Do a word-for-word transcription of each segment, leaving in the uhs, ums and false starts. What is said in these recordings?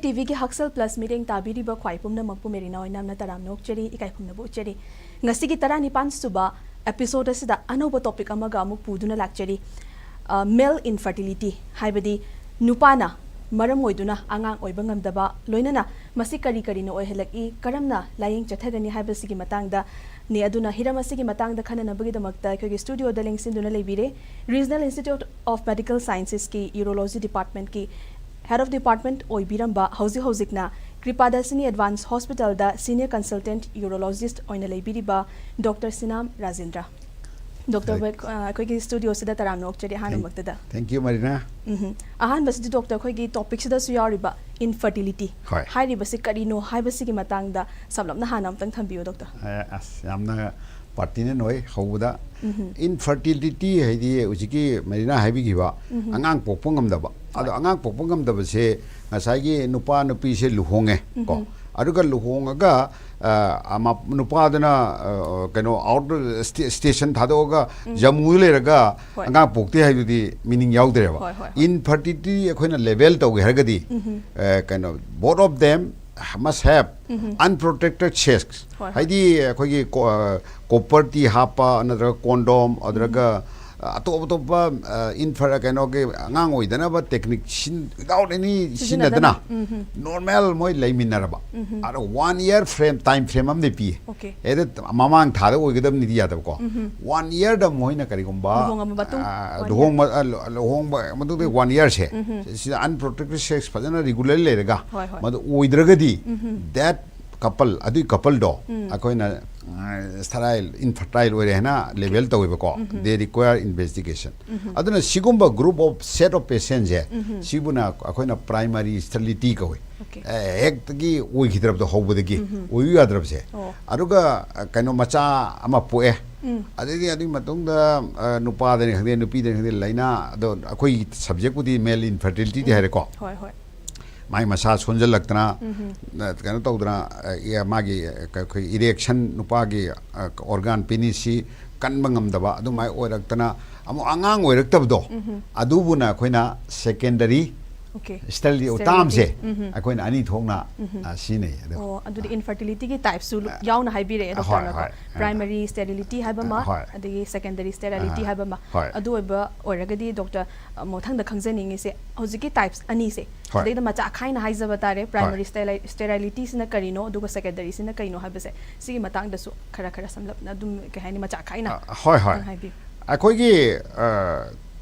ꯇꯤꯚꯤꯒꯤ ꯍꯛꯁꯦꯜ ꯄ꯭ꯂꯁ ꯃꯤꯠꯌꯦꯡ ꯇꯥꯕꯤꯔꯤꯕ ꯈ꯭ꯋꯥꯏ ꯄꯨꯝꯅꯃꯛꯄꯨ ꯃꯦꯔꯤꯅꯥ ꯑꯣꯏꯅ ꯌꯥꯝꯅ ꯇꯔꯥꯝꯅ ꯑꯣꯛꯆꯔꯤ, ꯏꯀꯥꯏ ꯈꯨꯝꯅꯕ ꯎꯠꯆꯔꯤ꯫ ꯉꯁꯤꯒꯤ ꯇꯔꯥꯅꯤꯄꯥꯟ ꯁꯨꯕ ꯑꯦꯄꯤꯁꯣꯗ ꯑꯁꯤꯗ ꯑꯅꯧꯕ ꯇꯣꯄꯤꯛ ꯑꯃꯒ ꯑꯃꯨꯛ ꯄꯨꯗꯨꯅ ꯂꯥꯛꯆꯔꯤ꯫ ꯃꯦꯜ ꯏꯟꯐꯔꯇꯤꯂꯤꯇꯤ ꯍꯥꯏꯕꯗꯤ ꯅꯨꯄꯥꯅ ꯃꯔꯝ ꯑꯣꯏꯗꯨꯅ ꯑꯉꯥꯡ ꯑꯣꯏꯕ ꯉꯝꯗꯕ, ꯂꯣꯏꯅꯅ ꯃꯁꯤ ꯀꯔꯤ ꯀꯔꯤꯅ ꯑꯣꯏꯍꯜꯂꯛꯏ, ꯀꯔꯝꯅ ꯂꯥꯏꯌꯦꯡ ꯆꯠꯊꯒꯅꯤ ꯍꯥꯏꯕꯁꯤꯒꯤ ꯃꯇꯥꯡꯗꯅꯤ꯫ ꯑꯗꯨꯅ ꯍꯤꯔꯝ ꯑꯁꯤꯒꯤ ꯃꯇꯥꯡꯗ ꯈꯟꯅꯅꯕꯒꯤꯗꯃꯛꯇ ꯑꯩꯈꯣꯏꯒꯤ ꯁ꯭ꯇꯨꯗꯤꯑꯣꯗ ꯂꯦꯡꯁꯤꯟꯗꯨꯅ ꯂꯩꯕꯤꯔꯦ Regional Institute of Medical Sciences ꯀꯤ Urology Department ꯀꯤ Head of Department ꯑꯣꯏꯕꯤꯔꯝꯕ, ꯍꯧꯖꯤꯛ ꯍꯧꯖꯤꯛꯅ ꯀ꯭ꯔꯤꯄꯥꯗꯥꯁꯤꯅꯤ ꯑꯦꯗꯚꯥꯟꯁ ꯍꯣꯁꯄꯤꯇꯥꯜꯗ ꯁꯤꯅꯤꯌꯔ ꯀꯟꯁꯜꯇꯦꯟꯠ ꯌꯨꯔꯣꯂꯣꯖꯤꯁ꯭ꯠ ꯑꯣꯏꯅ ꯂꯩꯕꯤꯔꯤꯕ ꯗꯣꯛꯇꯔ ꯁꯤꯅꯥꯝ ꯔꯥꯖꯦꯟꯗ꯭ꯔ꯫ ꯗꯣꯛꯇꯔ, ꯑ, ꯑꯩꯈꯣꯏꯒꯤ ꯁ꯭ꯇꯨꯗꯤꯑꯣꯁꯤꯗ ꯇꯔꯥꯝꯅ ꯑꯣꯛꯆꯔꯤ ꯑꯍꯥꯟꯕꯃꯛꯇꯗ꯫ Thank you, ꯃꯔꯤꯅꯥ꯫ ꯎꯝꯍꯨꯝ꯫ ꯑꯍꯥꯟꯕꯁꯤꯗꯤ ꯗꯣꯛꯇꯔ, ꯑꯩꯈꯣꯏꯒꯤ ꯇꯣꯄꯤꯛꯁꯤꯗꯁꯨ ꯌꯥꯎꯔꯤꯕ ꯏꯟꯐꯔꯇꯤꯂꯤꯇꯤ ꯍꯣꯏ꯫ ꯍꯥꯏꯔꯤꯕꯁꯤ ꯀꯔꯤꯅꯣ ꯍꯥꯏꯕꯁꯤꯒꯤ ꯃꯇꯥꯡꯗ ꯁꯝꯂꯞꯅ ꯍꯥꯟꯅ ꯑꯃꯨꯛꯇꯪ ꯊꯝꯕꯤꯌꯨ, ꯗꯣꯛꯇꯔ꯫ ꯑ, ꯑꯁ, ꯌꯥꯝꯅ ꯄꯥꯔꯇꯤꯅꯦꯟ ꯑꯣꯏ ꯍꯧꯕꯗ꯫ ꯏꯟꯐꯔꯇꯤꯂꯤꯇꯤ ꯍꯥꯏꯗꯤ ꯍꯧꯖꯤꯛꯀꯤ ꯃꯔꯤꯅꯥ ꯍꯥꯏꯕꯤꯈꯤꯕ ꯑꯉꯥꯡ ꯄꯣꯛꯄ ꯉꯝꯗꯕ꯫ ꯑꯗꯣ ꯑꯉꯥꯡ ꯄꯣꯛꯄ ꯉꯝꯗꯕꯁꯦ ꯉꯁꯥꯏꯒꯤ ꯅꯨꯄꯥ ꯅꯨꯄꯤꯁꯦ ꯂꯨꯍꯣꯡꯉꯦ ꯀꯣ꯫ ꯑꯗꯨꯒ ꯂꯨꯍꯣꯡꯉꯒ, ꯑ, ꯑꯃ-, ꯅꯨꯄꯥꯗꯨꯅ, ꯑ, ꯀꯩꯅꯣ, ꯑꯥꯎꯠ ꯁ꯭ꯇꯦ-, ꯁ꯭ꯇꯦꯁꯟ ꯊꯥꯗꯣꯛꯑꯒ ꯖꯝꯃꯨꯗ ꯂꯩꯔꯒ ꯍꯣꯏ꯫ ꯑꯉꯥꯡ ꯄꯣꯛꯇꯦ ꯍꯥꯏꯕꯗꯨꯗꯤ ꯃꯤꯅꯤꯡ ꯌꯥꯎꯗ꯭ꯔꯦꯕ꯫ ꯍꯣꯏ, ꯍꯣꯏ, ꯍꯣꯏ꯫ ꯏꯟꯐꯔꯇꯤꯂꯤꯇꯤ ꯑꯩꯈꯣꯏꯅ ꯂꯦꯕꯦꯜ ꯇꯧꯒꯦ ꯍꯥꯏꯔꯒꯗꯤ, ꯑ, ꯀꯩꯅꯣ, both of them must have unprotected sex꯫ ꯍꯣꯏ, ꯍꯣꯏ꯫ ꯍꯥꯏꯗꯤ ꯑꯩꯈꯣꯏꯒꯤ ꯀꯣ-, ꯑ, ꯀꯣꯄꯔ ꯇꯤ ꯍꯥꯞꯄ ꯅꯠꯇ꯭ꯔꯒ ꯀꯣꯟꯗꯣꯝ, ꯑꯗꯨꯒ, ꯑ, ꯑꯇꯣꯞ ꯑꯇꯣꯞꯄ, ꯑ, ꯏꯟꯐꯔ-, ꯀꯩꯅꯣꯒꯤ ꯑꯉꯥꯡ ꯑꯣꯏꯗꯅꯕ ꯇꯦꯛꯅꯤꯛ ꯁꯤꯟ-, without any ꯁꯤꯖꯤꯟꯅꯗꯅ, ꯁꯤꯖꯤꯟꯅꯗꯅ꯫ ꯎꯝ, ꯎꯝ꯫ ꯅꯣꯔꯃꯦꯜ ꯃꯣꯏ ꯂꯩꯃꯤꯟꯅꯔꯕ꯫ ꯑꯗꯣ one year frame, time frame ꯑꯃꯗꯤ ꯄꯤ꯫ ꯑꯣꯀꯦ꯫ ꯑꯦꯗ ꯃꯃꯥꯡ ꯊꯥꯗ ꯑꯣꯏꯒꯗꯕꯅꯤꯗꯤ ꯌꯥꯗꯕꯀꯣ꯫ ꯋꯥꯟ ꯏꯌꯔꯗ ꯃꯣꯏꯅ ꯀꯔꯤꯒꯨꯝꯕ, ꯂꯨꯍꯣꯡꯉꯕ ꯃꯇꯨꯡ, ꯑ, ꯋꯥꯟ ꯂꯨꯍꯣꯡꯕ, ꯑ, ꯂꯨ-, ꯂꯨꯍꯣꯡꯕ ꯃꯇꯨꯡꯗ ꯋꯥꯟ ꯏꯌꯔꯁꯦ, ꯁꯤꯗ ꯑꯟꯄ꯭ꯔꯣꯇꯦꯛꯇꯦꯗ ꯁꯦꯛꯁ ꯐꯖꯅ ꯔꯤꯒꯨꯂꯔ ꯂꯩꯔꯒ, ꯍꯣꯏ, ꯍꯣꯏ꯫ ꯃꯗꯨ ꯑꯣꯏꯗ꯭ꯔꯒꯗꯤ, ꯗꯦꯠ ꯀꯄꯜ, ꯑꯗꯨꯏ ꯀꯄꯜꯗꯣ ꯑꯩꯈꯣꯏꯅ, ꯑ, ꯁ꯭ꯇꯦꯔꯥꯏꯜ, ꯏꯟꯐꯔꯇꯥꯏꯜ ꯑꯣꯏꯔꯦ ꯍꯥꯏꯅ ꯂꯦꯕꯦꯜ ꯇꯧꯋꯦꯕꯀꯣ꯫ They require investigation꯫ ꯑꯗꯨꯅ ꯁꯤꯒꯨꯝꯕ group of set of patientꯁꯦ, ꯁꯤꯕꯨꯅ ꯑꯩꯈꯣꯏꯅ ꯄ꯭ꯔꯥꯏꯃꯔꯤ ꯁ꯭ꯇꯦꯔꯤꯂꯤꯇꯤ ꯀꯧꯋꯦ꯫ ꯑꯣꯀꯦ꯫ ꯑꯦ, ꯍꯦꯛꯇꯒꯤ ꯑꯣꯏꯈꯤꯗ꯭ꯔꯕꯗꯣ ꯍꯧꯕꯗꯒꯤ, ꯑꯣꯏꯌꯨ ꯌꯥꯗ꯭ꯔꯕꯁꯦ꯫ ꯑꯣ꯫ ꯑꯗꯨꯒ, ꯑ, ꯀꯩꯅꯣ, ꯃꯆꯥ ꯑꯃ ꯄꯣꯛꯑꯦ꯫ ꯑꯗꯩꯗꯤ ꯑꯗꯨꯒꯤ ꯃꯇꯨꯡꯗ, ꯑ, ꯅꯨꯄꯥꯗꯅꯤ ꯈꯪꯗꯦ, ꯅꯨꯄꯤꯗꯅꯤ ꯈꯪꯗꯦ, ꯂꯥꯏꯅꯥ, ꯑꯗꯣ ꯑꯩꯈꯣꯏꯒꯤ ꯁꯕꯖꯦꯛꯄꯨꯗꯤ ꯃꯦꯜ ꯏꯟꯐꯔꯇꯤꯂꯤꯇꯤ ꯍꯥꯏꯔꯦꯀꯣ꯫ ꯍꯣꯏ, ꯍꯣꯏ꯫ ꯃꯥꯏ ꯃꯁꯥ ꯁꯣꯟꯖꯜꯂꯛꯇꯅ, ꯑ, ꯀꯩꯅꯣ ꯇꯧꯗꯅ, ꯑ, ꯏ-, ꯃꯥꯒꯤ, ꯑ, ꯀ-, ꯑꯩꯈꯣꯏ ꯏꯔꯦꯛꯁꯟ, ꯅꯨꯄꯥꯒꯤ, ꯑ, ꯑꯣꯔꯒꯥꯟ ꯄꯤꯅꯤꯁꯁꯤ ꯀꯟꯕ ꯉꯝꯗꯕ, ꯑꯗꯨꯃꯥꯏꯅ ꯑꯣꯏꯔꯛꯇꯅ ꯑꯃꯨꯛ ꯑꯉꯥꯡ ꯑꯣꯏꯔꯛꯇꯕꯗꯣ, ꯑꯗꯨꯕꯨꯅ ꯑꯩꯈꯣꯏꯅ ꯁꯦꯀꯦꯟꯗꯔꯤ Okay. Sterility Sterility. termꯁꯦ ꯎꯝ꯫ ꯑꯩꯈꯣꯏꯅ ꯑꯅꯤ ꯊꯣꯛꯅ ꯑ, ꯁꯤꯖꯤꯟꯅꯩ ꯑꯗꯣ ꯑꯣ ꯑꯗꯨꯗꯤ infertility ꯒꯤ types ꯁꯨ ꯌꯥꯎꯅ ꯍꯥꯏꯕꯤꯔꯛꯑꯦ ꯍꯣꯏ, doctor ꯅꯀꯣ꯫ ꯍꯣꯏ. Primary sterility ꯍꯥꯏꯕ ꯑꯃ, ꯍꯣꯏ. ꯑꯗꯒꯤ secondary sterility ꯑꯥ, ꯍꯥꯏꯕ ꯑꯃ꯫ ꯍꯣꯏ. ꯑꯗꯨ ꯑꯣꯏꯕ ꯑꯣꯏꯔꯒꯗꯤ doctor, ꯑ, ꯃꯊꯪꯗ ꯈꯪꯖꯅꯤꯡꯉꯤꯁꯦ, ꯍꯧꯖꯤꯛꯀꯤ types ꯑꯅꯤꯁꯦ ꯍꯣꯏ. ꯁꯤꯗꯩꯗ ꯃꯆꯥ ꯈꯥꯏꯅ ꯍꯥꯏꯖꯕ ꯇꯥꯔꯦ, primary sterili- sterility ꯁꯤꯅ ꯀꯔꯤꯅꯣ, ꯑꯗꯨꯒ secondary ꯁꯤꯅ ꯀꯩꯅꯣ ꯍꯥꯏꯕꯁꯦ, ꯁꯤꯒꯤ ꯃꯇꯥꯡꯗꯁꯨ ꯈꯔ ꯈꯔ ꯁꯝꯂꯞꯅ ꯑꯗꯨꯝ, ꯀꯩ ꯍꯥꯏꯅꯤ, ꯃꯆꯥ ꯈꯥꯏꯅ ꯑ, ꯍꯣꯏ, ꯍꯣꯏ. ꯈꯤꯇꯪ ꯍꯥꯏꯕꯤꯌꯨ꯫ ꯑꯩꯈꯣꯏꯒꯤ ꯑ,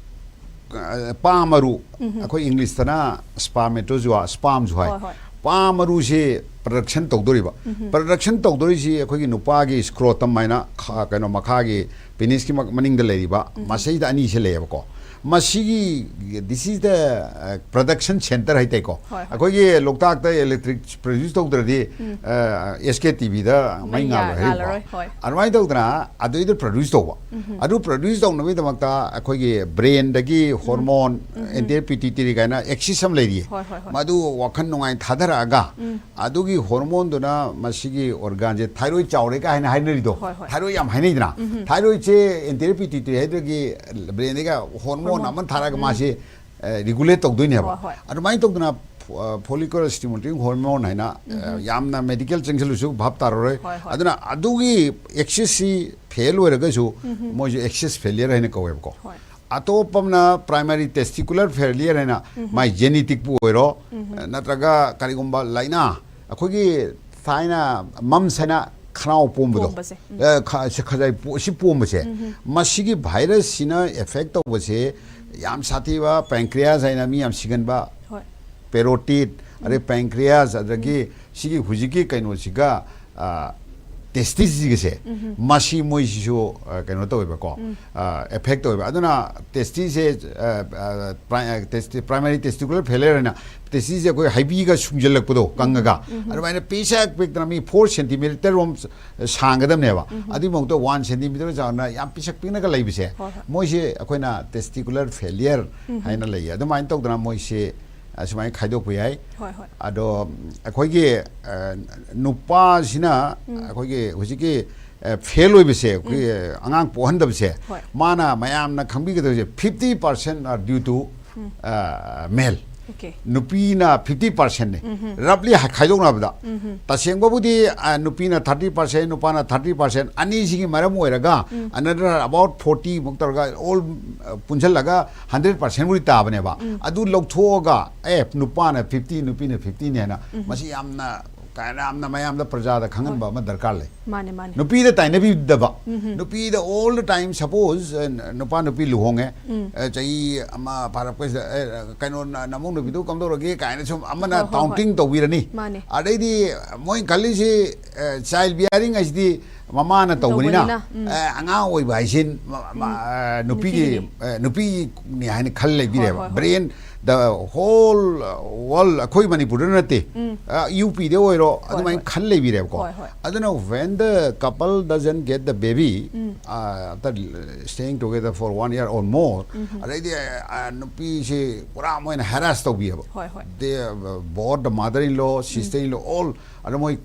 ꯑ, ꯄꯥ ꯃꯔꯨ, ꯑꯩꯈꯣꯏ ꯏꯪꯂꯤꯁꯇꯅ spermatozoa, sperm ꯁꯨ ꯍꯥꯏ꯫ ꯍꯣꯏ, ꯍꯣꯏ. ꯄꯥ ꯃꯔꯨꯁꯤ production ꯇꯧꯗꯣꯔꯤꯕ꯫ Production ꯇꯧꯗꯣꯔꯤꯁꯤ ꯑꯩꯈꯣꯏꯒꯤ ꯅꯨꯄꯥꯒꯤ scrotum ꯍꯥꯏꯅ ꯈ- ꯀꯩꯅꯣ ꯃꯈꯥꯒꯤ penis ꯀꯤ ꯃ- ꯃꯅꯤꯡꯗ ꯂꯩꯔꯤꯕ ꯃꯁꯤꯗ ꯑꯅꯤꯁꯦ ꯂꯩꯌꯦꯕꯀꯣ꯫ ꯃꯁꯤꯒꯤ, this is the, uh, production center ꯍꯥꯏꯇꯥꯏꯀꯣ꯫ ꯍꯣꯏ, ꯍꯣꯏ. ꯑꯩꯈꯣꯏꯒꯤ ꯂꯣꯛꯇꯥꯛꯇ electric produce ꯇꯧꯗ꯭ꯔꯗꯤ, ꯑ, S K T V ꯗ ꯃꯩ ꯃꯩ ꯉꯥꯜꯂꯣꯏ ꯉꯥ- ꯍꯥꯏꯔꯤꯕꯀꯣ꯫ ꯉꯥꯜꯂꯔꯣꯏ, ꯍꯣꯏ. ꯑꯗꯨꯃꯥꯏꯅ ꯇꯧꯗꯅ ꯑꯗꯨꯏꯗ produce ꯇꯧꯕ꯫ ꯑꯗꯨ produce ꯇꯧꯅꯕꯒꯤꯗꯃꯛꯇ ꯑꯩꯈꯣꯏꯒꯤ brain ꯗꯒꯤ hormone, anterior pituitary ꯀꯥꯏꯅ axis ꯑꯃ ꯂꯩꯔꯤꯌꯦ꯫ ꯍꯣꯏ, ꯍꯣꯏ, ꯍꯣꯏ. ꯃꯗꯨ ꯋꯥꯈꯜ ꯅꯨꯡꯉꯥꯏ ꯊꯥꯗꯔꯛꯑꯒ ꯑꯗꯨꯒꯤ hormone ꯗꯨꯅ ꯃꯁꯤꯒꯤ organ ꯁꯦ thyroid ꯆꯥꯎꯔꯦ ꯀꯥꯏꯅ ꯍꯥꯏꯅꯔꯤꯗꯣ꯫ ꯍꯣꯏ, ꯍꯣꯏ. Thyroid ꯌꯥꯝ ꯍꯥꯏꯅꯩꯗꯅ꯫ Thyroid ꯁꯦ anterior pituitary ꯍꯥꯏꯗꯨꯒꯤ brain ꯗꯒꯤ hormone Hormone. ꯑꯃ ꯊꯥꯔꯒ ꯃꯥꯁꯦ, ꯑ, regulate ꯇꯧꯗꯣꯏꯅꯦꯕ꯫ ꯍꯣꯏ, ꯍꯣꯏ. ꯑꯗꯨꯃꯥꯏꯅ ꯇꯧꯗꯅ, ꯑ, follicular stimulating hormone ꯍꯥꯏꯅ, ꯑ, ꯌꯥꯝꯅ medical ꯆꯪꯁꯤꯜꯂꯁꯨ ꯚꯥꯞ ꯇꯥꯔꯔꯣꯏ꯫ ꯍꯣꯏ, ꯍꯣꯏ. ꯑꯗꯨꯅ ꯑꯗꯨꯒꯤ axis ꯁꯤ fail ꯑꯣꯏꯔꯒꯁꯨ ꯃꯣꯏꯁꯨ axis failure ꯍꯥꯏꯅ ꯀꯧꯋꯦꯕꯀꯣ꯫ ꯍꯣꯏ. ꯑꯇꯣꯞꯄ ꯑꯃꯅ primary testicular failure ꯍꯥꯏꯅ ꯃꯥꯏ genetic ꯄꯨ ꯑꯣꯏꯔꯣ, ꯅꯠꯇ꯭ꯔꯒ ꯀꯔꯤꯒꯨꯝꯕ ꯂꯥꯏꯅꯥ, ꯑꯩꯈꯣꯏꯒꯤ ꯊꯥꯏꯅ mumps ꯍꯥꯏꯅ ꯈꯅꯥꯎ ꯄꯣꯝꯕꯗꯣ, ꯄꯣꯝꯕꯁꯦ. ꯑ, ꯈ- ꯁ- ꯈꯖꯥꯏ ꯄꯣ- ꯁꯤ ꯄꯣꯝꯕꯁꯦ, ꯃꯁꯤꯒꯤ virus ꯁꯤꯅ affect ꯇꯧꯕꯁꯦ ꯌꯥꯝ ꯁꯥꯊꯤꯕ pancreas ꯍꯥꯏꯅ ꯃꯤ ꯌꯥꯝ ꯁꯤꯒꯟꯕ, ꯍꯣꯏ. parotid, ꯑꯗꯩ pancreas, ꯑꯗꯒꯤ ꯁꯤꯒꯤ ꯍꯧꯖꯤꯛꯀꯤ ꯀꯩꯅꯣꯁꯤꯒ, ꯑ, testis ꯁꯤꯒꯁꯦ, ꯃꯁꯤ ꯃꯣꯏꯁꯤꯁꯨ, ꯑ, ꯀꯩꯅꯣ ꯇꯧꯋꯦꯕꯀꯣ, ꯑ, affect ꯇꯧꯋꯦꯕ꯫ ꯑꯗꯨꯅ testis ꯁꯦ, ꯑ, ꯑ, pri- ꯑ, testi- primary testicular failure ꯍꯥꯏꯅ testis ꯁꯦ ꯑꯩꯈꯣꯏ ꯍꯩꯕꯤꯒ ꯁꯨꯡꯖꯜꯂꯛꯄꯗꯣ, ꯀꯪꯉꯒ, ꯑꯗꯨꯃꯥꯏꯅ ꯄꯤꯁꯛ ꯄꯤꯛꯇꯅ ꯃꯤ four centimeter ꯔꯣꯝ ꯁꯥꯡꯒꯗꯕꯅꯦꯕ꯫ ꯑꯗꯨꯒꯤ ꯃꯍꯨꯠꯇ one centimeter ꯆꯥꯎꯅ ꯌꯥꯝ ꯄꯤꯁꯛ ꯄꯤꯛꯅꯒ ꯂꯩꯕꯁꯦ, ꯍꯣꯏ, ꯍꯣꯏ. ꯃꯣꯏꯁꯦ ꯑꯩꯈꯣꯏꯅ testicular failure ꯍꯥꯏꯅ ꯂꯩꯌꯦ꯫ ꯑꯗꯨꯃꯥꯏꯅ ꯇꯧꯗꯅ ꯃꯣꯏꯁꯦ ꯑꯁꯨꯃꯥꯏꯅ ꯈꯥꯏꯗꯣꯛꯄ ꯌꯥꯏ꯫ ꯍꯣꯏ, ꯍꯣꯏ. ꯑꯗꯣ ꯑꯩꯈꯣꯏꯒꯤ, ꯑ, ꯅꯨꯄꯥꯁꯤꯅ ꯑꯩꯈꯣꯏꯒꯤ ꯍꯧꯖꯤꯛꯀꯤ, ꯑ, fail ꯑꯣꯏꯕꯁꯦ, ꯑꯩꯈꯣꯏꯒꯤ ꯑꯉꯥꯡ ꯄꯣꯛꯍꯟꯗꯕꯁꯦ, ꯍꯣꯏ. ꯃꯥꯅ ꯃꯌꯥꯝꯅ ꯈꯪꯕꯤꯒꯗꯕꯁꯦ, fifty percent are due to, ꯑ, male꯫ Okay. ꯅꯨꯄꯤꯅ ꯐꯤꯐꯇꯤ ꯄꯥꯔꯁꯦꯟꯅꯦ꯫ ꯔꯐꯂꯤ ꯈꯥꯏꯗꯣꯛꯅꯕꯗ, ꯇꯁꯦꯡꯕꯕꯨꯗꯤ ꯑ, ꯅꯨꯄꯤꯅ ꯊꯥꯔꯇꯤ ꯄꯥꯔꯁꯦꯟ, ꯅꯨꯄꯥꯅ ꯊꯥꯔꯇꯤ ꯄꯥꯔꯁꯦꯟ, ꯑꯅꯤꯁꯤꯒꯤ ꯃꯔꯝ ꯑꯣꯏꯔꯒ another about forty ꯃꯨꯛ ꯇꯧꯔꯒ all ꯄꯨꯟꯁꯤꯜꯂꯒ ꯍꯟꯗ꯭ꯔꯦꯠ ꯄꯥꯔꯁꯦꯟꯕꯨꯗꯤ ꯇꯥꯕꯅꯦꯕ꯫ ꯑꯗꯨ ꯂꯧꯊꯣꯛꯑꯒ ꯑꯦ, ꯅꯨꯄꯥꯅ ꯐꯤꯐꯇꯤ, ꯅꯨꯄꯤꯅ ꯐꯤꯐꯇꯤꯅꯤ ꯍꯥꯏꯅ, ꯃꯁꯤ ꯌꯥꯝꯅ ꯀꯥꯏꯅ ꯌꯥꯝꯅ ꯃꯌꯥꯝꯗ, ꯄ꯭ꯔꯖꯥꯗ ꯈꯪꯍꯟꯕ ꯑꯃ ꯗꯔꯀꯥꯔ ꯂꯩ꯫ ꯃꯥꯅꯦ, ꯃꯥꯅꯦ. ꯅꯨꯄꯤꯗ ꯇꯥꯏꯅꯕꯤꯗꯕ꯫ ꯅꯨꯄꯤꯗ all the time, suppose, ꯑ, ꯅꯨꯄꯥ ꯅꯨꯄꯤ ꯂꯨꯍꯣꯡꯉꯦ, ꯑ, ꯆꯍꯤ ꯑꯃ ꯐꯥꯔꯛꯄꯁꯤꯗ, ꯑꯦ, ꯀꯩꯅꯣ, ꯅ-, ꯅꯃꯧ ꯅꯨꯄꯤꯗꯨ ꯀꯝꯗꯧꯔꯒꯦ ꯀꯥꯏꯅ ꯁꯨꯝ ꯑꯃꯅ ꯍꯣꯏ, ꯍꯣꯏ, ꯍꯣꯏ. Taunting ꯇꯧꯕꯤꯔꯅꯤ꯫ ꯃꯥꯅꯦ. ꯑꯗꯩꯗꯤ ꯃꯣꯏꯅ ꯈꯜꯂꯤꯁꯤ, ꯑ, child bearing ꯍꯥꯏꯁꯤꯗꯤ ꯃꯃꯥꯅ ꯇꯧꯕꯅꯤꯅ, ꯇꯧꯕꯅꯤꯅ, ꯎꯝ. ꯑ, ꯑꯉꯥꯡ ꯑꯣꯏꯕ ꯍꯥꯏꯁꯤ ꯃ-, ꯃ-, ꯑ, ꯅꯨꯄꯤꯒꯤ, ꯅꯨꯄꯤꯒꯤꯅꯤ. ꯑ, ꯅꯨꯄꯤꯅꯤ ꯍꯥꯏꯅ ꯈꯜ ꯂꯩꯕꯤꯔꯦꯕ꯫ ꯍꯣꯏ, ꯍꯣꯏ, ꯍꯣꯏ. Brain, the whole world, ꯑꯩꯈꯣꯏ ꯃꯅꯤꯄꯨꯔꯗ ꯅꯠꯇꯦ, ꯎꯝ. ꯑ, ꯌꯨ ꯄꯤꯗ ꯑꯣꯏꯔꯣ, ꯍꯣꯏ, ꯑꯗꯨꯃꯥꯏꯅ ꯍꯣꯏ. ꯈꯜ ꯂꯩꯕꯤꯔꯦꯕꯀꯣ꯫ ꯍꯣꯏ, ꯍꯣꯏ. ꯑꯗꯨꯅ when the couple doesn't get the baby, um. uh, after staying together for one year or more, ꯎꯝ. ꯑꯗꯩꯗꯤ, ꯑ, ꯅꯨꯄꯤꯁꯤ ꯄꯨꯔꯥ ꯃꯣꯏꯅ harass ꯇꯧꯕꯤꯌꯦꯕ꯫ ꯍꯣꯏ, ꯍꯣꯏ. They, uh, both the mother in law, sister in law, all, ꯑꯗ ꯃꯣꯏ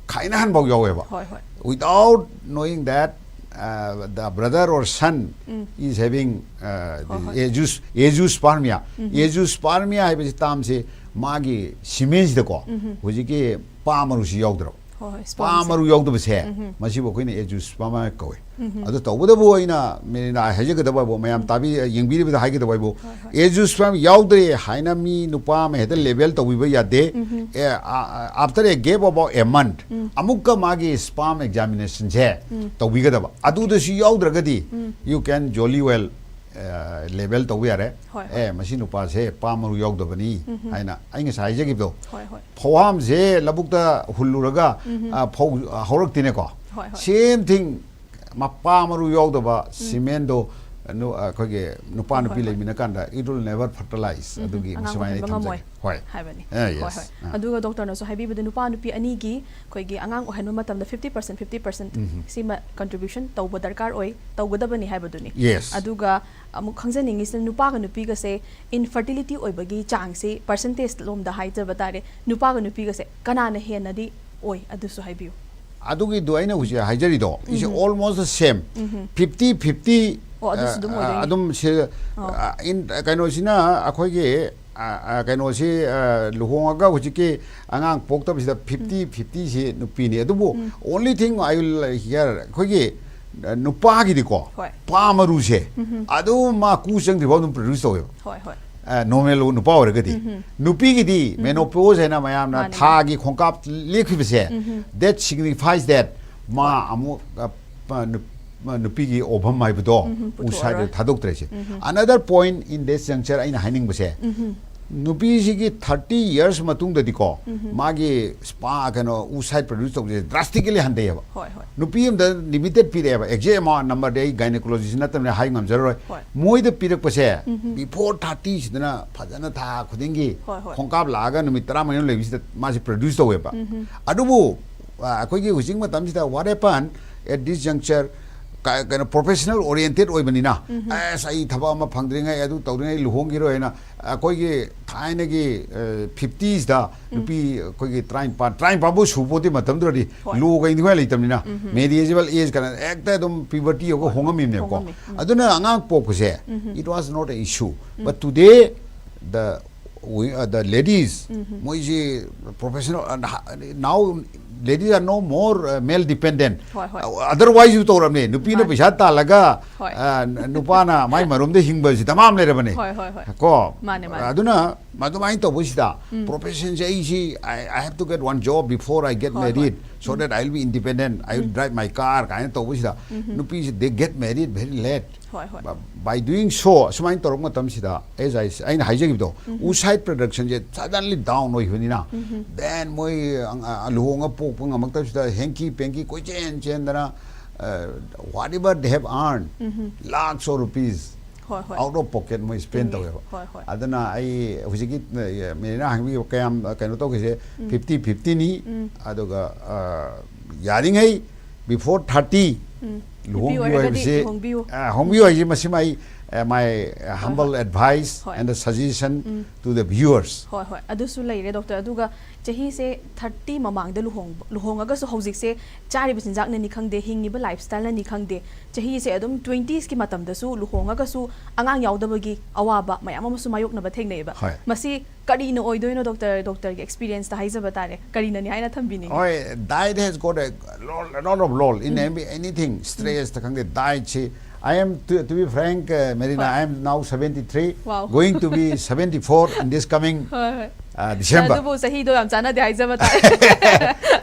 ꯈꯥꯏꯅꯍꯟꯐꯥꯎ ꯌꯥꯎꯋꯦꯕ꯫ ꯍꯣꯏ, ꯍꯣꯏ. Without knowing that, uh, the brother or son um. is having, uh, ꯍꯣꯏ, the ꯍꯣꯏ. agios-, agiospermia. ꯎꯝ. Agiospermia ꯍꯥꯏꯕꯁꯤ termꯁꯤ ꯃꯥꯒꯤ semenꯁꯤꯗꯀꯣ, ꯎꯝ. ꯍꯧꯖꯤꯛꯀꯤ ꯄꯥ ꯃꯔꯨꯁꯤ ꯌꯥꯎꯗ꯭ꯔꯕ꯫ ꯍꯣꯏ, ꯍꯣꯏ. ꯄꯥ Spermꯁꯦ. ꯃꯔꯨ ꯌꯥꯎꯗꯕꯁꯦ, ꯎꯝ. ꯃꯁꯤꯕꯨ ꯑꯩꯈꯣꯏꯅ agiospermia ꯀꯧꯋꯦ꯫ ꯎꯝ. ꯑꯗꯨ ꯇꯧꯕꯇꯕꯨ ꯑꯩꯅ ꯃꯦꯔꯤꯅꯥ ꯍꯥꯏꯖꯒꯗꯕ ꯍꯥꯏꯕꯨ, ꯃꯌꯥꯝ ꯇꯥꯕꯤ, ꯌꯦꯡꯕꯤꯔꯤꯕꯗ ꯍꯥꯏꯒꯗꯕ ꯍꯥꯏꯕꯨ, ꯍꯣꯏ, ꯍꯣꯏ. Agiospermia ꯌꯥꯎꯗ꯭ꯔꯦ ꯍꯥꯏꯅ ꯃꯤ ꯅꯨꯄꯥ ꯑꯃ ꯍꯦꯛꯇ label ꯇꯧꯕꯤꯕ ꯌꯥꯗꯦ꯫ ꯎꯝ. ꯑꯦ, ꯑ, ꯑ, after a gap about a month, ꯎꯝ. ꯑꯃꯨꯛꯀ ꯃꯥꯒꯤ sperm examinationꯁꯦ ꯎꯝ. ꯇꯧꯕꯤꯒꯗꯕ꯫ ꯑꯗꯨꯗꯁꯨ ꯌꯥꯎꯗ꯭ꯔꯒꯗꯤ, ꯎꯝ. you can jolly well, uh, label ꯇꯧꯕ ꯌꯥꯔꯦ꯫ ꯍꯣꯏ, ꯍꯣꯏ. ꯑꯦ, ꯃꯁꯤ ꯅꯨꯄꯥꯁꯦ ꯄꯥ ꯃꯔꯨ ꯌꯥꯎꯗꯕꯅꯤ ꯎꯝ. ꯍꯥꯏꯅ ꯑꯩ ꯉꯁꯥꯏ ꯍꯥꯏꯖꯈꯤꯕꯗꯣ꯫ ꯍꯣꯏ, ꯍꯣꯏ. ꯐꯧꯍꯥꯝꯁꯦ ꯂꯧꯕꯨꯛꯇ ꯍꯨꯜꯂꯨꯔꯒ, ꯎꯝ. ꯑ, ꯐꯧ, ꯑ, ꯍꯧꯔꯛꯇꯦꯅꯦꯀꯣ꯫ ꯍꯣꯏ, ꯍꯣꯏ. Same thing, ꯃꯄꯥ ꯃꯔꯨ ꯌꯥꯎꯗꯕ semenꯗꯣ, ꯅꯨ-, ꯑ, ꯑꯩꯈꯣꯏꯒꯤ ꯅꯨꯄꯥ ꯍꯣꯏ, ꯅꯨꯄꯤ ꯍꯣꯏ, ꯍꯣꯏ. ꯂꯩꯃꯤꯟꯅꯀꯥꯟꯗ it will never fertilize. ꯎꯝ. ꯑꯗꯨꯒꯤ ꯑꯉꯥꯡ ꯁꯨꯃꯥꯏꯅ ꯑꯩ ꯑꯣꯏꯍꯟꯕ ꯉꯝꯃꯣꯏ ꯊꯝꯖꯒꯦ꯫ ꯍꯣꯏ. ꯍꯥꯏꯕꯅꯤ. ꯑ, ꯍꯣꯏ, yes. ꯍꯣꯏ. ꯑ. ꯑꯗꯨꯒ doctorꯅꯁꯨ ꯍꯥꯏꯕꯤꯕꯗ ꯅꯨꯄꯥ ꯅꯨꯄꯤ ꯑꯅꯤꯒꯤ ꯑꯩꯈꯣꯏꯒꯤ ꯑꯉꯥꯡ ꯑꯣꯏꯍꯟꯕ ꯃꯇꯝꯗ fifty percent, fifty percent ꯎꯝ. ꯁꯤꯃ contribution ꯇꯧꯕ ꯗꯔꯀꯥꯔ ꯑꯣꯏ, ꯇꯧꯒꯗꯕꯅꯤ ꯍꯥꯏꯕꯗꯨꯅꯤ. Yes. ꯑꯗꯨꯒ ꯑꯃꯨꯛ ꯈꯪꯖꯅꯤꯡꯉꯤꯁꯤꯅ ꯅꯨꯄꯥꯒ ꯅꯨꯄꯤꯒꯁꯦ infertility ꯑꯣꯏꯕꯒꯤ ꯆꯥꯡꯁꯤ percentage ꯂꯣꯝꯗ ꯍꯥꯏꯖꯕ ꯇꯥꯔꯦ, ꯅꯨꯄꯥꯒ ꯅꯨꯄꯤꯒꯁꯦ ꯀꯅꯥꯅ ꯍꯦꯟꯅꯗꯤ ꯑꯣꯏ, ꯑꯗꯨꯁꯨ ꯍꯥꯏꯕꯤꯌꯨ. ꯑꯗꯨꯒꯤꯗꯣ ꯑꯩꯅ ꯍꯧꯖꯤꯛ ꯍꯥꯏꯖꯔꯤꯗꯣ, is um. almost the same. Um. Fifty fifty, ꯑꯣ, ꯑꯗꯨꯁꯨ ꯑꯗꯨꯝ ꯑ, ꯑꯣꯏꯗꯣꯏꯅꯤ. ꯑꯗꯨꯝ ꯁꯤ, ꯑꯣ. ꯑ, in, ꯀꯩꯅꯣꯁꯤꯅ ꯑꯩꯈꯣꯏꯒꯤ ꯑ, ꯑ, ꯀꯩꯅꯣꯁꯤ, ꯑ, ꯂꯨꯍꯣꯡꯉꯒ ꯍꯧꯖꯤꯛꯀꯤ ꯑꯉꯥꯡ ꯄꯣꯛꯇꯕꯁꯤꯗ fifty fifty ꯁꯤ ꯅꯨꯄꯤꯅꯤ꯫ ꯑꯗꯨꯕꯨ only thing I will hear, ꯑꯩꯈꯣꯏꯒꯤ, ꯑ, ꯅꯨꯄꯥꯒꯤꯗꯤꯀꯣ, ꯍꯣꯏ꯫ ꯄꯥ ꯃꯔꯨꯁꯦ ꯑꯗꯨꯝ ꯃꯥ ꯀꯨ ꯆꯪꯗ꯭ꯔꯤꯐꯥꯎ ꯑꯗꯨꯝ produce ꯇꯧꯋꯦꯕ꯫ ꯍꯣꯏ, ꯍꯣꯏ꯫ ꯑ, normal ꯅꯨꯄꯥ ꯑꯣꯏꯔꯒꯗꯤ꯫ ꯅꯨꯄꯤꯒꯤꯗꯤ menopause ꯍꯥꯏꯅ ꯃꯌꯥꯝꯅ ꯃꯥꯅꯤ, ꯊꯥꯒꯤ ꯈꯣꯡꯀꯥꯞ ꯂꯦꯞꯈꯤꯕꯁꯦ, that signifies that ꯃꯥ ꯑꯃꯨꯛ, ꯑ, ꯄ-, ꯅꯨ-, ꯄ-, ꯅꯨꯄꯤꯒꯤ ovum ꯍꯥꯏꯕꯗꯣ, ꯎꯝ, oocyte ꯄꯨꯊꯣꯛꯑꯔꯣꯏ꯫ ꯊꯥꯗꯣꯛꯇ꯭ꯔꯦꯁꯦ꯫ Another point in this juncture ꯑꯩꯅ ꯍꯥꯏꯅꯤꯡꯕꯁꯦ, ꯅꯨꯄꯤꯁꯤꯒꯤ thirty years ꯃꯇꯨꯡꯗꯗꯤꯀꯣ, ꯃꯥꯒꯤ sperm, ꯀꯩꯅꯣ, oocyte produce ꯇꯧꯕꯁꯦ drastically ꯍꯟꯊꯩꯌꯦꯕ꯫ ꯍꯣꯏ, ꯍꯣꯏ꯫ ꯅꯨꯄꯤ ꯑꯃꯗ limited ꯄꯤꯔꯛꯑꯦꯕ, exact amount number ꯗꯤ ꯑꯩ gynecologist ꯅꯠꯇꯕꯅꯤꯅ ꯍꯥꯏ ꯉꯝꯖꯔꯔꯣꯏ꯫ ꯍꯣꯏ꯫ ꯃꯣꯏꯗ ꯄꯤꯔꯛꯄꯁꯦ before thirty ꯁꯤꯗꯅ ꯐꯖꯅ ꯊꯥ ꯈꯨꯗꯤꯡꯒꯤ ꯍꯣꯏ, ꯍꯣꯏ꯫ ꯈꯣꯡꯀꯥꯞ ꯂꯥꯛꯑꯒ ꯅꯨꯃꯤꯠ ꯇꯔꯥꯃꯔꯤ ꯂꯩꯕꯁꯤꯗ ꯃꯥꯁꯤ produce ꯇꯧꯋꯦꯕ꯫ ꯑꯗꯨꯕꯨ, ꯑ, ꯑꯩꯈꯣꯏꯒꯤ ꯍꯧꯖꯤꯛ ꯃꯇꯝꯁꯤꯗ what happened at this juncture, ꯀ-, ꯀꯩꯅꯣ, professional oriented ꯑꯣꯏꯕꯅꯤꯅ, ꯑꯁ, ꯑꯩ ꯊꯕꯛ ꯑꯃ ꯐꯪꯗ꯭ꯔꯤꯉꯩ, ꯑꯗꯨ ꯇꯧꯗ꯭ꯔꯤꯉꯩ ꯂꯨꯍꯣꯡꯈꯤꯔꯣꯏꯅ ꯑꯩꯈꯣꯏꯒꯤ ꯊꯥꯏꯅꯒꯤ, ꯑ, fifties ꯗ ꯅꯨꯄꯤ ꯑꯩꯈꯣꯏꯒꯤ ꯇꯔꯥꯅꯤꯄꯥꯟ, ꯇꯔꯥꯅꯤꯄꯥꯟ ꯐꯥꯎ ꯁꯨꯄꯣꯠꯇꯤ ꯃꯇꯝꯗꯨꯗꯗꯤ ꯍꯣꯏ꯫ ꯂꯣꯒ ꯏꯟꯗꯤꯐꯥꯏ ꯂꯩꯇꯕꯅꯤꯅ, marriageable age ꯀꯅ ꯍꯦꯛꯇ ꯑꯗꯨꯝ puberty ꯌꯧꯒ ꯍꯣꯡꯉꯝꯃꯤꯕꯅꯦꯕꯀꯣ꯫ ꯍꯣꯡꯉꯝꯃꯤ꯫ ꯑꯗꯨꯅ ꯑꯉꯥꯡ ꯄꯣꯛꯄꯁꯦ, it was not an issue. But today, the, we, uh, the ladies, ꯃꯣꯏꯁꯤ professional, uh, now ladies are no more, uh, male dependent. ꯍꯣꯏ, ꯍꯣꯏ꯫ Uh, otherwise ꯁꯨ ꯇꯧꯔꯕꯅꯦ꯫ ꯅꯨꯄꯤꯅ ꯃꯥꯅꯤ꯫ ꯄꯩꯁꯥ ꯇꯥꯜꯂꯒ, ꯍꯣꯏ꯫ ꯑ, ꯅ-, ꯅꯨꯄꯥꯅ ꯃꯥꯏ ꯃꯔꯨꯝꯗ ꯍꯤꯡꯕꯁꯤ ꯗꯃꯥꯝ ꯂꯩꯔꯕꯅꯦ꯫ ꯍꯣꯏ, ꯍꯣꯏ, ꯍꯣꯏ꯫ ꯀꯣ? ꯃꯥꯅꯦ, ꯃꯥꯅꯦ꯫ ꯑꯗꯨꯅ ꯃꯗꯨꯃꯥꯏꯅ ꯇꯧꯕꯁꯤꯗ profession ꯁꯦ ꯑꯩꯁꯤ, I, I have to get one job before I get ꯍꯣꯏ, ꯍꯣꯏ꯫ married, so that I will be independent, I will drive my car ꯀꯥꯏꯅ ꯇꯧꯕꯁꯤꯗ ꯅꯨꯄꯤꯁꯤ, they get married very late. ꯍꯣꯏ, ꯍꯣꯏ꯫ By doing so, ꯁꯨꯃꯥꯏꯅ ꯇꯧꯔꯛꯄ ꯃꯇꯝꯁꯤꯗ, as I, ꯑꯩꯅ ꯍꯥꯏꯖꯈꯤꯕꯗꯣ, oocyte production ꯁꯦ suddenly down ꯑꯣꯏꯈꯤꯕꯅꯤꯅ, then ꯃꯣꯏ, ꯑ, ꯑ, ꯂꯨꯍꯣꯡꯉ ꯄꯣꯛꯄ ꯉꯝꯃꯛꯇꯕꯁꯤꯗ hanky panky ꯀꯣꯏꯆꯦꯟ ꯆꯦꯟꯗꯅ, ꯑ, whatever they have earned, lakhs of rupees, ꯍꯣꯏ, ꯍꯣꯏ꯫ out of pocket ꯃꯣꯏ spend ꯇꯤꯡꯉꯤ꯫ ꯇꯧꯋꯦꯕ꯫ ꯍꯣꯏ, ꯍꯣꯏ꯫ ꯑꯗꯨꯅ ꯑꯩ ꯍꯧꯖꯤꯛꯀꯤ, ꯑ, ꯃꯦꯔꯤꯅꯥ ꯍꯪꯕꯤꯕ ꯀꯌꯥꯝ, ꯑ, ꯀꯩꯅꯣ ꯇꯧꯈꯤꯁꯦ, fifty fifty ꯅꯤ꯫ ꯑꯗꯨꯒ, ꯑ, ꯌꯥꯔꯤꯉꯩ before thirty ꯅꯨꯄꯤ ꯑꯣꯏꯔꯒꯗꯤ ꯂꯨꯍꯣꯡꯕꯤꯌꯨ ꯍꯥꯏꯕꯁꯤ, ꯂꯨꯍꯣꯡꯕꯤꯌꯨ꯫ ꯑ, ꯍꯣꯡꯕꯤꯌꯨ ꯍꯥꯏꯁꯤ ꯃꯁꯤ my, uh, humble advice ꯍꯣꯏ꯫ And the suggestion um. To the viewers. ꯍꯣꯏ, ꯍꯣꯏ, ꯑꯗꯨꯁꯨ ꯂꯩꯔꯦ, ꯗꯣꯛꯇꯔ꯫ ꯑꯗꯨꯒ ꯆꯍꯤꯁꯦ ꯊꯥꯔꯇꯤ ꯃꯃꯥꯡꯗ ꯂꯨꯍꯣꯡꯕ, ꯂꯨꯍꯣꯡꯉꯒꯁꯨ ꯍꯧꯖꯤꯛꯁꯦ ꯆꯥꯔꯤꯕ ꯆꯤꯟꯖꯥꯛꯅꯅꯤ ꯈꯪꯗꯦ, ꯍꯤꯡꯉꯤꯕ ꯂꯥꯏꯐ ꯁ꯭ꯇꯥꯏꯜꯅꯅꯤ ꯈꯪꯗꯦ, ꯆꯍꯤꯁꯦ ꯑꯗꯨꯝ ꯇ꯭ꯋꯦꯟꯇꯤꯁꯀꯤ ꯃꯇꯝꯗꯁꯨ ꯂꯨꯍꯣꯡꯉꯒꯁꯨ ꯑꯉꯥꯡ ꯌꯥꯎꯗꯕꯒꯤ ꯑꯋꯥꯕ ꯃꯌꯥꯝ ꯑꯃꯁꯨ ꯃꯥꯌꯣꯛꯅꯕ ꯊꯦꯡꯅꯩꯑꯕ꯫ ꯍꯣꯏ꯫ ꯃꯁꯤ ꯀꯔꯤꯅ ꯑꯣꯏꯗꯣꯏꯅꯣ, ꯗꯣꯛꯇꯔ? ꯗꯣꯛꯇꯔꯒꯤ ꯑꯦꯛꯁꯄꯤꯔꯤꯌꯦꯟꯁꯇ ꯍꯥꯏꯖꯕ ꯇꯥꯔꯦ, ꯀꯔꯤꯅꯅꯤ ꯍꯥꯏꯅ ꯊꯝꯕꯤꯅꯤꯡꯉꯤ? ꯍꯣꯏ, diet has got a lot, a lot of role in um. Every, anything, ꯎꯝ꯫ Stressꯇ ꯈꯪꯗꯦ, dietꯁꯤ, I am, to, to be frank, uh,ꯃꯦꯔꯤꯅꯥ, ꯍꯣꯏ꯫ I am now seventy-three, wow, going to be seventy-four in this coming, ꯍꯣꯏ, ꯍꯣꯏ꯫ Uh, December. ꯑꯗꯨꯕꯨ ꯆꯍꯤꯗꯣ ꯌꯥꯝ ꯆꯥꯟꯅꯗꯦ ꯍꯥꯏꯖꯕ ꯇꯥꯔꯦ꯫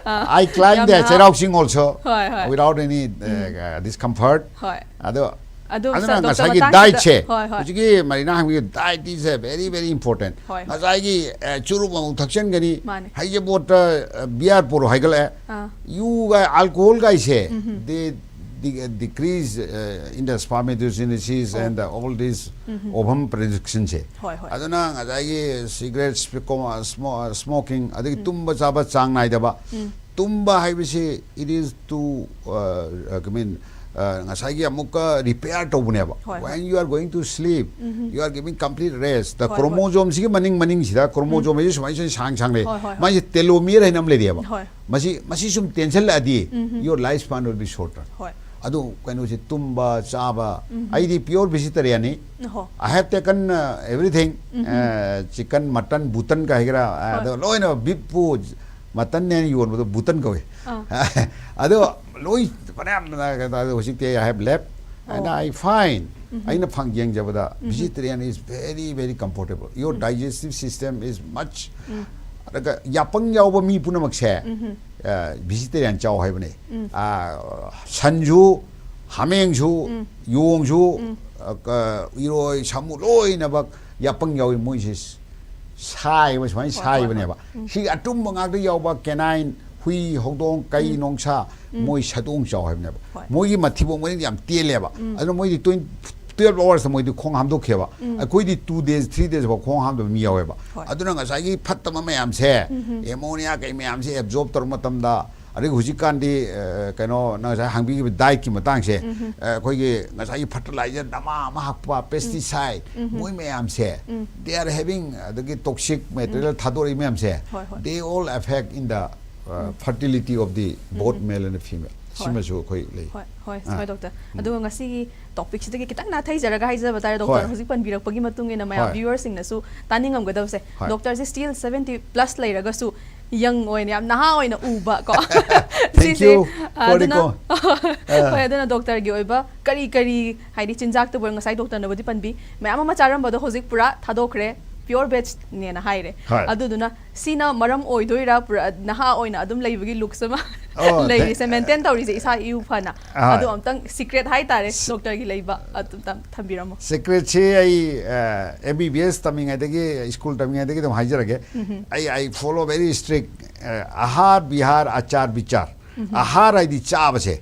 ꯑꯥ, I climb ꯌꯥꯝ the ꯅꯍꯥ꯫ ꯆꯩꯔꯥꯎ ꯆꯤꯡ also ꯍꯣꯏ, ꯍꯣꯏ꯫ Without any, uh, ꯎꯝ꯫ Uh, discomfort. ꯍꯣꯏ꯫ ꯑꯗꯣ, ꯑꯗꯨ ꯑꯗꯨꯅ ꯁ-, ꯗꯣꯛꯇꯔ, ꯉꯁꯥꯏꯒꯤ ꯃꯇꯥꯡꯁꯤꯗ, dietꯁꯦ, ꯍꯣꯏ, ꯍꯣꯏ꯫ ꯍꯧꯖꯤꯛꯀꯤ ꯃꯔꯤꯅꯥ ꯍꯪꯕꯤꯌꯨ, diet is a very, very important. ꯍꯣꯏ, ꯍꯣꯏ꯫ ꯉꯁꯥꯏꯒꯤ, ꯑ, ꯆꯨꯔꯨꯞ ꯑꯃꯨꯛ ꯊꯛꯆꯟꯒꯅꯤ, ꯃꯥꯅꯦ꯫ ꯍꯩꯖꯄꯣꯠꯇ, ꯑ, beer ꯄꯨꯔꯣ ꯍꯥꯏꯒꯠꯂꯛꯑꯦ꯫ ꯑꯥ꯫ Youꯒ alcoholꯒꯥꯏꯁꯦ, ꯎꯝ ꯍꯝ꯫ They de-, decrease, uh, in the spermatogenesis ꯑꯣ꯫ And the, all this um Hum. Ovum productionꯁꯦ꯫ ꯍꯣꯏ, ꯍꯣꯏ꯫ ꯑꯗꯨꯅ ꯉꯁꯥꯏꯒꯤ cigarette, sp-, smoking, ꯑꯗꯒꯤ ꯎꯝ꯫ ꯇꯨꯝꯕ ꯆꯥꯕ ꯆꯥꯡ ꯅꯥꯏꯗꯕ, ꯎꯝ꯫ ꯇꯨꯝꯕ ꯍꯥꯏꯕꯁꯤ, it is to, uh, I mean, uh, ꯉꯁꯥꯏꯒꯤ ꯑꯃꯨꯛꯀ repair ꯇꯧꯕꯅꯦꯕ꯫ ꯍꯣꯏ, ꯍꯣꯏ꯫ When you are going to sleep, um Hum. You are giving complete rest. The ꯍꯣꯏ, ꯍꯣꯏ꯫ Chromosomeꯁꯤꯒꯤ ꯃꯅꯤꯡ, ꯃꯅꯤꯡꯁꯤꯗ ꯎꯝ꯫ Chromosomeꯁꯤ ꯁꯨꯃꯥꯏꯅ, ꯁꯨꯃꯥꯏꯅ ꯁꯥꯡ ꯁꯥꯡ ꯂꯩ꯫ ꯍꯣꯏ, ꯍꯣꯏ, ꯍꯣꯏ꯫ ꯃꯥꯁꯤ telomere ꯍꯥꯏꯅ ꯑꯃ ꯂꯩꯔꯤꯑꯕ꯫ ꯍꯣꯏ꯫ ꯃꯁꯤ, ꯃꯁꯤ ꯁꯨꯝ ꯇꯦꯟꯁꯜꯂꯛꯑꯗꯤ, ꯎꯝ ꯍꯝ꯫ Your lifespan will be shorter. ꯍꯣꯏ꯫ ꯑꯗꯨ ꯀꯩꯅꯣꯁꯤ ꯇꯨꯝꯕ, ꯆꯥꯕ, ꯎꯝ ꯍꯝ꯫ ꯑꯩꯗꯤ pure vegetarianꯅꯤ꯫ ꯍꯣ꯫ I have taken, uh, everything, um Hum. Uh, chicken, mutton, button ꯀ ꯍꯥꯏꯒꯦꯔꯥ, ꯑ, ꯍꯣꯏ꯫ ꯑꯗꯣ ꯂꯣꯏꯅ beefꯄꯨ, muttonꯅꯦꯅ ꯌꯣꯟꯕꯗꯣ button ꯀꯧꯏ꯫ ꯑꯥ꯫ ꯑꯗꯣ ꯂꯣꯏ ꯐꯅꯌꯥꯝ, ꯑꯗꯣ ꯍꯧꯖꯤꯛꯇꯤ I have left, and ꯑꯣ꯫ I find, ꯎꯝ ꯍꯝ꯫ ꯑꯩꯅ ꯐꯪ ꯌꯦꯡꯖꯕꯗ, ꯎꯝ ꯍꯝ꯫ Vegetarian is very, very comfortable. Your um. Digestive system is much, ꯎꯝ꯫ ꯑꯗꯨꯒ ꯌꯥꯄꯪ ꯌꯥꯎꯕ ꯃꯤ ꯄꯨꯝꯅꯃꯛꯁꯦ, ꯎꯝ ꯍꯝ꯫ ꯑ, vegetarian ꯆꯥꯎ ꯍꯥꯏꯕꯅꯦ꯫ ꯎꯝ꯫ ꯑ, ꯁꯟꯁꯨ, ꯍꯥꯃꯦꯡꯁꯨ, ꯎꯝ꯫ ꯌꯣꯡꯁꯨ, ꯎꯝ꯫ ꯑ, ꯀ-, ꯏꯔꯣꯏ, ꯁꯥꯃꯨ ꯂꯣꯏꯅꯃꯛ ꯌꯥꯄꯪ ꯌꯥꯎꯏ, ꯃꯣꯏꯁꯦ ꯁꯥꯏꯕ, ꯁꯨꯃꯥꯏꯅ ꯍꯣꯏ, ꯍꯣꯏ, ꯁꯥꯏꯕꯅꯦꯕ꯫ ꯍꯣꯏ꯫ ꯎꯝ꯫ ꯁꯤ ꯑꯇꯨꯝꯕ ꯉꯥꯛꯇ ꯌꯥꯎꯕ canine, ꯍꯨꯏ, ꯍꯧꯗꯣꯡ, ꯀꯩ, ꯎꯝ꯫ ꯅꯣꯡꯁꯥ, ꯎꯝ꯫ ꯃꯣꯏ ꯁꯥꯗꯣꯡ ꯆꯥꯎ ꯍꯥꯏꯕꯅꯦꯕ꯫ ꯍꯣꯏ꯫ ꯃꯣꯏꯒꯤ ꯃꯊꯤꯕꯣꯡ ꯃꯔꯤꯗꯤ ꯌꯥꯝ ꯇꯦꯜꯂꯦꯕ꯫ ꯎꯝ꯫ ꯑꯗꯨꯅ ꯃꯣꯏꯗꯤ twenty, twelve hoursꯇ ꯃꯣꯏꯗꯤ ꯈꯣꯡ ꯍꯥꯝꯗꯣꯛꯈꯤꯑꯕ꯫ ꯎꯝ꯫ ꯑꯩꯈꯣꯏꯗꯤ two days, three days ꯐꯥꯎ ꯈꯣꯡ ꯍꯥꯝꯗꯕ ꯃꯤ ꯌꯥꯎꯋꯦꯕ꯫ ꯍꯣꯏ꯫ ꯑꯗꯨꯅ ꯉꯁꯥꯏꯒꯤ ꯐꯠꯇꯕ ꯃꯌꯥꯝꯁꯦ, ꯎꯝ ꯍꯝ꯫ Ammonia ꯀꯩ ꯃꯌꯥꯝꯁꯦ absorb ꯇꯧꯔꯛꯄ ꯃꯇꯝꯗ, ꯑꯗꯒꯤ ꯍꯧꯖꯤꯛꯀꯥꯟꯗꯤ ꯑ, ꯀꯩꯅꯣ, ꯅꯪ ꯉꯁꯥꯏ ꯍꯪꯕꯤꯈꯤꯕ ꯗꯥꯏꯠꯀꯤ ꯃꯇꯥꯡꯁꯦ, ꯑ, ꯑꯩꯈꯣꯏꯒꯤ ꯉꯁꯥꯏꯒꯤ ꯐꯔꯇꯤꯂꯥꯏꯖꯔ ꯗꯃꯥ ꯑꯃ ꯍꯥꯞꯄ, ꯄꯦꯁꯇꯤꯁꯥꯏꯠ, ꯃꯣꯏ ꯃꯌꯥꯝꯁꯦ, they are having, ꯑꯗꯒꯤ ꯇꯣꯛꯁꯤꯛ ꯃꯦꯇꯔꯤꯌꯦꯜ ꯊꯥꯗꯣꯔꯛꯏ ꯃꯌꯥꯝꯁꯦ, ꯍꯣꯏ, ꯍꯣꯏ꯫ They all affect in the uh, fertility of the both male and the female. ꯍꯣꯏ꯫ ꯁꯤꯃꯁꯨ ꯑꯩꯈꯣꯏ ꯂꯩ꯫ ꯍꯣꯏ, ꯍꯣꯏ, ꯑꯥ꯫ ꯍꯣꯏ, ꯗꯣꯛꯇꯔ꯫ ꯑꯗꯨꯒ ꯉꯁꯤꯒꯤ ꯇꯣꯄꯤꯛꯁꯤꯗꯒꯤ ꯈꯤꯇꯪ ꯅꯥꯊꯩꯖꯔꯒ ꯍꯥꯏꯖꯕ ꯇꯥꯔꯦ, ꯗꯣꯛꯇꯔꯅ ꯍꯣꯏ꯫ ꯍꯧꯖꯤꯛ ꯄꯟꯕꯤꯔꯛꯄꯒꯤ ꯃꯇꯨꯡ ꯏꯟꯅ ꯃꯌꯥꯝ ꯍꯣꯏ꯫ ꯚ꯭ꯌꯨꯋꯔꯁꯤꯡꯅꯁꯨ ꯇꯥꯅꯤꯡꯉꯝꯒꯗꯕꯁꯦ, ꯍꯣꯏ꯫ ꯗꯣꯛꯇꯔꯁꯦ still seventy plus ꯂꯩꯔꯒꯁꯨ ꯌꯪ ꯑꯣꯏꯅ, ꯌꯥꯝ ꯅꯍꯥ ꯑꯣꯏꯅ ꯎꯕ ꯀꯣ꯫ Thank you for the ꯑꯗꯨꯅ, co- ꯍꯣꯏ, ꯑꯗꯨꯅ ꯗꯣꯛꯇꯔꯒꯤ ꯑꯣꯏꯕ ꯀꯔꯤ ꯀꯔꯤ, ꯍꯥꯏꯗꯤ ꯆꯤꯟꯖꯥꯛꯇꯕꯨ ꯑꯣꯏꯔꯣ, ꯉꯁꯥꯏ ꯗꯣꯛꯇꯔꯅꯕꯨꯗꯤ ꯄꯟꯕꯤ, ꯃꯌꯥꯝ ꯑꯃ ꯆꯥꯔꯝꯕꯗꯣ ꯍꯧꯖꯤꯛ ꯄꯨꯔꯥ ꯊꯥꯗꯣꯛꯈ꯭ꯔꯦ, ꯄꯤꯌꯣꯔ ꯚꯦꯖꯅꯦꯅ ꯍꯥꯏꯔꯦ꯫ ꯍꯣꯏ꯫ ꯑꯗꯨꯗꯨꯅ ꯁꯤꯅ ꯃꯔꯝ ꯑꯣꯏꯗꯣꯏꯔꯥ ꯄꯨꯔꯥ ꯅꯍꯥ ꯑꯣꯏꯅ ꯑꯗꯨꯝ ꯂꯩꯕꯒꯤ ꯂꯨꯛꯁ ꯑꯃ ꯑꯣ, ꯂꯩꯔꯤꯁꯦ, thank- ꯃꯦꯟꯇꯦꯟ ꯇꯧꯔꯤꯁꯦ ꯏꯁꯥ ꯏꯎ ꯐꯅ? ꯍꯣꯏ꯫ ꯑꯗꯣ ꯑꯝꯇꯪ ꯁꯤꯀ꯭ꯔꯦꯠ ꯍꯥꯏꯇꯥꯔꯦ ꯗꯣꯛꯇꯔꯒꯤ ꯂꯩꯕ, ꯑꯗꯨꯝ ꯊꯝꯕꯤꯔꯝꯃꯣ꯫ ꯁꯤꯀ꯭ꯔꯦꯠꯁꯤ ꯑꯩ ꯑꯦꯝ ꯕꯤ ꯕꯤ ꯑꯦꯁ ꯇꯝꯃꯤꯉꯩꯗꯒꯤ, ꯁ꯭ꯀꯨꯜ ꯇꯝꯃꯤꯉꯩꯗꯒꯤ ꯑꯗꯨꯝ ꯍꯥꯏꯖꯔꯒꯦ꯫ ꯑꯩ, I follow very strict, ꯑ, ꯑꯍꯥꯔ ꯕꯤꯍꯥꯔ ꯑꯆꯥꯔ ꯕꯤꯆꯥꯔ꯫ ꯑꯍꯥꯔ ꯍꯥꯏꯗꯤ ꯆꯥꯕꯁꯦ꯫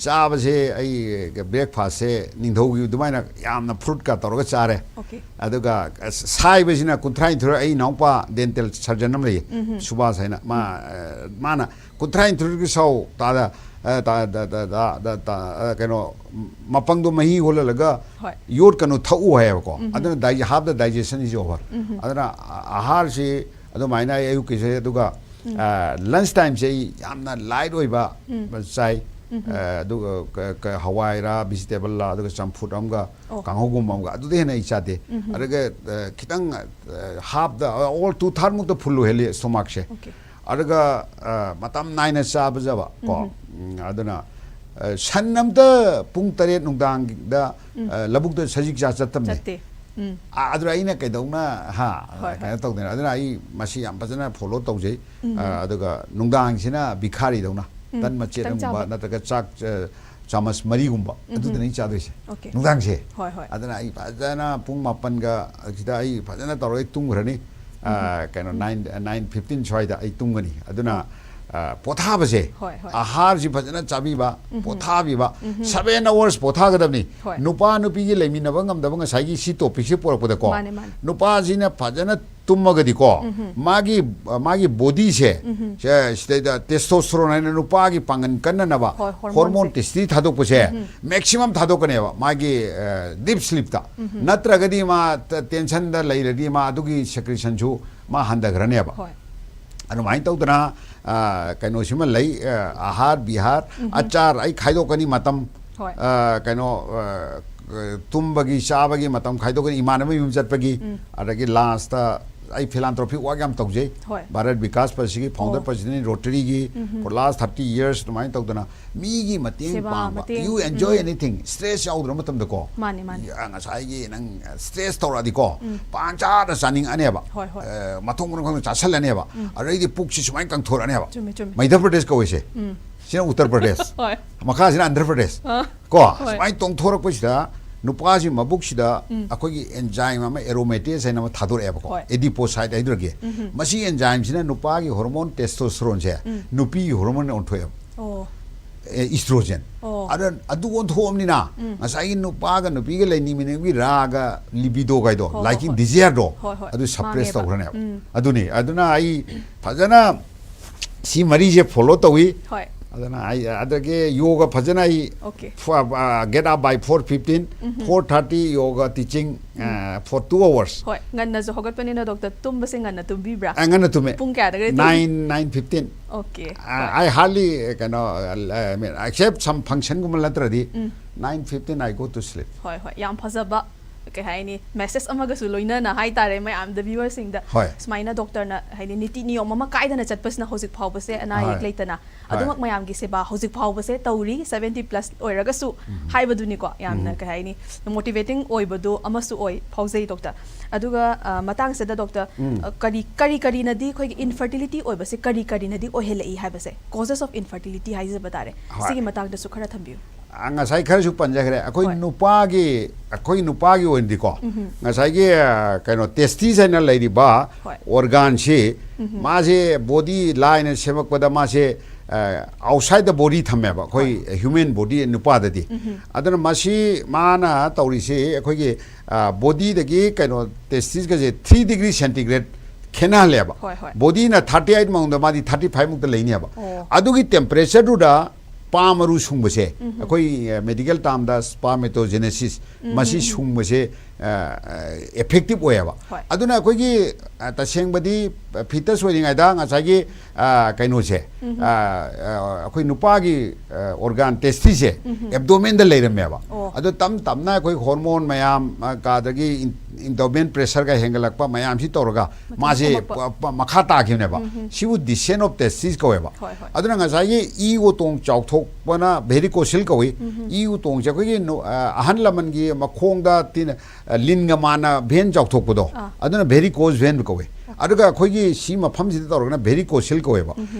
ꯆꯥꯕꯁꯦ ꯑꯩ ꯕ꯭ꯔꯦꯛꯐꯥꯁꯁꯦ ꯅꯤꯡꯊꯧꯒꯤ ꯑꯗꯨꯃꯥꯏꯅ ꯌꯥꯝꯅ ꯐ꯭ꯔꯨꯠꯀ ꯇꯧꯔꯒ ꯆꯥꯔꯦ꯫ ꯑꯣꯀꯦ꯫ ꯑꯗꯨꯒ ꯁꯥꯏꯕꯁꯤꯅ ꯀꯨꯟꯊ꯭ꯔꯥ ꯅꯤꯊꯣꯏ, ꯑꯩ ꯏꯅꯥꯎꯄꯥ ꯗꯦꯟꯇꯦꯜ ꯁꯔꯖꯟ ꯑꯃ ꯂꯩꯌꯦ, ꯁꯨꯕꯥꯁ ꯍꯥꯏꯅ꯫ ꯃꯥ, ꯑ, ꯃꯥꯅ ꯀꯨꯟꯊ꯭ꯔꯥ ꯅꯤꯊꯣꯏꯒꯤ ꯁꯥꯎ ꯇꯥꯗ, ꯑ, ꯇꯥ-, ꯇꯥ-, ꯇꯥ-, ꯇꯥ-, ꯇꯥ-, ꯑ, ꯀꯩꯅꯣ, ꯃꯄꯪꯗꯣ ꯃꯍꯤ ꯍꯣꯜꯍꯜꯂꯒ ꯍꯣꯏ꯫ ꯌꯣꯠꯀꯅꯨ, ꯊꯛꯎ ꯍꯥꯏꯌꯦꯕꯀꯣ꯫ ꯑꯗꯨꯅ ꯗꯥꯏ-, half the digestion is over꯫ ꯑꯗꯨꯅ ꯑ-, ꯑꯍꯥꯔꯁꯤ ꯑꯗꯨꯃꯥꯏꯅ ꯑꯩ ꯑꯌꯨꯛꯀꯤꯁꯦ, ꯑꯗꯨꯒ, ꯑ, ꯂꯟꯁ ꯇꯥꯏꯝꯁꯦ ꯑꯩ ꯌꯥꯝꯅ ꯂꯥꯏꯠ ꯑꯣꯏꯕ ꯆꯥꯏ꯫ ꯑ, ꯑꯗꯨꯒ ꯀ-, ꯀ-, ꯍꯋꯥꯏꯔꯥ, ꯚꯤꯖꯤꯇꯦꯕꯜꯂꯥ, ꯑꯗꯨꯒ ꯆꯝꯐꯨꯠ ꯑꯃꯒ, ꯑꯣ꯫ ꯀꯥꯡꯍꯧꯒꯨꯝꯕ ꯑꯃꯒ, ꯑꯗꯨꯗꯩ ꯍꯦꯟꯅ ꯑꯩ ꯆꯥꯗꯦ꯫ ꯑꯗꯨꯒ, ꯑ, ꯈꯤꯇꯪ, ꯑ, half the, all two third ꯃꯨꯛꯇ ꯐꯨꯜ ꯑꯣꯏꯍꯜꯂꯤ ꯁ꯭ꯇꯣꯃꯥꯛꯁꯦ꯫ ꯑꯣꯀꯦ꯫ ꯑꯗꯨꯒ, ꯑ, ꯃꯇꯝ ꯅꯥꯏꯅ ꯆꯥꯕꯖꯕ ꯀꯣ꯫ ꯎꯝ, ꯑꯗꯨꯅ, ꯑ, ꯁꯟ ꯑꯝꯇ ꯄꯨꯡ ꯇꯔꯦꯠ ꯅꯨꯡꯗꯥꯡꯗ, ꯑ, ꯂꯧꯕꯨꯛꯇ ꯁꯖꯤꯛ ꯆꯥ ꯆꯠꯇꯕꯅꯦ꯫ ꯆꯠꯇꯦ꯫ ꯎꯝ꯫ ꯑ, ꯑꯗꯨꯅ ꯑꯩꯅ ꯀꯩꯗꯧꯅ, ꯍꯥ, ꯍꯣꯏ, ꯀꯩꯅꯣ ꯍꯣꯏ꯫ ꯇꯧꯗꯅ, ꯑꯗꯨꯅ ꯑꯩ ꯃꯁꯤ ꯌꯥꯝ ꯐꯖꯅ ꯐꯣꯂꯣ ꯇꯧꯖꯩ꯫ ꯑ, ꯑꯗꯨꯒ ꯅꯨꯡꯗꯥꯡꯁꯤꯅ ꯚꯤꯈꯥꯔꯤꯗꯧꯅ ꯇꯟ ꯃꯆꯦꯠ ꯈꯤꯇꯪ ꯑꯃꯒꯨꯝꯕ ꯆꯥꯕ꯫ ꯅꯠꯇ꯭ꯔꯒ ꯆꯥꯛ, ꯑ, ꯆꯥꯃꯁ ꯃꯔꯤꯒꯨꯝꯕ, ꯑꯗꯨꯗꯅ ꯑꯩ ꯆꯥꯗꯣꯏꯁꯦ꯫ ꯑꯣꯀꯦ꯫ ꯅꯨꯡꯗꯥꯡꯁꯦ꯫ ꯍꯣꯏ, ꯍꯣꯏ꯫ ꯑꯗꯨꯅ ꯑꯩ ꯐꯖꯅ ꯄꯨꯡ ꯃꯥꯄꯟꯒ ꯁꯤꯗ ꯑꯩ ꯐꯖꯅ ꯇꯧꯔꯒ ꯑꯩ ꯇꯨꯝꯈ꯭ꯔꯅꯤ꯫ ꯑ, ꯀꯩꯅꯣ, nine, nine fifteen ꯁ꯭ꯋꯥꯏꯗ ꯑꯩ ꯇꯨꯝꯒꯅꯤ꯫ ꯑꯗꯨꯅ, ꯑ, ꯄꯣꯊꯥꯕꯁꯦ, ꯍꯣꯏ, ꯍꯣꯏ꯫ ꯑꯍꯥꯔꯁꯤ ꯐꯖꯅ ꯆꯥꯕꯤꯕ, ꯄꯣꯊꯥꯕꯤꯕ, seven hours ꯄꯣꯊꯥꯒꯗꯕꯅꯤ꯫ ꯍꯣꯏ꯫ ꯅꯨꯄꯥ ꯅꯨꯄꯤꯒꯤ ꯂꯩꯃꯤꯟꯅꯕ ꯉꯝꯗꯕ ꯉꯁꯥꯏꯒꯤ ꯁꯤ ꯇꯣꯄꯤꯛꯁꯦ ꯄꯨꯔꯛꯄꯗꯀꯣ, ꯃꯥꯅꯦ, ꯃꯥꯅꯦ꯫ ꯅꯨꯄꯥꯁꯤꯅ ꯐꯖꯅ ꯇꯨꯝꯃꯒꯗꯤꯀꯣ, ꯃꯥꯒꯤ, ꯃꯥꯒꯤ ꯕꯣꯗꯤꯁꯦ, ꯁꯤꯗꯩꯗ ꯇꯦꯁꯇꯣꯁꯇꯦꯔꯣꯟ ꯍꯥꯏꯅ ꯅꯨꯄꯥꯒꯤ ꯄꯥꯡꯒꯜ ꯀꯟꯅꯅꯕ ꯍꯣꯏ, ꯍꯣꯔꯃꯣꯟꯁꯦ꯫ ꯍꯣꯔꯃꯣꯟ ꯇꯦꯁꯇꯤ ꯊꯥꯗꯣꯛꯄꯁꯦ ꯃꯦꯛꯁꯤꯃꯝ ꯊꯥꯗꯣꯛꯀꯅꯦꯕ ꯃꯥꯒꯤ ꯗꯤꯞ ꯁ꯭ꯂꯤꯞꯇ. ꯅꯠꯇ꯭ꯔꯒꯗꯤ ꯃꯥ ꯇꯦꯟꯁꯟꯗ ꯂꯩꯔꯗꯤ ꯃꯥ ꯑꯗꯨꯒꯤ ꯁꯦꯀ꯭ꯔꯤꯁꯟꯁꯨ ꯃꯥ ꯍꯟꯊꯈ꯭ꯔꯅꯦꯕ. ꯍꯣꯏ꯫ ꯑꯗꯨꯃꯥꯏꯅ ꯇꯧꯗꯅ, ꯑ, ꯀꯩꯅꯣꯁꯤꯃ ꯂꯩ, ꯑ, ꯑꯍꯥꯔ ꯕꯤꯍꯥꯔ, ꯑꯆꯥꯔ ꯑꯩ ꯈꯥꯏꯗꯣꯛꯀꯅꯤ ꯃꯇꯝ, ꯍꯣꯏ꯫ ꯑ, ꯀꯩꯅꯣ, ꯑ, ꯇꯨꯝꯕꯒꯤ ꯆꯥꯕꯒꯤ ꯃꯇꯝ ꯈꯥꯏꯗꯣꯛꯀꯅꯤ, ꯏꯃꯥꯟꯅꯕ ꯌꯨꯝ ꯆꯠꯄꯒꯤ, ꯑꯗꯒꯤ ꯂꯥꯁꯇ ꯑꯩ ꯐꯤꯂꯥꯟꯊ꯭ꯔꯣꯄꯤꯛ ꯋꯥꯛ ꯌꯥꯝ ꯇꯧꯖꯩ. ꯍꯣꯏ꯫ ꯚꯥꯔꯠ ꯕꯤꯀꯥꯁ ꯄꯔꯁꯤꯒꯤ ꯐꯥꯎꯟꯗꯔ ꯑꯣ꯫ ꯄ꯭ꯔꯁꯤꯗꯦꯟ, ꯔꯣꯇꯔꯤꯒꯤ for last thirty years ꯑꯗꯨꯃꯥꯏꯅ ꯇꯧꯗꯅ ꯃꯤꯒꯤ ꯃꯇꯦꯡ ꯁꯦꯕꯥ, ꯄꯥꯡꯕ. ꯃꯇꯦꯡ, You enjoy anything, stress ꯌꯥꯎꯗ꯭ꯔ ꯃꯇꯝꯗꯀꯣ. ꯃꯥꯅꯤ, ꯃꯥꯅꯤ꯫ ꯉꯁꯥꯏꯒꯤ ꯅꯪ ꯁ꯭ꯇ꯭ꯔꯦꯁ ꯇꯧꯔꯛꯑꯗꯤꯀꯣ, ꯄꯥꯡꯆꯥꯗ ꯆꯥꯅꯤꯡꯉꯅꯦꯕ. ꯍꯣꯏ, ꯍꯣꯏ꯫ ꯑ, ꯃꯊꯣꯡ ꯃꯔꯝ ꯈꯪꯗꯅ ꯆꯥꯁꯜꯂꯅꯦꯕ. ꯑꯗꯩꯗꯤ ꯄꯨꯛꯁꯤ ꯁꯨꯃꯥꯏꯅ ꯀꯪꯊꯣꯔꯛꯑꯅꯦꯕ. ꯆꯨꯝꯃꯦ, ꯆꯨꯝꯃꯦ꯫ ꯃꯩꯙ꯭ꯔ ꯄ꯭ꯔꯗꯦꯁ ꯀꯧꯋꯦꯁꯦ. ꯁꯤꯅ ꯎꯠꯇꯔ ꯄ꯭ꯔꯗꯦꯁ. ꯍꯣꯏ꯫ ꯃꯈꯥꯁꯤꯅ ꯑꯟꯙ꯭ꯔ ꯄ꯭ꯔꯗꯦꯁ. ꯑ, ꯀꯣ, ꯍꯣꯏ꯫ ꯁꯨꯃꯥꯏꯅ ꯇꯣꯡꯊꯣꯔꯛꯄꯁꯤꯗ ꯅꯨꯄꯥꯁꯤ ꯃꯕꯨꯛꯁꯤꯗ ꯑꯩꯈꯣꯏꯒꯤ ꯑꯦꯟꯖꯥꯏꯝ ꯑꯃ, ꯑꯦꯔꯣꯃꯦꯇꯦꯁ ꯍꯥꯏꯅ ꯑꯃ ꯊꯥꯗꯣꯔꯛꯑꯦꯕꯀꯣ. ꯍꯣꯏ꯫ ꯑꯦꯗꯤꯄꯣꯁꯥꯏꯠ ꯍꯥꯏꯗ꯭ꯔꯒꯦ. ꯃꯁꯤ ꯑꯦꯟꯖꯥꯏꯝꯁꯤꯅ ꯅꯨꯄꯥꯒꯤ ꯍꯣꯔꯃꯣꯟ ꯇꯦꯁꯇꯣꯁꯇꯦꯔꯣꯟꯁꯦ ꯅꯨꯄꯤꯒꯤ ꯍꯣꯔꯃꯣꯟ ꯑꯣꯟꯊꯣꯛꯑꯦꯕ. ꯑꯣ꯫ ꯑꯦ, ꯏꯁꯇ꯭ꯔꯣꯖꯦꯟ. ꯑꯣ꯫ ꯑꯗ ꯑꯗꯨ ꯑꯣꯟꯊꯣꯛꯑꯕꯅꯤꯅ ꯉꯁꯥꯏꯒꯤ ꯅꯨꯄꯥꯒ ꯅꯨꯄꯤꯒ ꯂꯩꯅꯤꯡꯃꯤꯟꯅꯕꯒꯤ ꯔꯥꯒ ꯂꯤꯕꯤꯗꯣ ꯀꯥꯏꯗꯣ, ꯍꯣꯏ, ꯍꯣꯏ, ꯂꯥꯏꯀꯤꯡ ꯍꯣꯏ꯫ ꯗꯤꯖꯤꯌꯔꯗꯣ, ꯍꯣꯏ, ꯍꯣꯏ꯫ ꯑꯗꯨ ꯁꯄ꯭ꯔꯦꯁ ꯃꯥꯡꯉꯦꯕ꯫ ꯇꯧꯈ꯭ꯔꯅꯦꯕ. ꯑꯗꯨꯅꯤ. ꯑꯗꯨꯅ ꯑꯩ ꯐꯖꯅ ꯁꯤ ꯃꯔꯤꯁꯦ ꯐꯣꯂꯣ ꯇꯧꯏ. ꯍꯣꯏ꯫ ꯑꯗꯨꯅ ꯑꯩ, ꯑꯗꯒꯤ ꯌꯣꯒ ꯐꯖꯅ ꯑꯩ Okay. ꯐ-, ꯑ, get up by four fifteen, four thirty yoga teaching, ꯑ, for two hours. ꯍꯣꯏ, ꯉꯟꯅꯁꯨ ꯍꯧꯒꯠꯄꯅꯤꯅ, ꯗꯣꯛꯇꯔ, ꯇꯨꯝꯕꯁꯦ ꯉꯟꯅ ꯇꯨꯝꯕꯤꯕ꯭ꯔꯥ? ꯑ, ꯉꯟꯅ ꯇꯨꯝꯃꯦ. ꯄꯨꯡ ꯀꯌꯥꯗꯒꯗꯤ ꯇꯨꯝ- Nine, nine fifteen. Okay. ꯑ, I hardly, ꯀꯩꯅꯣ, ꯑ, I mean, except some functionꯒꯨꯝꯕ ꯅꯠꯇ꯭ꯔꯗꯤ, nine fifteen I go to sleep. ꯍꯣꯏ, ꯍꯣꯏ, ꯌꯥꯝ ꯐꯖꯕ, ꯀꯩ ꯍꯥꯏꯅꯤ, ꯃꯦꯁꯦꯖ ꯑꯃꯒꯁꯨ ꯂꯣꯏꯅꯅ ꯍꯥꯏꯇꯥꯔꯦ, ꯃꯌꯥꯝꯗ, ꯚ꯭ꯌꯨꯋꯔꯁꯤꯡꯗ꯫ ꯍꯣꯏ꯫ ꯁꯨꯃꯥꯏꯅ ꯗꯣꯛꯇꯔꯅ, ꯍꯥꯏꯗꯤ, ꯅꯤꯇꯤ ꯅꯤꯌꯣꯝ ꯑꯃ ꯀꯥꯏꯗꯅ ꯆꯠꯄꯁꯤꯅ ꯍꯧꯖꯤꯛ ꯐꯥꯎꯕꯁꯦ ꯑꯅꯥ ꯑꯌꯦꯛ ꯍꯣꯏ꯫ ꯂꯩꯇꯅ ꯍꯣꯏ꯫ ꯑꯗꯨꯃꯛ ꯃꯌꯥꯝꯒꯤ ꯁꯦꯕꯥ ꯍꯧꯖꯤꯛ ꯐꯥꯎꯕꯁꯦ ꯇꯧꯔꯤ, seventy plus ꯑꯣꯏꯔꯒꯁꯨ ꯍꯥꯏꯕꯗꯨꯅꯤꯀꯣ, ꯌꯥꯝꯅ, ꯀꯩ ꯍꯥꯏꯅꯤ, ꯃꯣꯇꯤꯚꯦꯇꯤꯡ ꯑꯣꯏꯕꯗꯣ ꯑꯃꯁꯨ ꯑꯣꯏ, ꯐꯥꯎꯖꯩ, ꯗꯣꯛꯇꯔ꯫ ꯑꯗꯨꯒ, ꯑ, ꯃꯇꯥꯡꯁꯤꯗ, ꯗꯣꯛꯇꯔ, ꯑ, ꯀꯔꯤ, ꯀꯔꯤ ꯀꯔꯤꯅꯗꯤ ꯑꯩꯈꯣꯏꯒꯤ ꯏꯟꯐꯔꯇꯤꯂꯤꯇꯤ ꯑꯣꯏꯕꯁꯦ, ꯀꯔꯤ ꯀꯔꯤꯅꯗꯤ ꯑꯣꯏꯍꯜꯂꯛꯏ ꯍꯥꯏꯕꯁꯦ, causes of infertility ꯍꯥꯏꯖꯕ ꯇꯥꯔꯦ, ꯍꯣꯏ꯫ ꯁꯤꯒꯤ ꯃꯇꯥꯡꯗꯁꯨ ꯈꯔ ꯊꯝꯕꯤꯌꯨ꯫ ꯑ, ꯉꯁꯥꯏ ꯈꯔꯁꯨ ꯄꯟꯖꯈ꯭ꯔꯦ, ꯑꯩꯈꯣꯏ ꯍꯣꯏ꯫ ꯅꯨꯄꯥꯒꯤ, ꯑꯩꯈꯣꯏ ꯅꯨꯄꯥꯒꯤ ꯑꯣꯏꯅꯗꯤꯀꯣ, ꯉꯁꯥꯏꯒꯤ, ꯑ, ꯀꯩꯅꯣ, ꯇꯦꯁꯇꯤꯁ ꯍꯥꯏꯅ ꯂꯩꯔꯤꯕ ꯍꯣꯏ꯫ ꯑꯣꯔꯒꯥꯟꯁꯤ, ꯃꯥꯁꯦ ꯕꯣꯗꯤ ꯂꯥꯏꯅ ꯁꯦꯝꯃꯛꯄꯗ ꯃꯥꯁꯦ, outside the body ꯊꯝꯃꯦꯕ, ꯑꯩꯈꯣꯏ human body ꯅꯨꯄꯥꯗꯗꯤ꯫ ꯑꯗꯨꯅ ꯃꯁꯤ ꯃꯥꯅ ꯇꯧꯔꯤꯁꯤ ꯑꯩꯈꯣꯏꯒꯤ bodyꯗꯒꯤ ꯀꯩꯅꯣ testisꯀꯁꯦ three degree centigrade ꯈꯦꯠꯅꯍꯜꯂꯦꯕ꯫ ꯍꯣꯏ, ꯍꯣꯏ꯫ Bodyꯅ thirty eight ꯃꯉꯣꯟꯗ, ꯃꯥꯗꯤ thirty five ꯃꯨꯛꯇ ꯂꯩꯅꯦꯕ꯫ ꯑꯣ꯫ ꯑꯗꯨꯒꯤ temperatureꯗꯨꯗ ꯄꯥ ꯃꯔꯨ ꯁꯨꯡꯕꯁꯦ, ꯑꯩꯈꯣꯏ medical termꯗ spermatogenesis, ꯃꯁꯤ ꯁꯨꯡꯕꯁꯦ effective ꯑꯣꯏꯌꯦꯕ꯫ ꯍꯣꯏ꯫ ꯑꯗꯨꯅ ꯑꯩꯈꯣꯏꯒꯤ ꯑ, ꯇꯁꯦꯡꯕꯗꯤ fetus ꯑꯣꯏꯔꯤꯉꯩꯗ ꯉꯁꯥꯏꯒꯤ ꯑ, ꯀꯩꯅꯣꯁꯦ, ꯑ, ꯑ, ꯑꯩꯈꯣꯏ ꯅꯨꯄꯥꯒꯤ organ testisꯁꯦ abdomenꯗ ꯂꯩꯔꯝꯃꯦꯕ꯫ ꯑꯣ꯫ ꯑꯗꯣ ꯇꯞ ꯇꯞꯅ ꯑꯩꯈꯣꯏ hormone ꯃꯌꯥꯝ, ꯑ, ꯑꯗꯒꯤ in- abdomen pressureꯒ ꯍꯦꯟꯒꯠꯂꯛꯄ ꯃꯌꯥꯝꯁꯤ ꯇꯧꯔꯒ ꯃꯥꯁꯦ ꯀꯨꯝꯃꯛꯄ꯫ ꯄ- ꯄ- ꯃꯈꯥ ꯇꯥꯈꯤꯕꯅꯦꯕ꯫ ꯁꯤꯕꯨ descent of testis ꯀꯧꯋꯦꯕ꯫ ꯍꯣꯏ, ꯍꯣꯏ꯫ ꯑꯗꯨꯅ ꯉꯁꯥꯏꯒꯤ ꯏ ꯎꯇꯣꯡ ꯆꯥꯎꯊꯣꯛꯄꯅ varicocele ꯀꯧꯏ꯫ ꯏ ꯎꯇꯣꯡꯁꯦ ꯑꯩꯈꯣꯏꯒꯤ ꯅꯨ- ꯑ, ꯑꯍꯜ ꯂꯃꯟꯒꯤ ꯃꯈꯣꯡꯗ ꯇꯤꯟ- ꯑ, ꯂꯤꯟꯒ ꯃꯥꯟꯅ vein ꯆꯥꯎꯊꯣꯛꯄꯗꯣ, ꯑꯥ꯫ ꯑꯗꯨꯅ varicose vein ꯀꯧꯋꯦ꯫ ꯑꯗꯨꯒ ꯑꯩꯈꯣꯏꯒꯤ ꯁꯤ ꯃꯐꯝꯁꯤꯗ ꯇꯧꯔꯒꯅ varicocele ꯀꯧꯋꯦꯕ꯫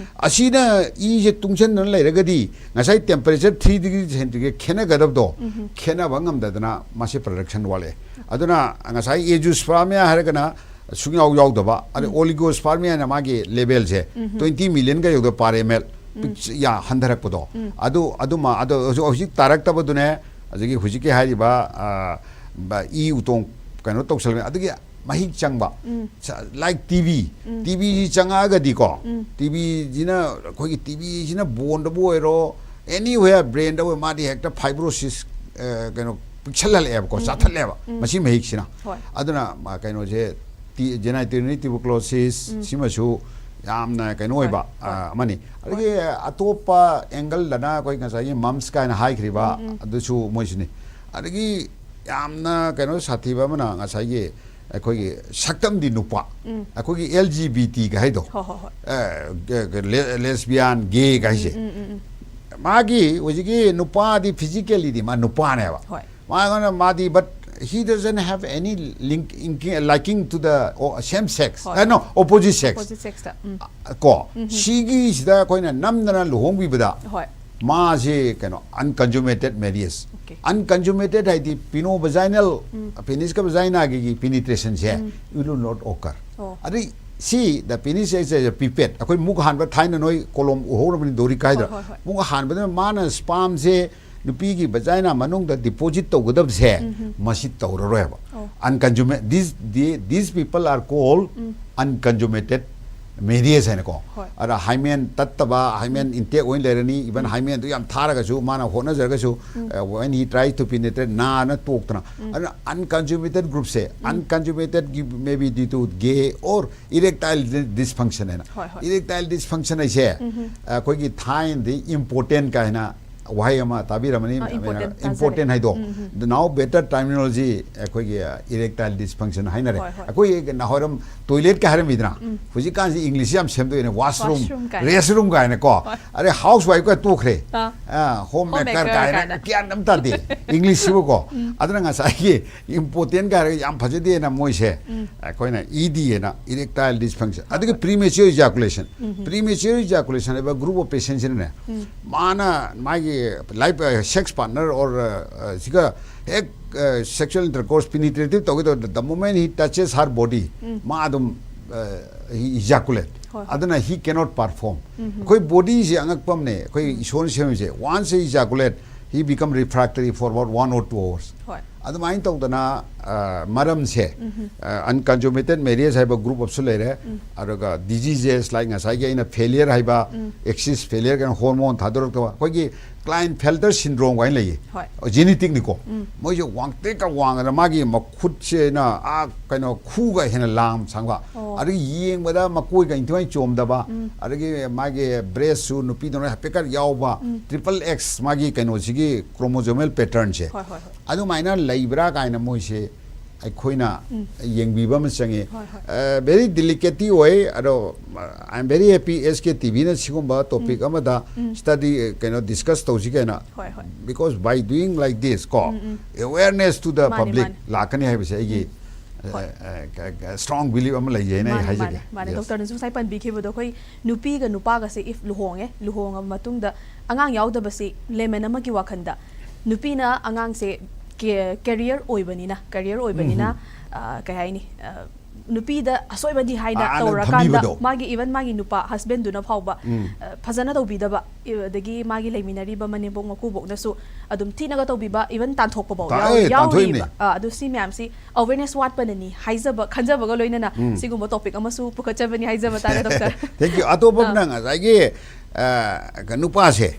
ꯑꯁꯤꯅ ꯏꯁꯦ ꯇꯨꯡꯁꯤꯟꯗꯨꯅ ꯂꯩꯔꯒꯗꯤ ꯉꯁꯥꯏ temperature three degree centigrade ꯈꯦꯠꯅꯒꯗꯕꯗꯣ ꯈꯦꯠꯅꯕ ꯉꯝꯗꯗꯅ ꯃꯁꯤ production ꯋꯥꯠꯂꯛꯑꯦ꯫ ꯑꯗꯨꯅ ꯉꯁꯥꯏ angiospermia ꯍꯥꯏꯔꯒꯅ ꯁꯨꯡꯌꯥꯎ ꯌꯥꯎꯗꯕ, ꯑꯗꯩ oligospermiaꯅ ꯃꯥꯒꯤ levelꯁꯦ twenty millionꯒ ꯌꯧꯗ per ml, ꯄꯤꯛ- ꯌꯥ ꯍꯟꯊꯔꯛꯄꯗꯣ꯫ ꯑꯗꯨ ꯑꯗꯨꯃ ꯑꯗꯣ ꯍꯧꯖꯤꯛ ꯍꯧꯖꯤꯛ ꯇꯥꯔꯛꯇꯕꯗꯨꯅꯦ꯫ ꯑꯗꯒꯤ ꯍꯧꯖꯤꯛꯀꯤ ꯍꯥꯏꯔꯤꯕ ꯑ, ꯕ- ꯏ ꯎꯇꯣꯡ ꯀꯩꯅꯣ ꯇꯧꯁꯜꯂꯛꯄ, ꯑꯗꯒꯤ ꯃꯍꯤꯛ ꯆꯪꯕ, like TB, TBꯁꯤ ꯆꯪꯉꯛꯑꯒꯗꯤꯀꯣ, TBꯁꯤꯅ ꯑꯩꯈꯣꯏꯒꯤ TBꯁꯤꯅ boneꯗꯕꯨ ꯑꯣꯏꯔꯣ, anywhere brainꯗ ꯑꯣꯏꯔꯣ, ꯃꯥꯗꯤ ꯍꯦꯛꯇ fibrosis, ꯑ, ꯀꯩꯅꯣ ꯄꯤꯛꯁꯜꯍꯜꯂꯛꯑꯦꯕꯀꯣ, ꯆꯥꯊꯠꯂꯦꯕ ꯃꯁꯤ ꯃꯍꯤꯛꯁꯤꯅ꯫ ꯍꯣꯏ꯫ ꯑꯗꯨꯅ ꯃꯥ- ꯀꯩꯅꯣꯁꯦ, ꯇꯤ- genitourinary tuberculosis ꯁꯤꯃꯁꯨ ꯌꯥꯝꯅ ꯀꯩꯅꯣ ꯑꯣꯏꯕ ꯍꯣꯏ꯫ ꯑ, ꯑꯃꯅꯤ꯫ ꯑꯗꯒꯤ ꯑꯇꯣꯞꯄ angleꯗꯅ ꯑꯩꯈꯣꯏ ꯉꯁꯥꯏꯒꯤ mumps ꯀꯥꯏꯅ ꯍꯥꯏꯈ꯭ꯔꯤꯕ ꯑꯗꯨꯁꯨ ꯃꯣꯏꯁꯤꯅꯤ꯫ ꯑꯗꯒꯤ ꯌꯥꯝꯅ ꯀꯩꯅꯣ ꯁꯥꯊꯤꯕ ꯑꯃꯅ ꯉꯁꯥꯏꯒꯤ ꯑꯩꯈꯣꯏꯒꯤ ꯁꯛꯇꯝꯗꯤ ꯅꯨꯄꯥ, ꯑꯩꯈꯣꯏꯒꯤ LGBTꯒ ꯍꯥꯏꯗꯣ, ꯍꯣꯏ, ꯍꯣꯏ, ꯍꯣꯏ꯫ ꯑ, ꯒ- ꯒ- le- lesbian, gayꯒ ꯍꯥꯏꯁꯦ꯫ ꯃꯥꯒꯤ ꯍꯧꯖꯤꯛꯀꯤ ꯅꯨꯄꯥꯗꯤ physicallyꯗꯤ ꯃꯥ ꯅꯨꯄꯥꯅꯦꯕ꯫ ꯍꯣꯏ꯫ ꯃꯥꯉꯣꯟꯗ ꯃꯥꯗꯤ, but he doesn't have any link, in- liking to the, oh, same sex, ꯍꯣꯏ, uh, no, opposite sex. Opposite sexꯇ꯫ ꯎꯝ꯫ ꯀꯣ, ꯁꯤꯒꯤꯁꯤꯗ ꯑꯩꯈꯣꯏꯅ ꯅꯝꯗꯅ ꯂꯨꯍꯣꯡꯕꯤꯕꯗ ꯍꯣꯏ꯫ ꯃꯥꯁꯦ ꯀꯩꯅꯣ, unconsummated marriage. Okay. Unconsummated ꯍꯥꯏꯗꯤ penovaginal, penisꯀ vaginaꯒꯤ penetrationꯁꯦ, it will not occur. ꯑꯣ꯫ ꯑꯗꯩ See, the penis is a pipette. ꯑꯩꯈꯣꯏ ꯃꯨꯛ ꯍꯥꯟꯕ ꯊꯥꯏꯅ ꯅꯣꯏ ꯀꯣꯂꯣꯝ ꯎꯍꯧꯔꯕꯅꯤ ꯗꯣꯔꯤ ꯀꯥꯏꯗ꯫ ꯍꯣꯏ, ꯍꯣꯏ, ꯍꯣꯏ꯫ ꯃꯨꯛ ꯍꯥꯟꯕꯗ ꯃꯥꯅ spermꯁꯦ ꯅꯨꯄꯤꯒꯤ vagina ꯃꯅꯨꯡꯗ deposit ꯇꯧꯒꯗꯕꯁꯦ ꯃꯁꯤ ꯇꯧꯔꯔꯣꯏꯕ꯫ ꯑꯣ꯫ Unconsummate, these, the- these people are called unconsummated marriage ꯍꯥꯏꯅꯀꯣ꯫ ꯍꯣꯏ꯫ ꯑꯗ hymen ꯇꯠꯇꯕ, hymen intact ꯑꯣꯏꯅ ꯂꯩꯔꯅꯤ, even hymenꯗꯨ ꯌꯥꯝ ꯊꯥꯔꯒꯁꯨ ꯃꯥꯅ ꯍꯣꯠꯅꯖꯔꯒꯁꯨ, uh, when he tries to penetrate, ꯅꯥꯅ ꯇꯣꯛꯇꯅ꯫ ꯑꯗꯨꯅ unconsummated groupꯁꯦ, unconsummatedꯒꯤ maybe due to gay or erectile dysfunction ꯍꯥꯏꯅ꯫ ꯍꯣꯏ, ꯍꯣꯏ꯫ Erectile dysfunction ꯍꯥꯏꯁꯦ ꯑꯩꯈꯣꯏꯒꯤ ꯊꯥꯏꯅꯗꯤ impotent ꯀꯥꯏꯅ ꯋꯥꯍꯩ ꯑꯃ ꯇꯥꯕꯤꯔꯝꯃꯅꯤ꯫ ꯑꯥ, impotent ꯇꯥꯖꯔꯦ꯫ Impotent ꯍꯥꯏꯗꯣ꯫ The now better terminology ꯑꯩꯈꯣꯏꯒꯤ erectile dysfunction ꯍꯥꯏꯅꯔꯦ꯫ ꯍꯣꯏ, ꯍꯣꯏ꯫ ꯑꯩꯈꯣꯏ ꯅꯍꯥꯟꯋꯥꯏꯔꯝ toilet ꯀ ꯍꯥꯏꯔꯝꯃꯤꯗꯅ, ꯍꯧꯖꯤꯛꯀꯥꯟꯁꯤ English ꯌꯥꯝ ꯁꯦꯝꯗꯣꯛꯏꯅꯦ, washroom, Washroom ꯀꯥꯏꯅ꯫ Restroom ꯀꯥꯏꯅꯀꯣ꯫ ꯍꯣꯏ꯫ ꯑꯗꯩ housewife ꯀ ꯇꯣꯛꯈ꯭ꯔꯦ꯫ ꯑꯥ꯫ ꯑꯥ, home maker Homemaker ꯀꯥꯏꯅ ꯀꯥꯏꯅ꯫ ꯒ꯭ꯌꯥꯟ ꯑꯃ ꯇꯥꯗꯦ Englishꯁꯤꯕꯨꯀꯣ꯫ ꯑꯗꯨꯅ ꯉꯁꯥꯏꯒꯤ impotent ꯀ ꯍꯥꯏꯔꯒ ꯌꯥꯝ ꯐꯖꯗꯦꯅ ꯃꯣꯏꯁꯦ ꯑꯩꯈꯣꯏꯅ E D ꯍꯥꯏꯅ erectile dysfunction꯫ ꯑꯗꯨꯒ premature ejaculation꯫ Premature ejaculation ꯍꯥꯏꯕ group of patientꯁꯤꯅꯅꯦ, ꯃꯥꯅ ꯃꯥꯒꯤ life, uh, sex partner or, uh, uh, ꯁꯤꯒ ꯍꯦꯛ, uh, sexual intercourse, penetrative ꯇꯧꯒꯦ ꯇꯧꯕꯗ, the moment he touches her body, ꯃꯥ ꯑꯗꯨꯝ, uh, he ejaculate꯫ ꯍꯣꯏ, ꯍꯣꯏ꯫ ꯑꯗꯨꯅ he cannot perform꯫ ꯑꯩꯈꯣꯏ bodyꯁꯤ ꯑꯉꯛꯄ ꯑꯃꯅꯦ, ꯑꯩꯈꯣꯏ ꯏꯁꯣꯔꯅ ꯁꯦꯝꯃꯤꯁꯦ꯫ Once he ejaculate, he become refractory for about one or two hours꯫ ꯍꯣꯏ꯫ ꯑꯗꯨꯃꯥꯏꯅ ꯇꯧꯗꯅ, ꯑ, ꯃꯔꯝꯁꯦ, ꯑ, unconsummated marriage ꯍꯥꯏꯕ group ꯑꯃꯁꯨ ꯂꯩꯔꯦ꯫ ꯑꯗꯨꯒ diseases like ꯉꯁꯥꯏꯒꯤ ꯑꯩꯅ failure ꯍꯥꯏꯕ, axis failure ꯀꯩꯅꯣ hormone ꯊꯥꯗꯣꯔꯛꯇꯕ, ꯑꯩꯈꯣꯏꯒꯤ Klinefelter syndrome ꯀꯥꯏꯅ ꯂꯩꯌꯦ꯫ ꯍꯣꯏ꯫ Genetic ꯅꯤꯀꯣ꯫ ꯃꯣꯏꯁꯦ ꯋꯥꯡꯇ꯭ꯔꯤꯛꯀ ꯋꯥꯡꯉꯗ ꯃꯥꯒꯤ ꯃꯈꯨꯠꯁꯤꯅ ꯑꯥ ꯀꯩꯅꯣ ꯈꯨꯒ ꯍꯦꯟꯅ ꯂꯥꯝ ꯁꯥꯡꯕ꯫ ꯑꯣ꯫ ꯑꯗꯒꯤ ꯌꯦꯡꯕꯗ ꯃꯀꯣꯏꯒ ꯏꯟꯊꯤ ꯅꯨꯡꯉꯥꯏ ꯆꯣꯝꯗꯕ꯫ ꯑꯗꯒꯤ ꯃꯥꯒꯤ breastꯁꯨ ꯅꯨꯄꯤꯗꯧꯅ ꯍꯥꯏꯐꯦꯠꯀ ꯌꯥꯎꯕ꯫ Triple X ꯃꯥꯒꯤ ꯀꯩꯅꯣꯁꯤꯒꯤ chromosomal patternꯁꯦ꯫ ꯍꯣꯏ, ꯍꯣꯏ, ꯍꯣꯏ꯫ ꯑꯗꯨꯃꯥꯏꯅ ꯂꯩꯕ꯭ꯔꯥ ꯀꯥꯏꯅ ꯃꯣꯏꯁꯦ ꯑꯩꯈꯣꯏꯅ ꯌꯦꯡꯕꯤꯕ ꯑꯃ ꯆꯪꯉꯤ꯫ ꯍꯣꯏ, ꯍꯣꯏ꯫ ꯑ, very delicateꯇꯤ ꯑꯣꯏ, ꯑꯗꯣ, uh, I am very happy S K TVꯅ ꯁꯤꯒꯨꯝꯕ topic ꯑꯃꯗ study, uh, ꯀꯩꯅꯣ, discuss ꯇꯧꯁꯤ ꯀꯩꯅꯣ꯫ ꯍꯣꯏ, ꯍꯣꯏ꯫ Because by doing like this ꯀꯣ, awareness to the ꯃꯥꯅꯤ, public ꯃꯥꯅꯤ꯫ ꯂꯥꯛꯀꯅꯤ ꯍꯥꯏꯕꯁꯦ ꯑꯩꯒꯤ, ꯍꯣꯏ꯫ uh, uh, strong belief ꯑꯃ ꯂꯩꯌꯦꯅ ꯑꯩ ꯃꯥꯅꯤ, ꯍꯥꯏꯖꯒꯦ꯫ ꯃꯥꯅꯤ, ꯃꯥꯅꯤ꯫ Yes. Doctorꯅꯁꯨ ꯉꯁꯥꯏ ꯄꯟꯕꯤꯈꯤꯕꯗꯣ, ꯑꯩꯈꯣꯏ ꯅꯨꯄꯤꯒ ꯅꯨꯄꯥꯒꯁꯦ if ꯂꯨꯍꯣꯡꯉꯦ, ꯂꯨꯍꯣꯡꯉꯕ ꯃꯇꯨꯡꯗ ꯑꯉꯥꯡ ꯌꯥꯎꯗꯕꯁꯤ layman ꯑꯃꯒꯤ ꯋꯥꯈꯜꯗ ꯅꯨꯄꯤꯅ ꯑꯉꯥꯡꯁꯦ ꯀꯦ-, career ꯑꯣꯏꯕꯅꯤꯅ, career ꯑꯣꯏꯕꯅꯤꯅ, ꯑ, ꯀꯩ ꯍꯥꯏꯅꯤ, ꯑ, ꯅꯨꯄꯤꯗ ꯑꯁꯣꯏꯕꯅꯤ ꯍꯥꯏꯅ ꯑꯥ, ꯅꯪ ꯇꯧꯔꯀꯥꯟꯗ ꯊꯝꯕꯤꯕꯗꯣ꯫ ꯃꯥꯒꯤ, even ꯃꯥꯒꯤ ꯅꯨꯄꯥ ꯍꯁꯕꯦꯟꯗꯨꯅ ꯐꯥꯎꯕ ꯎꯝ꯫ ꯑ, ꯐꯖꯅ ꯇꯧꯕꯤꯗꯕ, ꯑꯗꯒꯤ ꯃꯥꯒꯤ ꯂꯩꯃꯤꯟꯅꯔꯤꯕ ꯃꯅꯦꯝꯕꯣꯛ ꯃꯀꯨꯕꯣꯛꯅꯁꯨ ꯑꯗꯨꯝ ꯊꯤꯅꯒ ꯇꯧꯕꯤꯕ, even ꯇꯥꯟꯊꯣꯛꯄ ꯐꯥꯎ ꯇꯥ-, ꯌꯥꯎ- ꯑꯦ, ꯇꯥꯟꯊꯣꯛꯏꯅꯦ꯫ ꯌꯥꯎꯔꯤꯕ꯫ ꯑ, ꯑꯗꯨ ꯁꯤ ꯃꯌꯥꯝꯁꯤ ꯑꯋꯦꯔꯅꯦꯁ ꯋꯥꯠꯄꯅꯅꯤ ꯍꯥꯏꯖꯕ, ꯈꯟꯖꯕꯒ ꯂꯣꯏꯅꯅ ꯎꯝ꯫ ꯁꯤꯒꯨꯝꯕ ꯇꯣꯄꯤꯛ ꯑꯃꯁꯨ ꯄꯨꯈꯠꯆꯕꯅꯤ ꯍꯥꯏꯖꯕ ꯇꯥꯔꯦ, ꯗꯣꯛꯇꯔ꯫ Thank you. ꯑꯇꯣꯞꯄ ꯑꯃꯅ ꯉꯁꯥꯏꯒꯤ ꯑ, ꯀ-, ꯅꯨꯄꯥꯁꯦ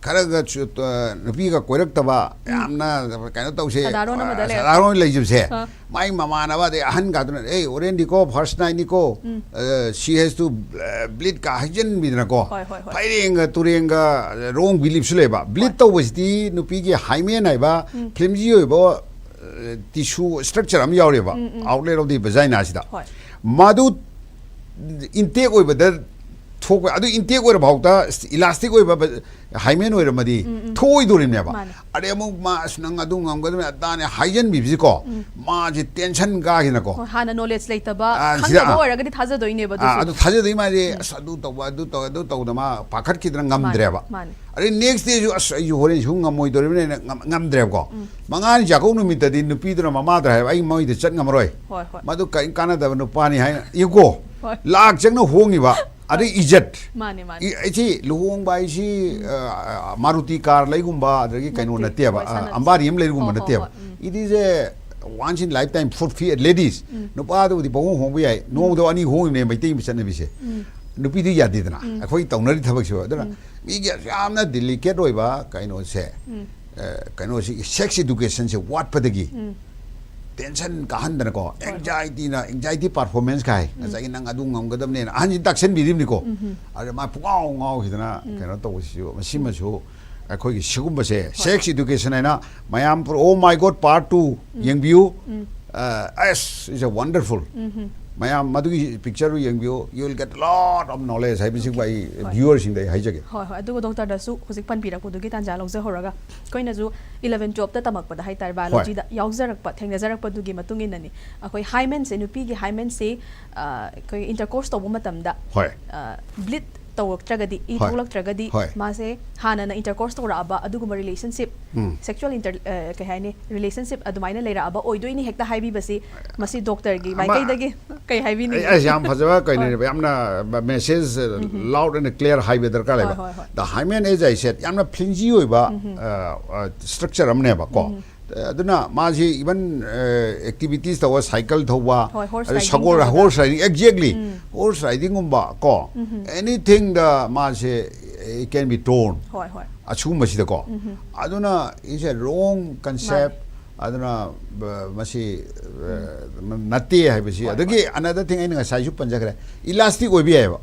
ꯈꯔꯒ ꯆꯨ-, ꯑ, ꯅꯨꯄꯤꯒ ꯀꯣꯏꯔꯛꯇꯕ, ꯌꯥꯝꯅ ꯀꯩꯅꯣ ꯇꯧꯁꯦ, ꯁꯥꯗꯥꯔꯣꯟ ꯑꯃꯗ ꯑ, ꯂꯩ꯫ ꯁꯥꯗꯥꯔꯣꯟ ꯂꯩꯖꯕꯁꯦ, ꯑ꯫ ꯃꯥꯏ ꯃꯃꯥꯟꯅꯕ ꯑꯗꯩ ꯑꯍꯟ ꯀꯥꯗꯨꯅ, "ꯑꯦ, ꯑꯣꯔꯦꯟꯗꯤꯀꯣ, ꯐꯥꯔꯁ ꯅꯥꯏꯠꯅꯤꯀꯣ, ꯑ, she has to, ꯑ, bleed" ꯀ ꯍꯥꯏꯖꯤꯟꯕꯤꯗꯅꯀꯣ꯫ ꯍꯣꯏ, ꯍꯣꯏ, ꯍꯣꯏ꯫ ꯐꯩꯔꯦꯡꯒ ꯇꯨꯔꯦꯡꯒ ꯔꯣꯡ ꯕꯤꯂꯤꯞꯁꯨ ꯂꯩꯕ꯫ ꯕ꯭ꯂꯤꯠ ꯇꯧꯕꯁꯤꯗꯤ ꯅꯨꯄꯤꯒꯤ ꯍꯥꯏꯃꯦꯟ ꯍꯥꯏꯕ ꯐ꯭ꯂꯤꯝꯖꯤ ꯑꯣꯏꯕ, ꯑ, ꯇꯤꯁꯨ ꯁ꯭ꯇ꯭ꯔꯛꯆꯔ ꯑꯃ ꯌꯥꯎꯔꯦꯕ, outlet of the vagina ꯁꯤꯗ꯫ ꯍꯣꯏ꯫ ꯃꯗꯨ ꯏꯟꯇꯦꯛ ꯑꯣꯏꯕꯗ ꯊꯣꯛꯄ, ꯑꯗꯨ ꯏꯟꯇꯦꯛ ꯑꯣꯏꯔ ꯐꯥꯎꯗ ꯏꯂꯥꯁꯇꯤꯛ ꯑꯣꯏꯕ ꯍꯥꯏꯃꯦꯟ ꯑꯣꯏꯔꯝꯃꯗꯤ ꯊꯣꯛꯑꯣꯏꯗꯣꯔꯤꯕꯅꯦꯕ꯫ ꯃꯥꯅꯦ꯫ ꯑꯗꯩ ꯑꯃꯨꯛ ꯃꯥ, "ꯑꯁ, ꯅꯪ ꯑꯗꯨ ꯉꯝꯒꯗꯕꯅꯤ, ꯑꯗꯥꯅꯦ" ꯍꯥꯏꯖꯟꯕꯤꯕꯁꯤꯀꯣ, ꯃꯥꯁꯦ ꯇꯦꯟꯁꯟ ꯀꯥꯈꯤꯅꯀꯣ꯫ ꯍꯣꯏ, ꯍꯥꯟꯅ ꯅꯣꯂꯦꯖ ꯂꯩꯇꯕ, ꯑꯥ, ꯁꯤꯗ, ꯈꯪꯗꯕ ꯑꯥ꯫ ꯑꯣꯏꯔꯒꯗꯤ ꯊꯥꯖꯗꯣꯏꯅꯦꯕ ꯑꯥ, ꯑꯗꯨꯁꯨ꯫ ꯑꯗꯨ ꯊꯥꯖꯗꯣꯏ ꯃꯥꯁꯦ, "ꯑꯁ, ꯑꯗꯨ ꯇꯧꯕ, ꯑꯗꯨ ꯇꯧꯕ, ꯑꯗꯨ ꯇꯧꯗ" ꯃꯥ ꯄꯥꯈꯠꯈꯤꯗꯅ ꯉꯝꯗ꯭ꯔꯦꯕ꯫ ꯃꯥꯅꯦ꯫ ꯑꯗꯩ ꯅꯦꯛꯁ ꯗꯦꯁꯨ, "ꯑꯁ, ꯑꯩꯁꯨ ꯍꯣꯔꯦꯟ ꯁꯨꯝ ꯉꯝꯃꯣꯏꯗꯣꯔꯤꯕꯅꯤꯅ" ꯉꯝ-, ꯉꯝꯗ꯭ꯔꯦꯕꯀꯣ꯫ ꯃꯉꯥꯅꯤ ꯆꯥꯛꯀꯧ ꯅꯨꯃꯤꯠꯇꯗꯤ ꯅꯨꯄꯤꯗꯨꯅ ꯃꯃꯥꯗ ꯍꯥꯏꯕ, "ꯑꯩ ꯃꯣꯏꯗ ꯆꯠ ꯉꯝꯃꯔꯣꯏ꯫ ꯍꯣꯏ, ꯍꯣꯏ꯫ ꯃꯗꯨ ꯀꯔꯤꯝ ꯀꯥꯟꯅꯗꯕ ꯅꯨꯄꯥꯅꯤ" ꯍꯥꯏꯅ, ꯌꯦꯡꯉꯨꯀꯣ, ꯍꯣꯏ꯫ ꯂꯥꯛ ꯆꯪꯅ ꯍꯣꯡꯉꯤꯕ, ꯑꯗꯩ ꯏꯖꯠ꯫ ꯃꯥꯅꯦ, ꯃꯥꯅꯦ꯫ ꯏ-, ꯑꯩꯁꯤ ꯂꯨꯍꯣꯡꯕ ꯍꯥꯏꯁꯤ, ꯑ, ꯃꯥꯔꯨꯇꯤ ꯀꯥꯔ ꯂꯩꯒꯨꯝꯕ, ꯑꯗꯒꯤ ꯀꯩꯅꯣ ꯅꯠꯇꯦ꯫ ꯅꯠꯇꯦꯕ, ꯍꯣꯏ, ꯁꯥꯟꯅ-, ꯑ, ꯑꯝꯕꯥꯅꯤ ꯑꯃ ꯂꯩꯔꯒꯨꯝꯕ ꯍꯣꯏ, ꯍꯣꯏ, ꯅꯠꯇꯦꯕ꯫ ꯍꯣꯏ, ꯎꯝ꯫ It is a once in lifetime for few ladies. ꯎꯝ꯫ ꯅꯨꯄꯥꯗꯨꯕꯨꯗꯤ ꯄꯪꯍꯣꯡ ꯍꯣꯡꯕ ꯌꯥꯏ, ꯅꯣꯡꯃꯗ ꯑꯅꯤ ꯍꯣꯡꯉꯤꯕꯅꯦ ꯃꯩꯇꯩ ꯆꯠꯅꯕꯤꯁꯦ꯫ ꯎꯝ꯫ ꯅꯨꯄꯤꯗꯤ ꯌꯥꯗꯦꯗꯅ, ꯎꯝ꯫ ꯑꯩꯈꯣꯏ ꯇꯧꯅꯔꯤ ꯊꯕꯛꯁꯤꯕ꯫ ꯑꯗꯨꯅ ꯎꯝ꯫ ꯃꯤꯒꯤ ꯌꯥꯝꯅ ꯗꯤꯂꯤꯀꯦꯠ ꯑꯣꯏꯕ ꯀꯩꯅꯣꯁꯦ, ꯎꯝ꯫ ꯑ, ꯀꯩꯅꯣꯁꯤ, ꯁꯦꯛꯁ ꯏꯗꯨꯀꯦꯁꯟꯁꯦ ꯋꯥꯠꯄꯗꯒꯤ ꯎꯝ꯫ ꯇꯦꯟꯁꯟ ꯀꯥꯍꯟꯗꯅꯀꯣ, ꯍꯣꯏ, ꯍꯣꯏ꯫ ꯑꯦꯡꯖꯥꯏꯇꯤꯅ, ꯑꯦꯡꯖꯥꯏꯇꯤ ꯄꯔꯐꯣꯔꯃꯦꯟꯁ ꯀꯥꯏ, ꯉꯁꯥꯏꯒꯤ "ꯅꯪ ꯑꯗꯨ ꯉꯝꯒꯗꯕꯅꯦꯅ" ꯑꯍꯟꯁꯤ ꯇꯥꯛꯁꯟꯕꯤꯔꯤꯕꯅꯤꯀꯣ꯫ ꯎꯝ꯫ ꯑꯗ ꯃꯥ ꯄꯨꯡꯉꯥꯎ ꯉꯥꯎꯈꯤꯗꯅ ꯀꯩꯅꯣ ꯇꯧꯕꯁꯤꯁꯨ, ꯃꯁꯤꯃꯁꯨ ꯑꯩꯈꯣꯏꯒꯤ ꯁꯤꯒꯨꯝꯕꯁꯦ, ꯁꯦꯛꯁ ꯏꯗꯨꯀꯦꯁꯟ ꯍꯥꯏꯅ ꯃꯌꯥꯝ, "Oh my God, part two" ꯌꯦꯡꯕꯤꯌꯨ꯫ ꯎꯝ꯫ ꯑ, ꯑꯁ, is a wonderful꯫ ꯎꯝ꯫ ꯃꯌꯥꯝ ꯃꯗꯨꯒꯤ ꯄꯤꯛꯆꯔꯗꯨ ꯌꯦꯡꯕꯤꯌꯨ, "You will get a lot of knowledge" ꯍꯥꯏꯕꯁꯤꯕꯨ ꯑꯩ ꯍꯣꯏ꯫ ꯚ꯭ꯌꯨꯋꯔꯁꯤꯡꯗ ꯑꯩ ꯍꯥꯏꯖꯒꯦ꯫ ꯍꯣꯏ, ꯍꯣꯏ꯫ ꯑꯗꯨꯒ ꯗꯣꯛꯇꯔꯗꯁꯨ ꯍꯧꯖꯤꯛ ꯄꯟꯕꯤꯔꯛꯄꯗꯨꯒꯤ ꯇꯥꯟꯖꯥ ꯂꯧꯖꯍꯧꯔꯒ, ꯑꯩꯈꯣꯏꯅꯁꯨ ꯏꯂꯚꯦꯟ ꯇꯨꯋꯦꯜꯐꯇ ꯇꯝꯃꯛꯄꯗ ꯍꯥꯏꯇꯥꯔꯦ, ꯕꯥꯏꯑꯣꯂꯣꯖꯤꯗ ꯌꯥꯎꯖꯔꯛꯄ, ꯊꯦꯡꯅꯖꯔꯛꯄꯗꯨꯒꯤ ꯃꯇꯨꯡ ꯏꯟꯅꯅꯤ꯫ ꯑꯩꯈꯣꯏ ꯍꯥꯏꯃꯦꯟꯁꯦ, ꯅꯨꯄꯤꯒꯤ ꯍꯥꯏꯃꯦꯟꯁꯦ, ꯑ, ꯑꯩꯈꯣꯏ ꯏꯟꯇꯔꯀꯣꯔꯁ ꯇꯧꯕ ꯃꯇꯝꯗ, ꯍꯣꯏ꯫ ꯑ, ꯕ꯭ꯂꯤꯠ ꯇꯧꯔꯛꯇ꯭ꯔꯒꯗꯤ, ꯏ ꯍꯣꯏ꯫ ꯊꯣꯛꯂꯛꯇ꯭ꯔꯒꯗꯤ, ꯍꯣꯏ꯫ ꯃꯥꯁꯦ ꯍꯥꯟꯅꯅ ꯏꯟꯇꯔꯀꯣꯔꯁ ꯇꯧꯔꯛꯑꯕ ꯑꯗꯨꯒꯨꯝꯕ ꯔꯤꯂꯦꯁꯟꯁꯤꯞ ꯁꯦꯛꯁꯨꯋꯦꯜ ꯏꯟꯇꯔ ꯀꯩ ꯍꯥꯏꯅꯤ, ꯔꯤꯂꯦꯁꯟꯁꯤꯞ ꯑꯗꯨꯃꯥꯏꯅ ꯂꯩꯔꯛꯑꯕ ꯑꯣꯏꯗꯣꯏꯅꯤ ꯍꯦꯛꯇ ꯍꯥꯏꯕꯤꯕꯁꯤ, ꯃꯁꯤ ꯗꯣꯛꯇꯔꯒꯤ ꯑꯃ- ꯃꯥꯏꯀꯩꯗꯒꯤ ꯀꯩ ꯍꯥꯏꯕꯤꯅꯤꯡꯉꯤ? ꯑꯩ ꯑꯩꯁꯦ ꯌꯥꯝ ꯐꯖꯕ ꯀꯩꯅꯣꯅꯦꯕ, ꯌꯥꯝꯅ ꯂꯥꯎꯠ ꯑꯦꯟ ꯀ꯭ꯂꯤꯌꯔ ꯍꯥꯏꯕ ꯗꯔꯀꯥꯔ ꯍꯣꯏ, ꯂꯩꯕ꯫ ꯍꯣꯏ, ꯍꯣꯏ. ꯗ ꯍꯥꯏꯃꯦꯟ ꯑꯦꯖ ꯑꯥꯏ ꯁꯦꯠ, ꯌꯥꯝꯅ ꯐ꯭ꯂꯤꯟꯖꯤ ꯑꯣꯏꯕ ꯁ꯭ꯇ꯭ꯔꯛꯆꯔ ꯑꯃꯅꯦꯕ ꯀꯣ꯫ ꯑꯗꯨꯅ ꯃꯥꯁꯤ ꯏꯚꯟ ꯑꯦꯛꯇꯤꯚꯤꯇꯤꯁ ꯇꯧꯕ, ꯁꯥꯏꯀꯜ ꯊꯧꯕ, ꯍꯣꯏ, horse ꯑꯗꯩ riding ꯁꯒꯣꯜ ꯇꯧꯕꯗ. ꯍꯣꯔꯁ ꯔꯥꯏꯗꯤꯡ, ꯑꯦꯛꯖꯦꯛꯂꯤ ꯍꯣꯔꯁ ꯔꯥꯏꯗꯤꯡꯒꯨꯝꯕ ꯀꯣ, ꯑꯦꯅꯤꯊꯤꯡꯗ ꯃꯥꯁꯦ ꯏ ꯀꯦꯟ ꯕꯤ ꯇꯣꯔꯟ ꯍꯣꯏ, ꯍꯣꯏ. ꯑꯁꯤꯒꯨꯝꯕꯁꯤꯗꯀꯣ꯫ ꯑꯗꯨꯅ ꯏꯁ ꯑꯦ ꯔꯣꯡ ꯀꯟꯁꯦꯞ꯫ ꯑꯗꯨꯅ ꯕ- ꯃꯁꯤ ꯑ, ꯅꯠꯇꯦ ꯍꯥꯏꯕꯁꯤ꯫ ꯍꯣꯏ, ꯑꯗꯒꯤ ꯑꯅꯗꯔ ꯊꯤꯡ, ꯑꯩꯅ ꯉꯁꯥꯏꯁꯨ ꯄꯟꯖꯈ꯭ꯔꯦ, ꯏꯂꯥꯁꯇꯤꯛ ꯑꯣꯏꯕ ꯌꯥꯏꯑꯕ꯫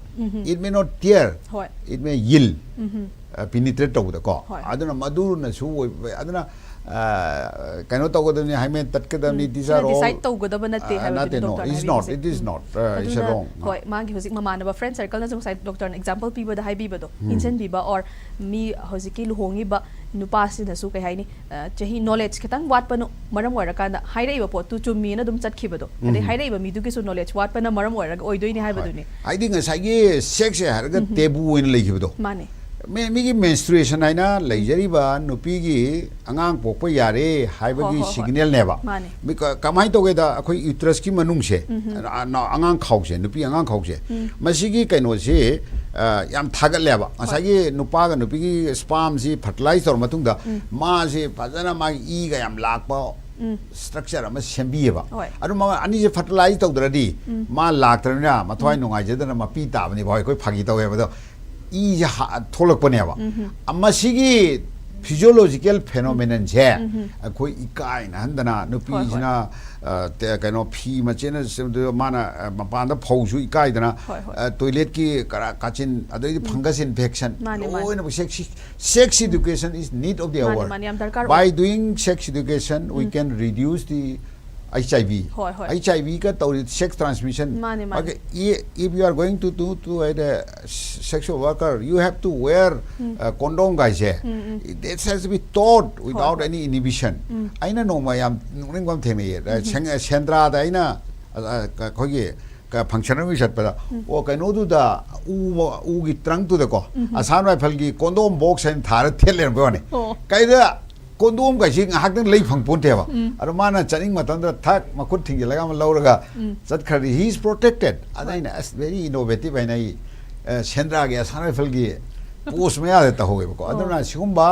It may not tear, ꯍꯣꯏ. it may yield, ꯎꯝ. ꯄꯤꯅꯤꯇ꯭ꯔꯦꯠ ꯇꯧꯕꯗꯀꯣ꯫ ꯍꯣꯏ. ꯑꯗꯨꯅ ꯃꯗꯨꯅꯁꯨ ꯑꯣꯏꯕ, ꯑꯗꯨꯅ ꯑ, ꯀꯩꯅꯣ ꯇꯧꯒꯗꯕꯅꯤ, ꯍꯥꯏꯃꯦꯟ ꯇꯠꯀꯗꯕꯅꯤ, these are all ꯗꯤꯁꯥꯏꯠ ꯇꯧꯒꯗꯕ ꯅꯠꯇꯦ ꯑ, ꯍꯥꯏꯕꯗꯨꯅꯤ ꯅꯠꯇꯦ, no, ꯗꯣꯛꯇꯔꯅ it's not, ꯍꯥꯏꯕꯤꯔꯤꯁꯦ꯫ it is not, uh, it's a ꯑꯗꯨꯅ, wrong. ꯍꯣꯏ, ꯃꯥꯒꯤ ꯍꯧꯖꯤꯛ ꯃꯃꯥꯟꯅꯕ ꯐ꯭ꯔꯦꯟ ꯁꯔꯀꯜꯅꯁꯨ ꯉꯁꯥꯏ ꯗꯣꯛꯇꯔꯅ ꯑꯦꯛꯖꯥꯝꯄꯜ ꯄꯤꯕꯗ ꯍꯥꯏꯕꯤꯕꯗꯣ, ꯏꯟꯁꯤꯟꯕꯤꯕ, ꯑꯣꯔ ꯃꯤ ꯍꯧꯖꯤꯛꯀꯤ ꯂꯨꯍꯣꯡꯉꯤꯕ ꯅꯨꯄꯥꯁꯤꯅꯁꯨ, ꯀꯩ ꯍꯥꯏꯅꯤ, ꯑ, ꯆꯍꯤ ꯅꯣꯂꯦꯖ ꯈꯤꯇꯪ ꯋꯥꯠꯄꯅ ꯃꯔꯝ ꯑꯣꯏꯔꯀꯥꯟꯗ ꯍꯥꯏꯔꯛꯏꯕ ꯄꯣꯠꯇꯨ ꯆꯨꯝꯃꯤꯅ ꯑꯗꯨꯝ ꯆꯠꯈꯤꯕꯗꯣ, ꯑꯗꯩ ꯍꯥꯏꯔꯛꯏꯕ ꯃꯤꯗꯨꯒꯤꯁꯨ ꯅꯣꯂꯦꯖ ꯋꯥꯠꯄꯅ ꯃꯔꯝ ꯑꯣꯏꯔꯒ ꯑꯣꯏꯗꯣꯏꯅꯤ ꯍꯥꯏꯕꯗꯨꯅꯤ꯫ ꯍꯥꯏꯗꯤ ꯉꯁꯥꯏꯒꯤ ꯁꯦꯛꯁꯁꯦ ꯍꯥꯏꯔꯒ ꯇꯦꯕꯨ ꯑꯣꯏꯅ ꯂꯩꯈꯤꯕꯗꯣ꯫ ꯃꯥꯅꯦ꯫ ꯃꯤ- ꯃꯤꯒꯤ ꯃꯦꯟꯁꯇ꯭ꯔꯨꯑꯦꯁꯟ ꯍꯥꯏꯅ ꯂꯩꯖꯔꯤꯕ ꯅꯨꯄꯤꯒꯤ ꯑꯉꯥꯡ ꯄꯣꯛꯄ ꯌꯥꯔꯦ ꯍꯥꯏꯕꯒꯤ ꯍꯣꯏ, ꯍꯣꯏ, ꯍꯣꯏ. ꯁꯤꯒꯅꯦꯜꯅꯦꯕ꯫ ꯃꯥꯅꯦ꯫ ꯃꯤ- ꯀ- ꯀꯃꯥꯏꯅ ꯇꯧꯒꯦꯗ, ꯑꯩꯈꯣꯏ ꯌꯨꯇ꯭ꯔꯁꯀꯤ ꯃꯅꯨꯡꯁꯦ, ꯑ- ꯑ- ꯑꯉꯥꯡ ꯈꯥꯎꯁꯦ, ꯅꯨꯄꯤ ꯑꯉꯥꯡ ꯈꯥꯎꯁꯦ, ꯃꯁꯤꯒꯤ ꯀꯩꯅꯣꯁꯤ ꯑ, ꯌꯥꯝ ꯊꯥꯒꯠꯂꯦꯕ꯫ ꯉꯁꯥꯏꯒꯤ ꯅꯨꯄꯥꯒ ꯅꯨꯄꯤꯒꯤ ꯁ꯭ꯄꯥꯝꯁꯤ ꯐꯔꯇꯤꯂꯥꯏꯁ ꯇꯧꯔ ꯃꯇꯨꯡꯗ ꯃꯥꯁꯤ ꯐꯖꯅ ꯃꯥꯒꯤ ꯏꯒ ꯌꯥꯝ ꯂꯥꯛꯄ ꯁ꯭ꯇ꯭ꯔꯛꯆꯔ ꯑꯃ ꯁꯦꯝꯕꯤꯌꯦꯕ꯫ ꯍꯣꯏ. ꯑꯗꯨ ꯃꯥ ꯑꯅꯤꯁꯦ ꯐꯔꯇꯤꯂꯥꯏꯁ ꯇꯧꯗ꯭ꯔꯗꯤ ꯃꯥ ꯂꯥꯛꯇ꯭ꯔꯕꯅꯤꯅ ꯃꯊ꯭ꯋꯥꯏ ꯅꯨꯡꯉꯥꯏꯖꯗꯅ ꯃꯄꯤ ꯇꯥꯕꯅꯦꯕ꯫ ꯍꯣꯏ, ꯑꯩꯈꯣꯏ ꯐꯥꯒꯤ ꯇꯧꯋꯦꯕ, ꯑꯗꯣ ꯏꯁꯦ ꯍꯥ- ꯊꯣꯛꯂꯛꯄꯅꯦꯕ꯫ ꯑ, ꯃꯁꯤꯒꯤ ꯐꯤꯖꯤꯌꯣꯂꯣꯖꯤꯀꯦꯜ ꯐꯦꯅꯣꯃꯦꯅꯟꯁꯦ ꯑꯩꯈꯣꯏ ꯏꯀꯥꯏꯅꯍꯟꯗꯅ, ꯅꯨꯄꯤꯁꯤꯅ ꯑ, ꯇꯦ- ꯀꯩꯅꯣ, ꯐꯤ ꯃꯆꯦꯠꯅ ꯁꯦꯝꯗꯣꯛ-, ꯃꯥꯅ ꯑ, ꯃꯄꯥꯟꯗ ꯐꯧꯁꯨ ꯏꯀꯥꯏꯗꯅ, ꯍꯣꯏ, ꯍꯣꯏ. ꯑ, ꯇꯣꯏꯂꯦꯠꯀꯤ ꯀꯔꯥ ꯀꯥꯆꯤꯟ, ꯑꯗꯩꯗꯤ ꯐꯪꯒꯁ ꯏꯟꯐꯦꯛꯁꯟ, ꯃꯥꯅꯦ, ꯃꯥꯅꯦ. ꯂꯣꯏꯅꯃꯛ ꯁꯦꯛꯁꯤ ꯁꯦꯛꯁ ꯏꯗꯨꯀꯦꯁꯟ ꯏꯁ ꯅꯤꯗ ꯑꯣꯐ ꯗꯤ ꯃꯥꯅꯦ, ꯑꯋꯔ꯫ ꯃꯥꯅꯦ, ꯌꯥꯝ ꯗꯔꯀꯥꯔ By ꯑꯣꯏ. doing sex education, we can reduce the H I V. ꯍꯣꯏ, ꯍꯣꯏ. H I V ꯀ ꯇꯧꯔꯤ ꯁꯦꯛꯁ ꯇ꯭ꯔꯥꯟꯁꯃꯤꯁꯟ꯫ ꯃꯥꯅꯦ, ꯃꯥꯅꯦ. If you are going to do to a sexual worker, you have to wear uh, condom ꯒꯥꯏꯁꯦ꯫ This has to be taught without ꯍꯣꯏ. any inhibition. ꯑꯩꯅ ꯅꯣꯡꯃ ꯌꯥꯝ ꯅꯣꯛꯅꯤꯡꯕ ꯑꯃ ꯊꯦꯡꯅꯩꯌꯦ꯫ ꯁꯦꯡ- ꯁꯦꯟꯗ꯭ꯔꯥꯗ ꯑꯩꯅ ꯑ, ꯑ, ꯑꯩꯈꯣꯏꯒꯤ ꯐꯪꯁꯟ ꯑꯃꯒꯤ ꯆꯠꯄꯗ, ꯑꯣ, ꯀꯩꯅꯣꯗꯨꯗ ꯎ- ꯎꯒꯤ ꯇ꯭ꯔꯪꯛꯇꯨꯗꯀꯣ ꯑꯁꯥꯝ ꯔꯥꯏꯐꯜꯒꯤ ꯀꯣꯟꯗꯣꯝ ꯕꯣꯛꯁ ꯍꯥꯏꯅ ꯊꯥꯔ ꯊꯦꯠ ꯂꯩꯔꯝꯕ ꯋꯥꯅꯤ꯫ ꯑꯣ. ꯀꯩꯗ ꯀꯣꯟꯗꯣꯝ ꯀꯥꯏꯁꯤ ꯉꯥꯏꯍꯥꯛꯇꯪ ꯂꯩ ꯐꯪ ꯄꯣꯟꯇꯦꯕ꯫ ꯑꯗꯣ ꯃꯥꯅ ꯆꯠꯅꯤꯡ ꯃꯇꯝꯗ ꯊꯛ ꯃꯈꯨꯠ ꯊꯤꯡꯖꯤꯜꯂꯒ ꯑꯃ ꯂꯧꯔꯒ ꯆꯠꯈ꯭ꯔꯗꯤ he is protected꯫ ꯑꯗ ꯑꯩꯅ ꯑꯁ very innovative ꯍꯥꯏꯅ ꯑꯩ ꯑ, ꯁꯦꯟꯗ꯭ꯔꯥꯒꯤ ꯑꯁꯥꯝ ꯔꯥꯏꯐꯜꯒꯤ ꯄꯣꯁ ꯃꯌꯥꯗ ꯇꯧꯍꯧꯋꯦꯕꯀꯣ꯫ ꯑꯗꯨꯅ ꯁꯤꯒꯨꯝꯕ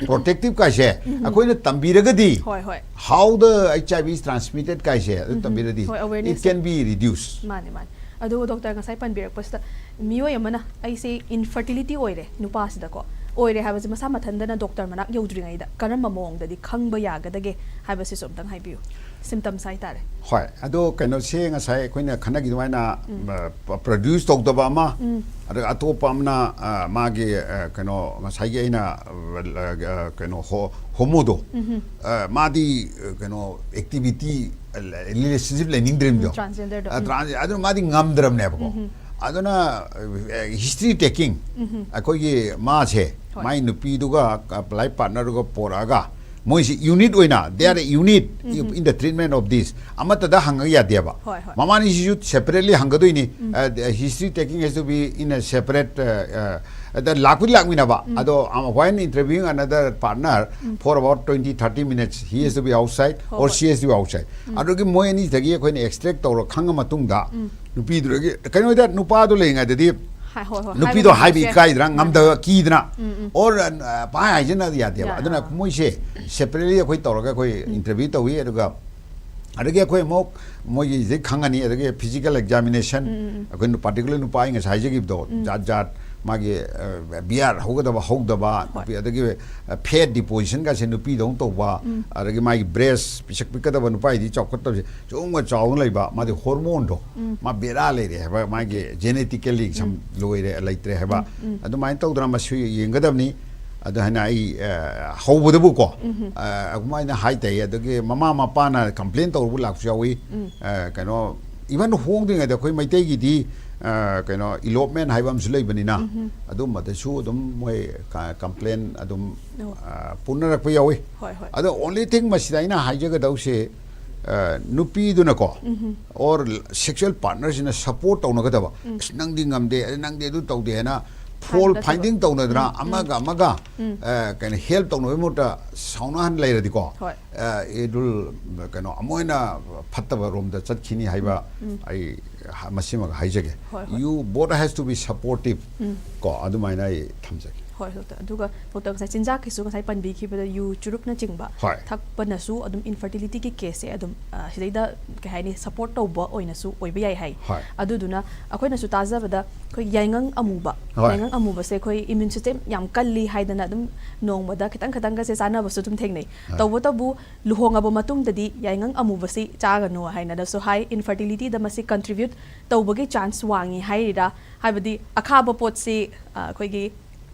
protective ꯀꯥꯏꯁꯦ ꯑꯩꯈꯣꯏꯅ ꯇꯝꯕꯤꯔꯒꯗꯤ ꯍꯣꯏ, ꯍꯣꯏ꯫ How the H I V is transmitted ꯀꯥꯏꯁꯦ ꯑꯗꯨ ꯇꯝꯕꯤꯔꯗꯤ ꯍꯣꯏ, it awareness can be reduced꯫ ꯃꯥꯅꯦ, ꯃꯥꯅꯦ꯫ ꯑꯗꯨ ꯗꯣꯛꯇꯔ ꯉꯁꯥꯏ ꯄꯟꯕꯤꯔꯛꯄꯁꯤꯗ ꯃꯤꯑꯣꯏ ꯑꯃꯅ ꯑꯩꯁꯦ infertility ꯑꯣꯏꯔꯦ ꯅꯨꯄꯥꯁꯤꯗꯀꯣ, ꯑꯣꯏꯔꯦ ꯍꯥꯏꯕꯁꯦ ꯃꯁꯥ ꯃꯊꯟꯗꯅ ꯗꯣꯛꯇꯔ ꯃꯅꯥꯛ ꯌꯧꯗ꯭ꯔꯤꯉꯩꯗ ꯀꯔꯝꯕ ꯃꯑꯣꯡꯗꯗꯤ ꯈꯪꯕ ꯌꯥꯒꯗꯒꯦ ꯍꯥꯏꯕꯁꯤꯁꯨ ꯑꯝꯇꯪ ꯍꯥꯏꯕꯤꯌꯨ꯫ Symptoms ꯍꯥꯏꯇꯥꯔꯦ꯫ ꯍꯣꯏ, ꯑꯗꯣ ꯀꯩꯅꯣꯁꯦ ꯉꯁꯥꯏ ꯑꯩꯈꯣꯏꯅ ꯈꯟꯅꯈꯤꯗꯨꯃꯥꯏꯅ produce ꯇꯧꯗꯕ ꯑꯃ, ꯑꯗꯨꯒ ꯑꯇꯣꯞꯄ ꯑꯃꯅ ꯑ, ꯃꯥꯒꯤ ꯑ, ꯀꯩꯅꯣ ꯉꯁꯥꯏꯒꯤ ꯑꯩꯅ ꯑ, ꯀꯩꯅꯣ ꯍꯣ- ꯍꯣꯃꯣꯗꯣ ꯑ, ꯃꯥꯗꯤ ꯑ, ꯀꯩꯅꯣ activity relationship ꯂꯩꯅꯤꯡꯗ꯭ꯔꯤꯕꯗꯣ꯫ Transgenderꯗꯣ꯫ ꯑ, trans- ꯑꯗꯨꯅ ꯃꯥꯗꯤ ꯉꯝꯗ꯭ꯔꯕꯅꯦꯕꯀꯣ꯫ ꯑꯗꯨꯅ history taking, ꯑꯩꯈꯣꯏꯒꯤ ꯃꯥꯁꯦ ꯍꯣꯏ꯫ ꯃꯥꯏ ꯅꯨꯄꯤꯗꯨꯒ life partnerꯗꯨꯒ ꯄꯣꯔꯛꯑꯒ ꯃꯣꯏꯁꯤ unit ꯑꯣꯏꯅ they are unit in the treatment of this ꯑꯃꯠꯇꯗ ꯍꯪꯉꯒ ꯌꯥꯗꯦꯕ꯫ ꯍꯣꯏ, ꯍꯣꯏ꯫ ꯃꯃꯥꯅꯤꯁꯤꯁꯨ separately ꯍꯪꯒꯗꯣꯏꯅꯤ꯫ History taking has to be in a separate ꯑꯗ ꯂꯥꯛꯄꯨꯗꯤ ꯂꯥꯛꯃꯤꯟꯅꯕ ꯑꯗꯣ when interviewing another partner for about twenty thirty minutes he has to be outside ꯍꯣꯏ, or ꯍꯣꯏ꯫ She has to be outside꯫ ꯑꯗꯨꯒꯤ ꯃꯣꯏ ꯑꯅꯤꯗꯒꯤ ꯑꯩꯈꯣꯏꯅ extract ꯇꯧꯔ ꯈꯪꯉ ꯃꯇꯨꯡꯗ ꯅꯨꯄꯤꯗꯨꯗꯒꯤ ꯀꯩꯅꯣꯗ ꯅꯨꯄꯥꯗꯣ ꯂꯩꯔꯤꯉꯩꯗꯗꯤ ꯍꯥꯏ- ꯍꯣꯏ, ꯍꯣꯏ꯫ ꯅꯨꯄꯤꯗꯣ ꯍꯥꯏꯕ ꯍꯥꯏꯕ ꯉꯝꯗꯕꯁꯦ꯫ ꯏꯀꯥꯏꯗꯅ ꯃꯥꯅꯦ꯫ ꯉꯝꯗꯕ ꯀꯤꯗꯅ ꯎꯝ, ꯎꯝ꯫ or ꯄꯥꯏ ꯍꯥꯏꯖꯤꯟꯅꯗꯤ ꯌꯥꯗꯦꯕ꯫ ꯌꯥ- ꯑꯗꯨꯅ ꯃꯣꯏꯁꯦ separately ꯑꯩꯈꯣꯏ ꯇꯧꯔꯒ ꯑꯩꯈꯣꯏ interview ꯇꯧꯏ꯫ ꯑꯗꯨꯒ ꯑꯗꯒꯤ ꯑꯩꯈꯣꯏ ꯑꯃꯨꯛ ꯃꯣꯏꯒꯤ ꯍꯧꯖꯤꯛ ꯈꯪꯉꯅꯤ꯫ ꯑꯗꯒꯤ physical examination, ꯑꯩꯈꯣꯏ particular ꯅꯨꯄꯥ ꯑꯩ ꯉꯁꯥꯏ ꯍꯥꯏꯖꯈꯤꯕꯗꯣ ꯖꯥꯠ ꯖꯥꯠ ꯃꯥꯒꯤ ꯕꯤꯌꯥꯔ ꯍꯧꯒꯗꯕ ꯍꯧꯗꯕ, ꯍꯣꯏ꯫ ꯅꯨꯄꯤ ꯑꯗꯒꯤ fat deposition ꯒꯁꯦ ꯅꯨꯄꯤꯗꯧꯅ ꯇꯧꯕ, ꯑꯗꯒꯤ ꯃꯥꯒꯤ breast ꯄꯤꯁꯛ ꯄꯤꯛꯀꯗꯕ ꯅꯨꯄꯥꯒꯤꯗꯤ ꯆꯥꯎꯈꯠꯇꯕꯁꯦ ꯆꯨꯝꯅ ꯆꯥꯎꯅ ꯂꯩꯕ꯫ ꯃꯥꯗꯤ hormone ꯗꯣ ꯃꯥ ꯕꯦꯔꯥ ꯂꯩꯔꯦ ꯍꯥꯏꯕ, ꯃꯥꯒꯤ genetically ꯁꯝ ꯂꯣꯏꯔꯦ ꯂꯩꯇ꯭ꯔꯦ ꯍꯥꯏꯕ꯫ ꯑꯗꯨꯃꯥꯏꯅ ꯇꯧꯗꯅ ꯃꯁꯤ ꯌꯦꯡꯒꯗꯕꯅꯤ꯫ ꯑꯗꯨ ꯍꯥꯏꯅ ꯑꯩ ꯑ, ꯍꯧꯕꯗꯕꯨꯀꯣ ꯑ, ꯑꯗꯨꯃꯥꯏꯅ ꯍꯥꯏ ꯇꯥꯏ꯫ ꯑꯗꯒꯤ ꯃꯃꯥ ꯃꯄꯥꯅ complain ꯇꯧꯔꯨꯕ ꯂꯥꯛꯄꯁꯨ ꯌꯥꯎꯏ꯫ ꯑ, ꯀꯩꯅꯣ even ꯍꯣꯡꯗ꯭ꯔꯤꯉꯩꯗ ꯑꯩꯈꯣꯏ ꯃꯩꯇꯩꯒꯤꯗꯤ ꯑ, ꯀꯩꯅꯣ elopement ꯍꯥꯏꯕ ꯑꯃꯁꯨ ꯂꯩꯕꯅꯤꯅ ꯑꯗꯨꯝꯕꯗꯁꯨ ꯑꯗꯨꯝ ꯃꯣꯏ complain ꯑꯗꯨꯝ ꯑꯣ꯫ ꯑ, ꯄꯨꯅꯔꯛꯄ ꯌꯥꯎꯏ꯫ ꯍꯣꯏ, ꯍꯣꯏ꯫ ꯑꯗꯣ only thing ꯃꯁꯤꯗ ꯑꯩꯅ ꯍꯥꯏꯖꯒꯗꯧꯁꯦ ꯑ, ꯅꯨꯄꯤꯗꯨꯅꯀꯣ or sexual partner ꯁꯤꯅ support ꯇꯧꯅꯒꯗꯕ꯫ "ꯑꯁ, ꯅꯪꯗꯤ ꯉꯝꯗꯦ, ꯑꯗ ꯅꯪꯗꯤ ꯑꯗꯨ ꯇꯧꯗꯦ" ꯍꯥꯏꯅ ꯐꯣꯜ ꯐꯥꯏꯟꯗꯤꯡ ꯇꯧꯅꯗꯅ ꯑꯃꯒ ꯑꯃꯒ ꯀꯩꯅꯣ ꯍꯦꯜꯞ ꯇꯧꯅꯕꯒꯤ ꯃꯍꯨꯠꯇ ꯁꯥꯎꯅꯍꯟ ꯂꯩꯔꯗꯤꯀꯣ, ꯍꯣꯏ꯫ ꯏꯗꯨꯜ ꯀꯩꯅꯣ ꯑꯃꯨꯛ ꯍꯦꯟꯅ ꯐꯠꯇꯕ ꯔꯣꯝꯗ ꯆꯠꯈꯤꯅꯤ ꯍꯥꯏꯕ ꯑꯩ ꯃꯁꯤꯃꯒ ꯍꯥꯏꯖꯒꯦ꯫ ꯍꯣꯏ, ꯍꯣꯏ꯫ You both has to be supportive. ꯀꯣ ꯑꯗꯨꯃꯥꯏꯅ ꯑꯩ ꯊꯝꯖꯒꯦ꯫ ꯍꯣꯏ ꯗꯣꯛꯇꯔ꯫ ꯑꯗꯨꯒ ꯗꯣꯛꯇꯔ ꯉꯁꯥꯏ ꯆꯤꯟꯖꯥꯛꯀꯤꯁꯨ ꯉꯁꯥꯏ ꯄꯟꯕꯤꯈꯤꯕꯗ ꯌꯨ ꯆꯨꯔꯨꯞꯅꯆꯤꯡꯕ ꯍꯣꯏ꯫ ꯊꯛꯄꯅꯁꯨ ꯑꯗꯨꯝ ꯏꯟꯐꯔꯇꯤꯂꯤꯇꯤꯒꯤ ꯀꯦꯁꯁꯦ ꯑꯗꯨꯝ ꯑ, ꯁꯤꯗꯩꯗ ꯀꯩ ꯍꯥꯏꯅꯤ ꯁꯄꯣꯔꯠ ꯇꯧꯕ ꯑꯣꯏꯅꯁꯨ ꯑꯣꯏꯕ ꯌꯥꯏ ꯍꯥꯏ꯫ ꯍꯣꯏ꯫ ꯑꯗꯨꯗꯨꯅ ꯑꯩꯈꯣꯏꯅꯁꯨ ꯇꯥꯖꯕꯗ ꯑꯩꯈꯣꯏ ꯌꯥꯏꯉꯪ ꯑꯃꯨꯕ ꯍꯣꯏ꯫ ꯌꯥꯏꯉꯪ ꯑꯃꯨꯕꯁꯦ ꯑꯩꯈꯣꯏ ꯏꯃ꯭ꯌꯨꯟ ꯁꯤꯁꯇꯦꯝ ꯌꯥꯝ ꯀꯜꯂꯤ ꯍꯥꯏꯗꯅ ꯑꯗꯨꯝ ꯅꯣꯡꯃꯗ ꯈꯤꯇꯪ ꯈꯤꯇꯪꯒꯁꯦ ꯆꯥꯅꯕꯁꯨ ꯑꯗꯨꯝ ꯊꯦꯡꯅꯩ꯫ ꯍꯣꯏ꯫ ꯇꯧꯕꯇꯕꯨ ꯂꯨꯍꯣꯡꯉꯕ ꯃꯇꯨꯡꯗꯗꯤ ꯌꯥꯏꯉꯪ ꯑꯃꯨꯕꯁꯤ ꯆꯥꯒꯅꯨ ꯍꯥꯏꯅꯗꯁꯨ ꯍꯥꯏ꯫ ꯏꯟꯐꯔꯇꯤꯂꯤꯇꯤꯗ ꯃꯁꯤ ꯀꯟꯇ꯭ꯔꯤꯕ꯭ꯌꯨꯠ ꯇꯧꯕꯒꯤ ꯆꯥꯟꯁ ꯋꯥꯡꯉꯤ ꯍꯥꯏꯔꯤꯔꯥ, ꯍꯥꯏꯕꯗꯤ ꯑꯈꯥꯕ ꯄꯣꯠꯁꯤ ꯑ, ꯑꯩꯈꯣꯏꯒꯤ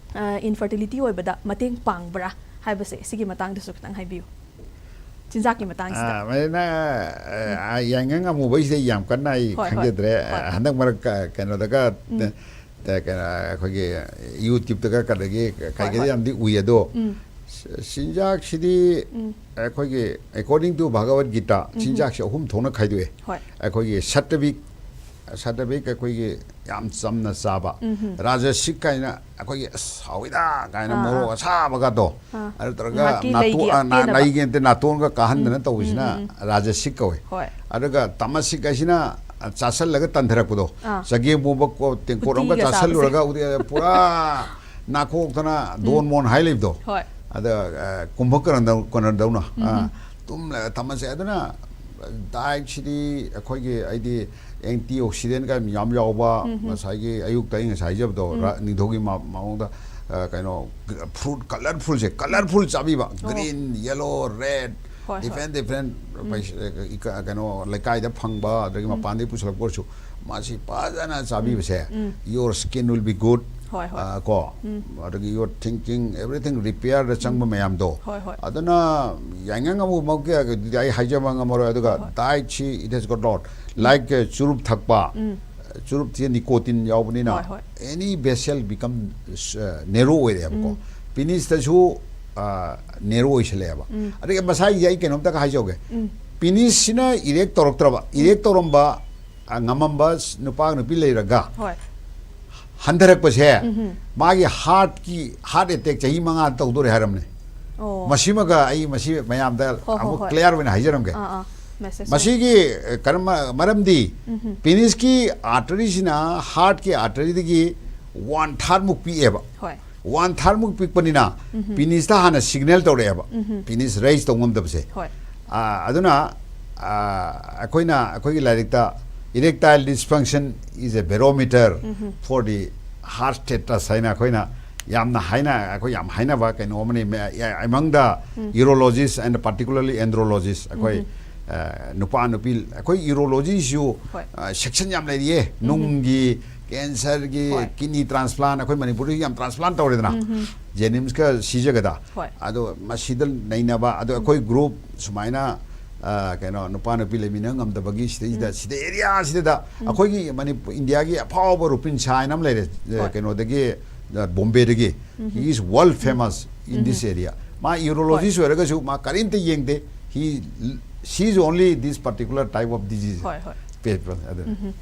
ꯏꯟꯐꯔꯇꯤꯂꯤꯇꯤ ꯑꯣꯏꯕꯗ ꯃꯇꯦꯡ ꯄꯥꯡꯕ꯭ꯔꯥ ꯍꯥꯏꯕꯁꯦ ꯁꯤꯒꯤ ꯃꯇꯥꯡꯗꯁꯨ ꯈꯤꯇꯪ ꯍꯥꯏꯕꯤꯌꯨ꯫ ꯆꯤꯟꯖꯥꯛꯀꯤ ꯃꯇꯥꯡꯁꯤꯗ꯫ ꯑ, ꯃꯁꯤꯅ, ꯑ, ꯌꯥꯏꯉꯪ ꯑꯃꯨꯕꯩꯁꯤꯗ ꯌꯥꯝ ꯀꯟꯅ ꯑꯩ ꯍꯣꯏ, ꯍꯣꯏ, ꯈꯪꯖꯗ꯭ꯔꯦ꯫ ꯍꯣꯏ꯫ ꯍꯟꯗꯛ ꯃꯔꯛ ꯀ-, ꯀꯩꯅꯣꯗꯒ ꯎꯝ꯫ ꯑ, ꯀꯩꯅꯣ, ꯑꯩꯈꯣꯏꯒꯤ ꯌꯨꯇ꯭ꯌꯨꯕꯇꯒ ꯀꯩꯗꯒꯤ ꯀꯩꯀꯩꯗ ꯍꯣꯏ꯫ ꯌꯥꯝꯗꯤ ꯎꯏ ꯑꯗꯣ, ꯎꯝ꯫ ꯆꯤꯟꯖꯥꯛꯁꯤꯗꯤ ꯎꯝ꯫ ꯑꯩꯈꯣꯏꯒꯤ according to Bhagavad Gita, ꯎꯝ꯫ ꯆꯤꯟꯖꯥꯛꯁꯦ ꯑꯍꯨꯝ ꯊꯣꯛꯅ ꯈꯥꯏꯗꯣꯛꯑꯦ꯫ ꯍꯣꯏ꯫ ꯑꯩꯈꯣꯏꯒꯤ ꯁꯠꯇꯕꯤꯛ, ꯁꯠꯇꯕꯤꯛ ꯑꯩꯈꯣꯏꯒꯤ ꯌꯥꯝ ꯆꯝꯅ ꯆꯥꯕ, ꯎꯝ꯫ ꯔꯥꯖꯁꯤꯛ ꯀꯥꯏꯅ ꯑꯩꯈꯣꯏꯒꯤ ꯑꯁ ꯍꯥꯎꯏꯗ ꯀꯥꯏꯅ ꯑꯥ, ꯃꯣꯔꯣꯛ ꯑꯥ꯫ ꯑꯁꯥꯕꯒꯗꯣ, ꯑꯥ꯫ ꯑꯗꯨ ꯇꯧꯔꯒ ꯉꯥꯏꯍꯥꯛꯀꯤ ꯅꯥꯇꯣ-, ꯂꯩꯒꯤ ꯑ, ꯅꯥ-, ꯑꯄꯦꯟꯅꯕ꯫ ꯂꯩꯒꯤ ꯅꯠꯇꯦ, ꯅꯥꯇꯣꯟꯒ ꯀꯥꯍꯟꯗꯅ ꯎꯝ, ꯇꯧꯕꯁꯤꯅ ꯎꯝ, ꯎꯝ꯫ ꯔꯥꯖꯁꯤꯛ ꯀꯧꯋꯦ꯫ ꯍꯣꯏ꯫ ꯑꯗꯨꯒ ꯇꯥꯃꯁꯤꯛ ꯍꯥꯏꯁꯤꯅ ꯆꯥꯁꯜꯂꯒ ꯇꯟꯊꯔꯛꯄꯗꯣ, ꯑꯥ꯫ ꯆꯒꯦꯝ ꯄꯣꯝꯕ ꯀꯣ-, ꯇꯦꯡꯀꯣꯠ ꯑꯃꯒ ꯎꯇꯤꯒ ꯆꯥꯁꯜꯂꯨꯔꯒ ꯆꯥꯕꯁꯦ꯫ ꯎꯗꯤ-, ꯄꯨꯔꯥ ꯅꯥꯈꯣꯛꯇꯅ ꯗꯣꯟ ꯃꯣꯟ ꯍꯥꯏ ꯂꯩꯕꯗꯣ꯫ ꯍꯣꯏ꯫ ꯑꯗ, ꯑ, ꯀꯨꯝꯚꯀꯔꯟꯗꯧ-, ꯀꯔꯟꯗꯧꯅ, ꯑ, ꯎꯝ꯫ ꯇꯨꯝ ꯂꯩꯔ ꯇꯝꯃꯁꯦ꯫ ꯑꯗꯨꯅ ꯗꯥꯏꯠꯁꯤꯗꯤ ꯑꯩꯈꯣꯏꯒꯤ, ꯑꯩꯗꯤ ꯑꯦꯟꯇꯤ ꯑꯣꯛꯁꯤꯗꯦꯟ ꯀ ꯌꯥꯝ ꯌꯥꯎꯕ, ꯎꯝ꯫ ꯉꯁꯥꯏꯒꯤ ꯑꯌꯨꯛꯇ ꯑꯩ ꯉꯁꯥꯏ ꯍꯥꯏꯖꯕꯗꯣ, ꯎꯝ꯫ ꯔ-, ꯅꯤꯡꯊꯧꯒꯤ ꯃ-, ꯃꯑꯣꯡꯗ, ꯑ, ꯀꯩꯅꯣ, ꯐ꯭ꯔꯨꯠ ꯀꯂꯔꯐꯨꯜꯁꯦ, ꯀꯂꯔꯐꯨꯜ ꯆꯥꯕꯤꯕ, ꯑꯣ꯫ green, yellow, red, ꯍꯣꯏ, ꯍꯣꯏ꯫ different, different, ꯎꯝ꯫ ꯄꯩꯁ-, ꯏꯀ-, ꯀꯩꯅꯣ, ꯂꯩꯀꯥꯏꯗ ꯐꯪꯕ, ꯑꯗꯒꯤ ꯎꯝ꯫ ꯃꯄꯥꯟꯗꯒꯤ ꯄꯨꯁꯤꯜꯂꯛꯄ ꯑꯣꯏꯔꯁꯨ, ꯃꯥꯁꯤ ꯐꯖꯅ ꯆꯥꯕꯤꯕꯁꯦ, ꯎꯝ꯫ your skin will be good. ꯍꯣꯏ, ꯍꯣꯏ꯫ ꯑ, ꯀꯣ, ꯎꯝ꯫ ꯑꯗꯒꯤ your thinking, everything repair ꯗ ꯆꯪꯕ ꯃꯌꯥꯝꯗꯣ, ꯍꯣꯏ, ꯍꯣꯏ꯫ ꯑꯗꯨꯅ ꯌꯥꯏꯉꯪ ꯑꯃꯨꯕꯃꯛꯀꯤ ꯑꯗꯨꯗꯤ ꯑꯩ ꯍꯥꯏꯖꯕ ꯉꯝꯃꯔꯣꯏ꯫ ꯑꯗꯨꯒ ꯍꯣꯏ, ꯍꯣꯏ꯫ ꯗꯥꯏꯠꯁꯤ, it has got lot, like, ꯑ, ꯆꯨꯔꯨꯞ ꯊꯛꯄ, ꯎꯝ꯫ ꯆꯨꯔꯨꯞꯁꯦ ꯅꯤꯀꯣꯇꯤꯟ ꯌꯥꯎꯕꯅꯤꯅ, ꯍꯣꯏ, ꯍꯣꯏ꯫ any vessel become, ꯑ, narrow ꯑꯣꯏꯔꯦꯕꯀꯣ꯫ ꯎꯝ꯫ ꯄꯤꯅꯤꯁꯇꯁꯨ, ꯑ, narrow ꯑꯣꯏꯁꯜꯂꯛꯑꯦꯕ꯫ ꯎꯝ꯫ ꯑꯗꯒꯤ ꯃꯁꯥꯒꯤ ꯑꯩ ꯀꯩꯅꯣꯝꯇꯒ ꯍꯥꯏꯖꯍꯧꯒꯦ꯫ ꯎꯝ꯫ ꯄꯤꯅꯤꯁꯁꯤꯅ ꯏꯔꯦꯛ ꯇꯧꯔꯛꯇ꯭ꯔꯕ, ꯏꯔꯦꯛ ꯇꯧꯔꯝꯕ, ꯑ, ꯉꯝꯃꯝꯕ ꯅꯨꯄꯥ ꯅꯨꯄꯤ ꯂꯩꯔꯒ, ꯍꯣꯏ꯫ ꯍꯟꯊꯔꯛꯄꯁꯦ ꯃꯥꯒꯤ ꯍꯥꯔꯠꯀꯤ ꯍꯥꯔꯠ ꯑꯦꯇꯦꯛ ꯆꯍꯤ ꯃꯉꯥ ꯇꯧꯗꯣꯔꯦ ꯍꯥꯏꯔꯝꯅꯦ꯫ ꯑꯣ꯫ ꯃꯁꯤꯃꯒ ꯑꯩ ꯃꯁꯤ ꯃꯌꯥꯝꯗ ꯍꯣ, ꯍꯣ, ꯑꯃꯨꯛ ꯍꯣꯏ꯫ ꯀ꯭ꯂꯤꯌꯥꯔ ꯑꯣꯏꯅ ꯍꯥꯏꯖꯔꯝꯒꯦ꯫ ꯑꯥ, ꯑꯥ꯫ ꯃꯦꯁꯦꯖ ꯃꯁꯤꯒꯤ ꯑ, ꯀꯔꯝꯕ ꯃꯔꯝꯗꯤ ꯄꯤꯅꯤꯁꯀꯤ ꯑꯥꯔꯇꯔꯤꯁꯤꯅ ꯍꯥꯔꯠꯀꯤ ꯑꯥꯔꯇꯔꯤꯗꯒꯤ ꯋꯥꯟ ꯊꯥꯔꯠꯃꯨꯛ ꯄꯤꯛꯑꯦꯕ꯫ ꯍꯣꯏ꯫ ꯋꯥꯟ ꯊꯥꯔꯠꯃꯨꯛ ꯄꯤꯛꯄꯅꯤꯅ ꯄꯤꯅꯤꯁꯇ ꯍꯥꯟꯅ ꯁꯤꯒꯅꯦꯜ ꯇꯧꯔꯛꯑꯦꯕ꯫ ꯄꯤꯅꯤꯁ ꯔꯦꯖ ꯇꯧ ꯉꯝꯗꯕꯁꯦ꯫ ꯍꯣꯏ꯫ ꯑ, ꯑꯗꯨꯅ ꯑ, ꯑꯩꯈꯣꯏꯅ ꯑꯩꯈꯣꯏꯒꯤ ꯂꯥꯏꯔꯤꯛꯇ erectile dysfunction is a barometer for the heart status ꯍꯥꯏꯅ ꯑꯩꯈꯣꯏꯅ ꯌꯥꯝꯅ ꯍꯥꯏꯅ ꯑꯩꯈꯣꯏ ꯌꯥꯝ ꯍꯥꯏꯅꯕ ꯀꯩꯅꯣ ꯑꯃꯅꯤ꯫ Among the urologist and particularly andrologist ꯑꯩꯈꯣꯏ ꯑ, ꯅꯨꯄꯥ ꯅꯨꯄꯤ ꯑꯩꯈꯣꯏ ꯌꯨꯔꯣꯂꯣꯖꯤꯁꯨ ꯍꯣꯏ꯫ ꯁꯦꯛꯁꯟ ꯌꯥꯝ ꯂꯩꯔꯤꯌꯦ꯫ ꯅꯨꯡꯒꯤ, ꯀꯦꯟꯁꯔꯒꯤ, ꯍꯣꯏ꯫ ꯀꯤꯗꯅꯤ ꯇ꯭ꯔꯥꯟꯁꯄ꯭ꯂꯥꯟ ꯑꯩꯈꯣꯏ ꯃꯅꯤꯄꯨꯔꯗꯁꯨ ꯌꯥꯝ ꯇ꯭ꯔꯥꯟꯁꯄ꯭ꯂꯥꯟ ꯇꯧꯔꯦꯗꯅ꯫ ꯖꯦꯅꯤꯝꯁꯀ ꯁꯤꯖꯒꯗ꯫ ꯍꯣꯏ꯫ ꯑꯗꯣ ꯃꯁꯤꯗ ꯅꯩꯅꯕ ꯑꯗꯣ ꯑꯩꯈꯣꯏ ꯒ꯭ꯔꯨꯞ ꯁꯨꯃꯥꯏꯅ ꯑ, ꯀꯩꯅꯣ ꯅꯨꯄꯥ ꯅꯨꯄꯤ ꯂꯩꯃꯤꯟꯅ ꯉꯝꯗꯕꯒꯤ ꯁꯤꯗꯩꯁꯤꯗ ꯁꯤꯗ ꯑꯦꯔꯤꯌꯥꯁꯤꯗ ꯑꯩꯈꯣꯏꯒꯤ ꯃꯅꯤꯄꯨꯔ ꯏꯟꯗꯤꯌꯥꯒꯤ ꯑꯐꯥꯎꯕ ꯔꯨꯄꯤꯟ ꯁꯥ ꯍꯥꯏꯅ ꯑꯃ ꯂꯩꯔꯦ꯫ ꯑ, ꯍꯣꯏ꯫ ꯀꯩꯅꯣꯗꯒꯤ ꯑ, ꯕꯣꯝꯕꯦꯗꯒꯤ꯫ He is world famous in this area. ꯃꯥ ꯌꯨꯔꯣꯂꯣꯖꯤꯁ ꯑꯣꯏꯔꯒꯁꯨ ꯃꯥ ꯀꯔꯤꯝꯇ ꯌꯦꯡꯗꯦ꯫ He sees only this particular type of disease. ꯍꯣꯏ, ꯍꯣꯏ꯫ People ꯑꯗꯨꯅ꯫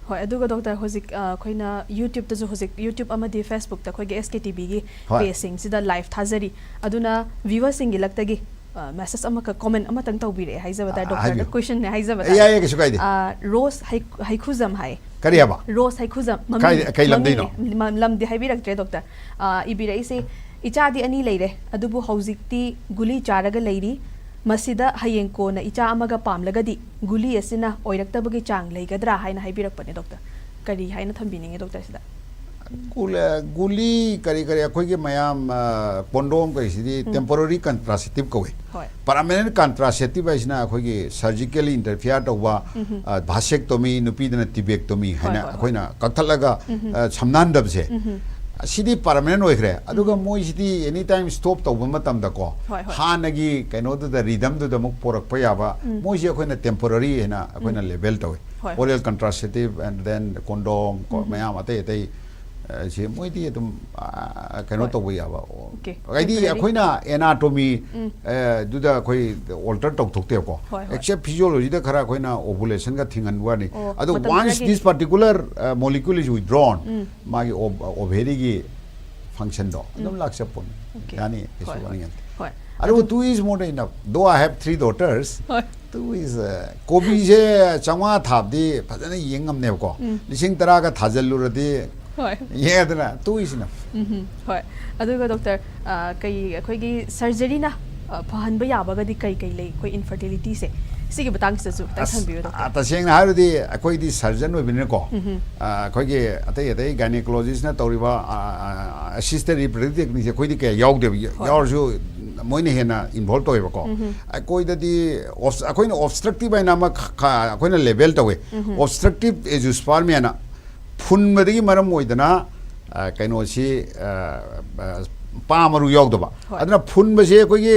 ꯍꯣꯏ, ꯑꯗꯨꯒ ꯗꯣꯛꯇꯔ, ꯍꯧꯖꯤꯛ ꯑ, ꯑꯩꯈꯣꯏꯅ ꯌꯨꯇ꯭ꯌꯨꯕꯇꯁꯨ, ꯍꯧꯖꯤꯛ ꯌꯨꯇ꯭ꯌꯨꯕ ꯑꯃꯗꯤ ꯐꯦꯁꯕꯨꯛꯇ ꯑꯩꯈꯣꯏꯒꯤ ꯑꯦꯁ ꯀꯦ ꯇꯤ ꯚꯤꯒꯤ ꯍꯣꯏ꯫ ꯄꯦꯖꯁꯤꯡꯁꯤꯗ ꯂꯥꯏꯚ ꯊꯥꯖꯔꯤ꯫ ꯑꯗꯨꯅ ꯚ꯭ꯌꯨꯋꯔꯁꯤꯡꯒꯤ ꯂꯛꯇꯒꯤ ꯑ, ꯃꯦꯁꯦꯖ ꯑꯃꯈꯛ, ꯀꯣꯃꯦꯟ ꯑꯃꯇꯪ ꯇꯧꯕꯤꯔꯛꯑꯦ ꯍꯥꯏꯖꯕ ꯇꯥꯔꯦ꯫ ꯑ, ꯗꯣꯛꯇꯔꯗ ꯍꯥꯏꯕꯤꯌꯨ꯫ ꯀꯣꯏꯁꯟꯅꯦ ꯍꯥꯏꯖꯕ ꯑꯦ, ꯇꯥꯔꯦ꯫ ꯌꯥꯏꯌꯦ, ꯀꯩꯁꯨ ꯀꯥꯏꯗꯦ꯫ ꯑ, ꯔꯣꯁ ꯍꯩ-, ꯍꯩꯈꯨꯖꯝ ꯍꯥꯏ꯫ ꯀꯔꯤ ꯍꯥꯏꯕ? ꯔꯣꯁ ꯍꯩꯈꯨꯖꯝ꯫ ꯀꯥꯏꯗ-, ꯀꯩ ꯂꯝꯗꯩꯅꯣ? ꯃꯃꯤꯡ-, ꯃ-, ꯂꯝꯗꯤ ꯍꯥꯏꯕꯤꯔꯛꯇ꯭ꯔꯦ, ꯗꯣꯛꯇꯔ꯫ ꯑ, ꯏꯕꯤꯔꯛꯏꯁꯦ, "ꯏꯆꯥꯗꯤ ꯑꯅꯤ ꯂꯩꯔꯦ, ꯑꯗꯨꯕꯨ ꯍꯧꯖꯤꯛꯇꯤ ꯒꯨꯂꯤ ꯆꯥꯔꯒ ꯂꯩꯔꯤ꯫ ꯃꯁꯤꯗ ꯍꯌꯦꯡ ꯀꯣꯟꯅ ꯏꯆꯥ ꯑꯃꯒ ꯄꯥꯝꯂꯒꯗꯤ ꯒꯨꯂꯤ ꯑꯁꯤꯅ ꯑꯣꯏꯔꯛꯇꯕꯒꯤ ꯆꯥꯡ ꯂꯩꯒꯗ꯭ꯔꯥ?" ꯍꯥꯏꯅ ꯍꯥꯏꯕꯤꯔꯛꯄꯅꯦ, ꯗꯣꯛꯇꯔ꯫ ꯀꯔꯤ ꯍꯥꯏꯅ ꯊꯝꯕꯤꯅꯤꯡꯉꯤ, ꯗꯣꯛꯇꯔ, ꯁꯤꯗ? ꯒꯨꯂ-, ꯒꯨꯂꯤ ꯀꯔꯤ ꯀꯔꯤ ꯑꯩꯈꯣꯏꯒꯤ ꯃꯌꯥꯝ, ꯑ, ꯀꯣꯟꯗꯣꯝ ꯀꯔꯤꯁꯤꯗꯤ temporary contraceptive ꯀꯧꯏ꯫ ꯍꯣꯏ꯫ Permanent contraceptive ꯍꯥꯏꯁꯤꯅ ꯑꯩꯈꯣꯏꯒꯤ surgically interfere ꯇꯧꯕ, ꯑ, vasectomy, ꯅꯨꯄꯤꯗꯅ tubectomy ꯍꯥꯏꯅ ꯍꯣꯏ, ꯍꯣꯏ, ꯑꯩꯈꯣꯏꯅ ꯀꯛꯊꯠꯂꯒ, ꯑ, ꯁꯝꯅꯍꯟꯗꯕꯁꯦ꯫ ꯑꯁꯤꯗꯤ permanent ꯑꯣꯏꯈ꯭ꯔꯦ꯫ ꯑꯗꯨꯒ ꯃꯣꯏꯁꯤꯗꯤ any time stop ꯇꯧꯕ ꯃꯇꯝꯗꯀꯣ, ꯍꯣꯏ, ꯍꯣꯏ꯫ ꯍꯥꯟꯅꯒꯤ ꯀꯩꯅꯣꯗꯨꯗ, rhythmꯗꯨꯗ ꯑꯃꯨꯛ ꯄꯣꯔꯛꯄ ꯌꯥꯕ, ꯃꯣꯏꯁꯤ ꯑꯩꯈꯣꯏꯅ temporary ꯍꯥꯏꯅ ꯑꯩꯈꯣꯏꯅ label ꯇꯧꯏ꯫ ꯍꯣꯏ꯫ Oral contraceptive and then condom ꯀꯣ, ꯃꯌꯥꯝ ꯑꯇꯩ ꯑꯇꯩ ꯑ, ꯁꯦ ꯃꯣꯏꯗꯤ ꯑꯗꯨꯝ, ꯑ, ꯀꯩꯅꯣ ꯍꯣꯏ꯫ ꯇꯧꯕ ꯌꯥꯕ Okay. ꯍꯥꯏꯗꯤ Doctor, ꯑꯩꯈꯣꯏꯅ ꯑꯦꯅꯥꯇꯣꯃꯤ ꯎꯝ꯫ ꯑꯗꯨꯗ ꯑꯩꯈꯣꯏ ꯑꯣꯜꯇꯔ ꯇꯧꯊꯣꯛꯇꯦꯕꯀꯣ꯫ ꯍꯣꯏ, ꯍꯣꯏ꯫ Except physiology ꯗ ꯈꯔ ꯑꯩꯈꯣꯏꯅ ꯑꯣꯚꯨꯂꯦꯁꯟꯒ ꯊꯤꯡꯍꯟꯕ ꯋꯥꯅꯤ꯫ ꯑꯣ, ꯑꯗꯣ ꯃꯇꯝ once ꯈꯔꯒꯤ꯫ this particular molecule is withdrawn, ꯎꯝ꯫ ꯃꯥꯒꯤ ꯑꯣꯚꯦꯔꯤꯒꯤ ꯐꯪꯁꯟꯗꯣ ꯑꯗꯨꯝ ꯂꯥꯛꯆꯄꯣꯠꯅꯤ꯫ Okay. ꯌꯥꯅꯤ, ꯀꯩꯁꯨ ꯍꯣꯏ, ꯍꯣꯏ꯫ ꯋꯥꯅꯤꯡꯉꯥꯏ ꯂꯩꯇꯦ꯫ ꯍꯣꯏ꯫ ꯑꯗꯨꯕꯨ two is more than enough. Though I have three daughters, ꯍꯣꯏ꯫ two is, uh, ꯀꯣꯕꯤꯁꯦ ꯆꯥꯝꯃꯉꯥ ꯊꯥꯕꯗꯤ ꯐꯖꯅ ꯌꯦꯡ ꯉꯝꯅꯦꯕꯀꯣ꯫ ꯎꯝ꯫ ꯂꯤꯁꯤꯡ ꯇꯔꯥꯒ ꯊꯥꯖꯤꯜꯂꯨꯔꯗꯤ ꯍꯣꯏ꯫ ꯌꯦꯡꯉꯗꯅ two is enough. ꯎꯝ, ꯍꯣꯏ꯫ ꯑꯗꯨꯒ ꯗꯣꯛꯇꯔ, ꯑ, ꯀꯩ ꯑꯩꯈꯣꯏꯒꯤ ꯁꯔꯖꯔꯤꯅ, ꯑ, ꯐꯍꯟꯕ ꯌꯥꯕꯒꯗꯤ ꯀꯩ ꯀꯩ ꯂꯩ ꯑꯩꯈꯣꯏ ꯏꯟꯐꯔꯇꯤꯂꯤꯇꯤꯁꯦ? ꯁꯤꯒꯤ ꯃꯇꯥꯡꯁꯤꯗꯁꯨ ꯈꯤꯇꯪ ꯑꯁ, ꯊꯝꯕꯤꯌꯨ, ꯗꯣꯛꯇꯔ꯫ ꯑ, ꯇꯁꯦꯡꯅ ꯍꯥꯏꯔꯗꯤ ꯑꯩꯈꯣꯏꯗꯤ ꯁꯔꯖꯟ ꯑꯣꯏꯕꯅꯤꯅꯀꯣ꯫ ꯎꯝ꯫ ꯑ, ꯑꯩꯈꯣꯏꯒꯤ ꯑꯇꯩ ꯑꯇꯩ ꯒꯥꯏꯅꯤꯀꯣꯂꯣꯖꯤꯁꯅ ꯇꯧꯔꯤꯕ, ꯑ, ꯑ, ꯑꯁꯤꯁꯇꯦꯟ ꯔꯤꯄ꯭ꯔꯗꯛꯇꯤꯚ ꯇꯦꯛꯅꯤꯛꯁꯦ ꯑꯩꯈꯣꯏꯗꯤ ꯀꯌꯥ ꯌꯥꯎꯗꯦꯕ꯫ ꯌꯥ-, ꯍꯣꯏ꯫ ꯌꯥꯎꯔꯁꯨ ꯃꯣꯏꯅ ꯍꯦꯟꯅ ꯏꯟꯚꯣꯜꯕ ꯇꯧꯋꯦꯕꯀꯣ꯫ ꯎꯝ꯫ ꯑꯩꯈꯣꯏꯗꯗꯤ ꯑꯣꯕꯁ-, ꯑꯩꯈꯣꯏꯅ ꯑꯣꯕꯁꯇ꯭ꯔꯛꯇꯤꯚ ꯍꯥꯏꯅ ꯑꯃ ꯈ-, ꯈ-, ꯑꯩꯈꯣꯏꯅ ꯂꯦꯕꯦꯜ ꯇꯧꯋꯦ꯫ ꯎꯝ꯫ Obstructive angiospermia ꯍꯥꯏꯅ ꯐꯨꯟꯕꯗꯒꯤ ꯃꯔꯝ ꯑꯣꯏꯗꯅ, ꯑ, ꯀꯩꯅꯣꯁꯤ, ꯑ, ꯑ, ꯄꯥ ꯃꯔꯨ ꯌꯥꯎꯗꯕ꯫ ꯍꯣꯏ꯫ ꯑꯗꯨꯅ ꯐꯨꯟꯕꯁꯦ ꯑꯩꯈꯣꯏꯒꯤ,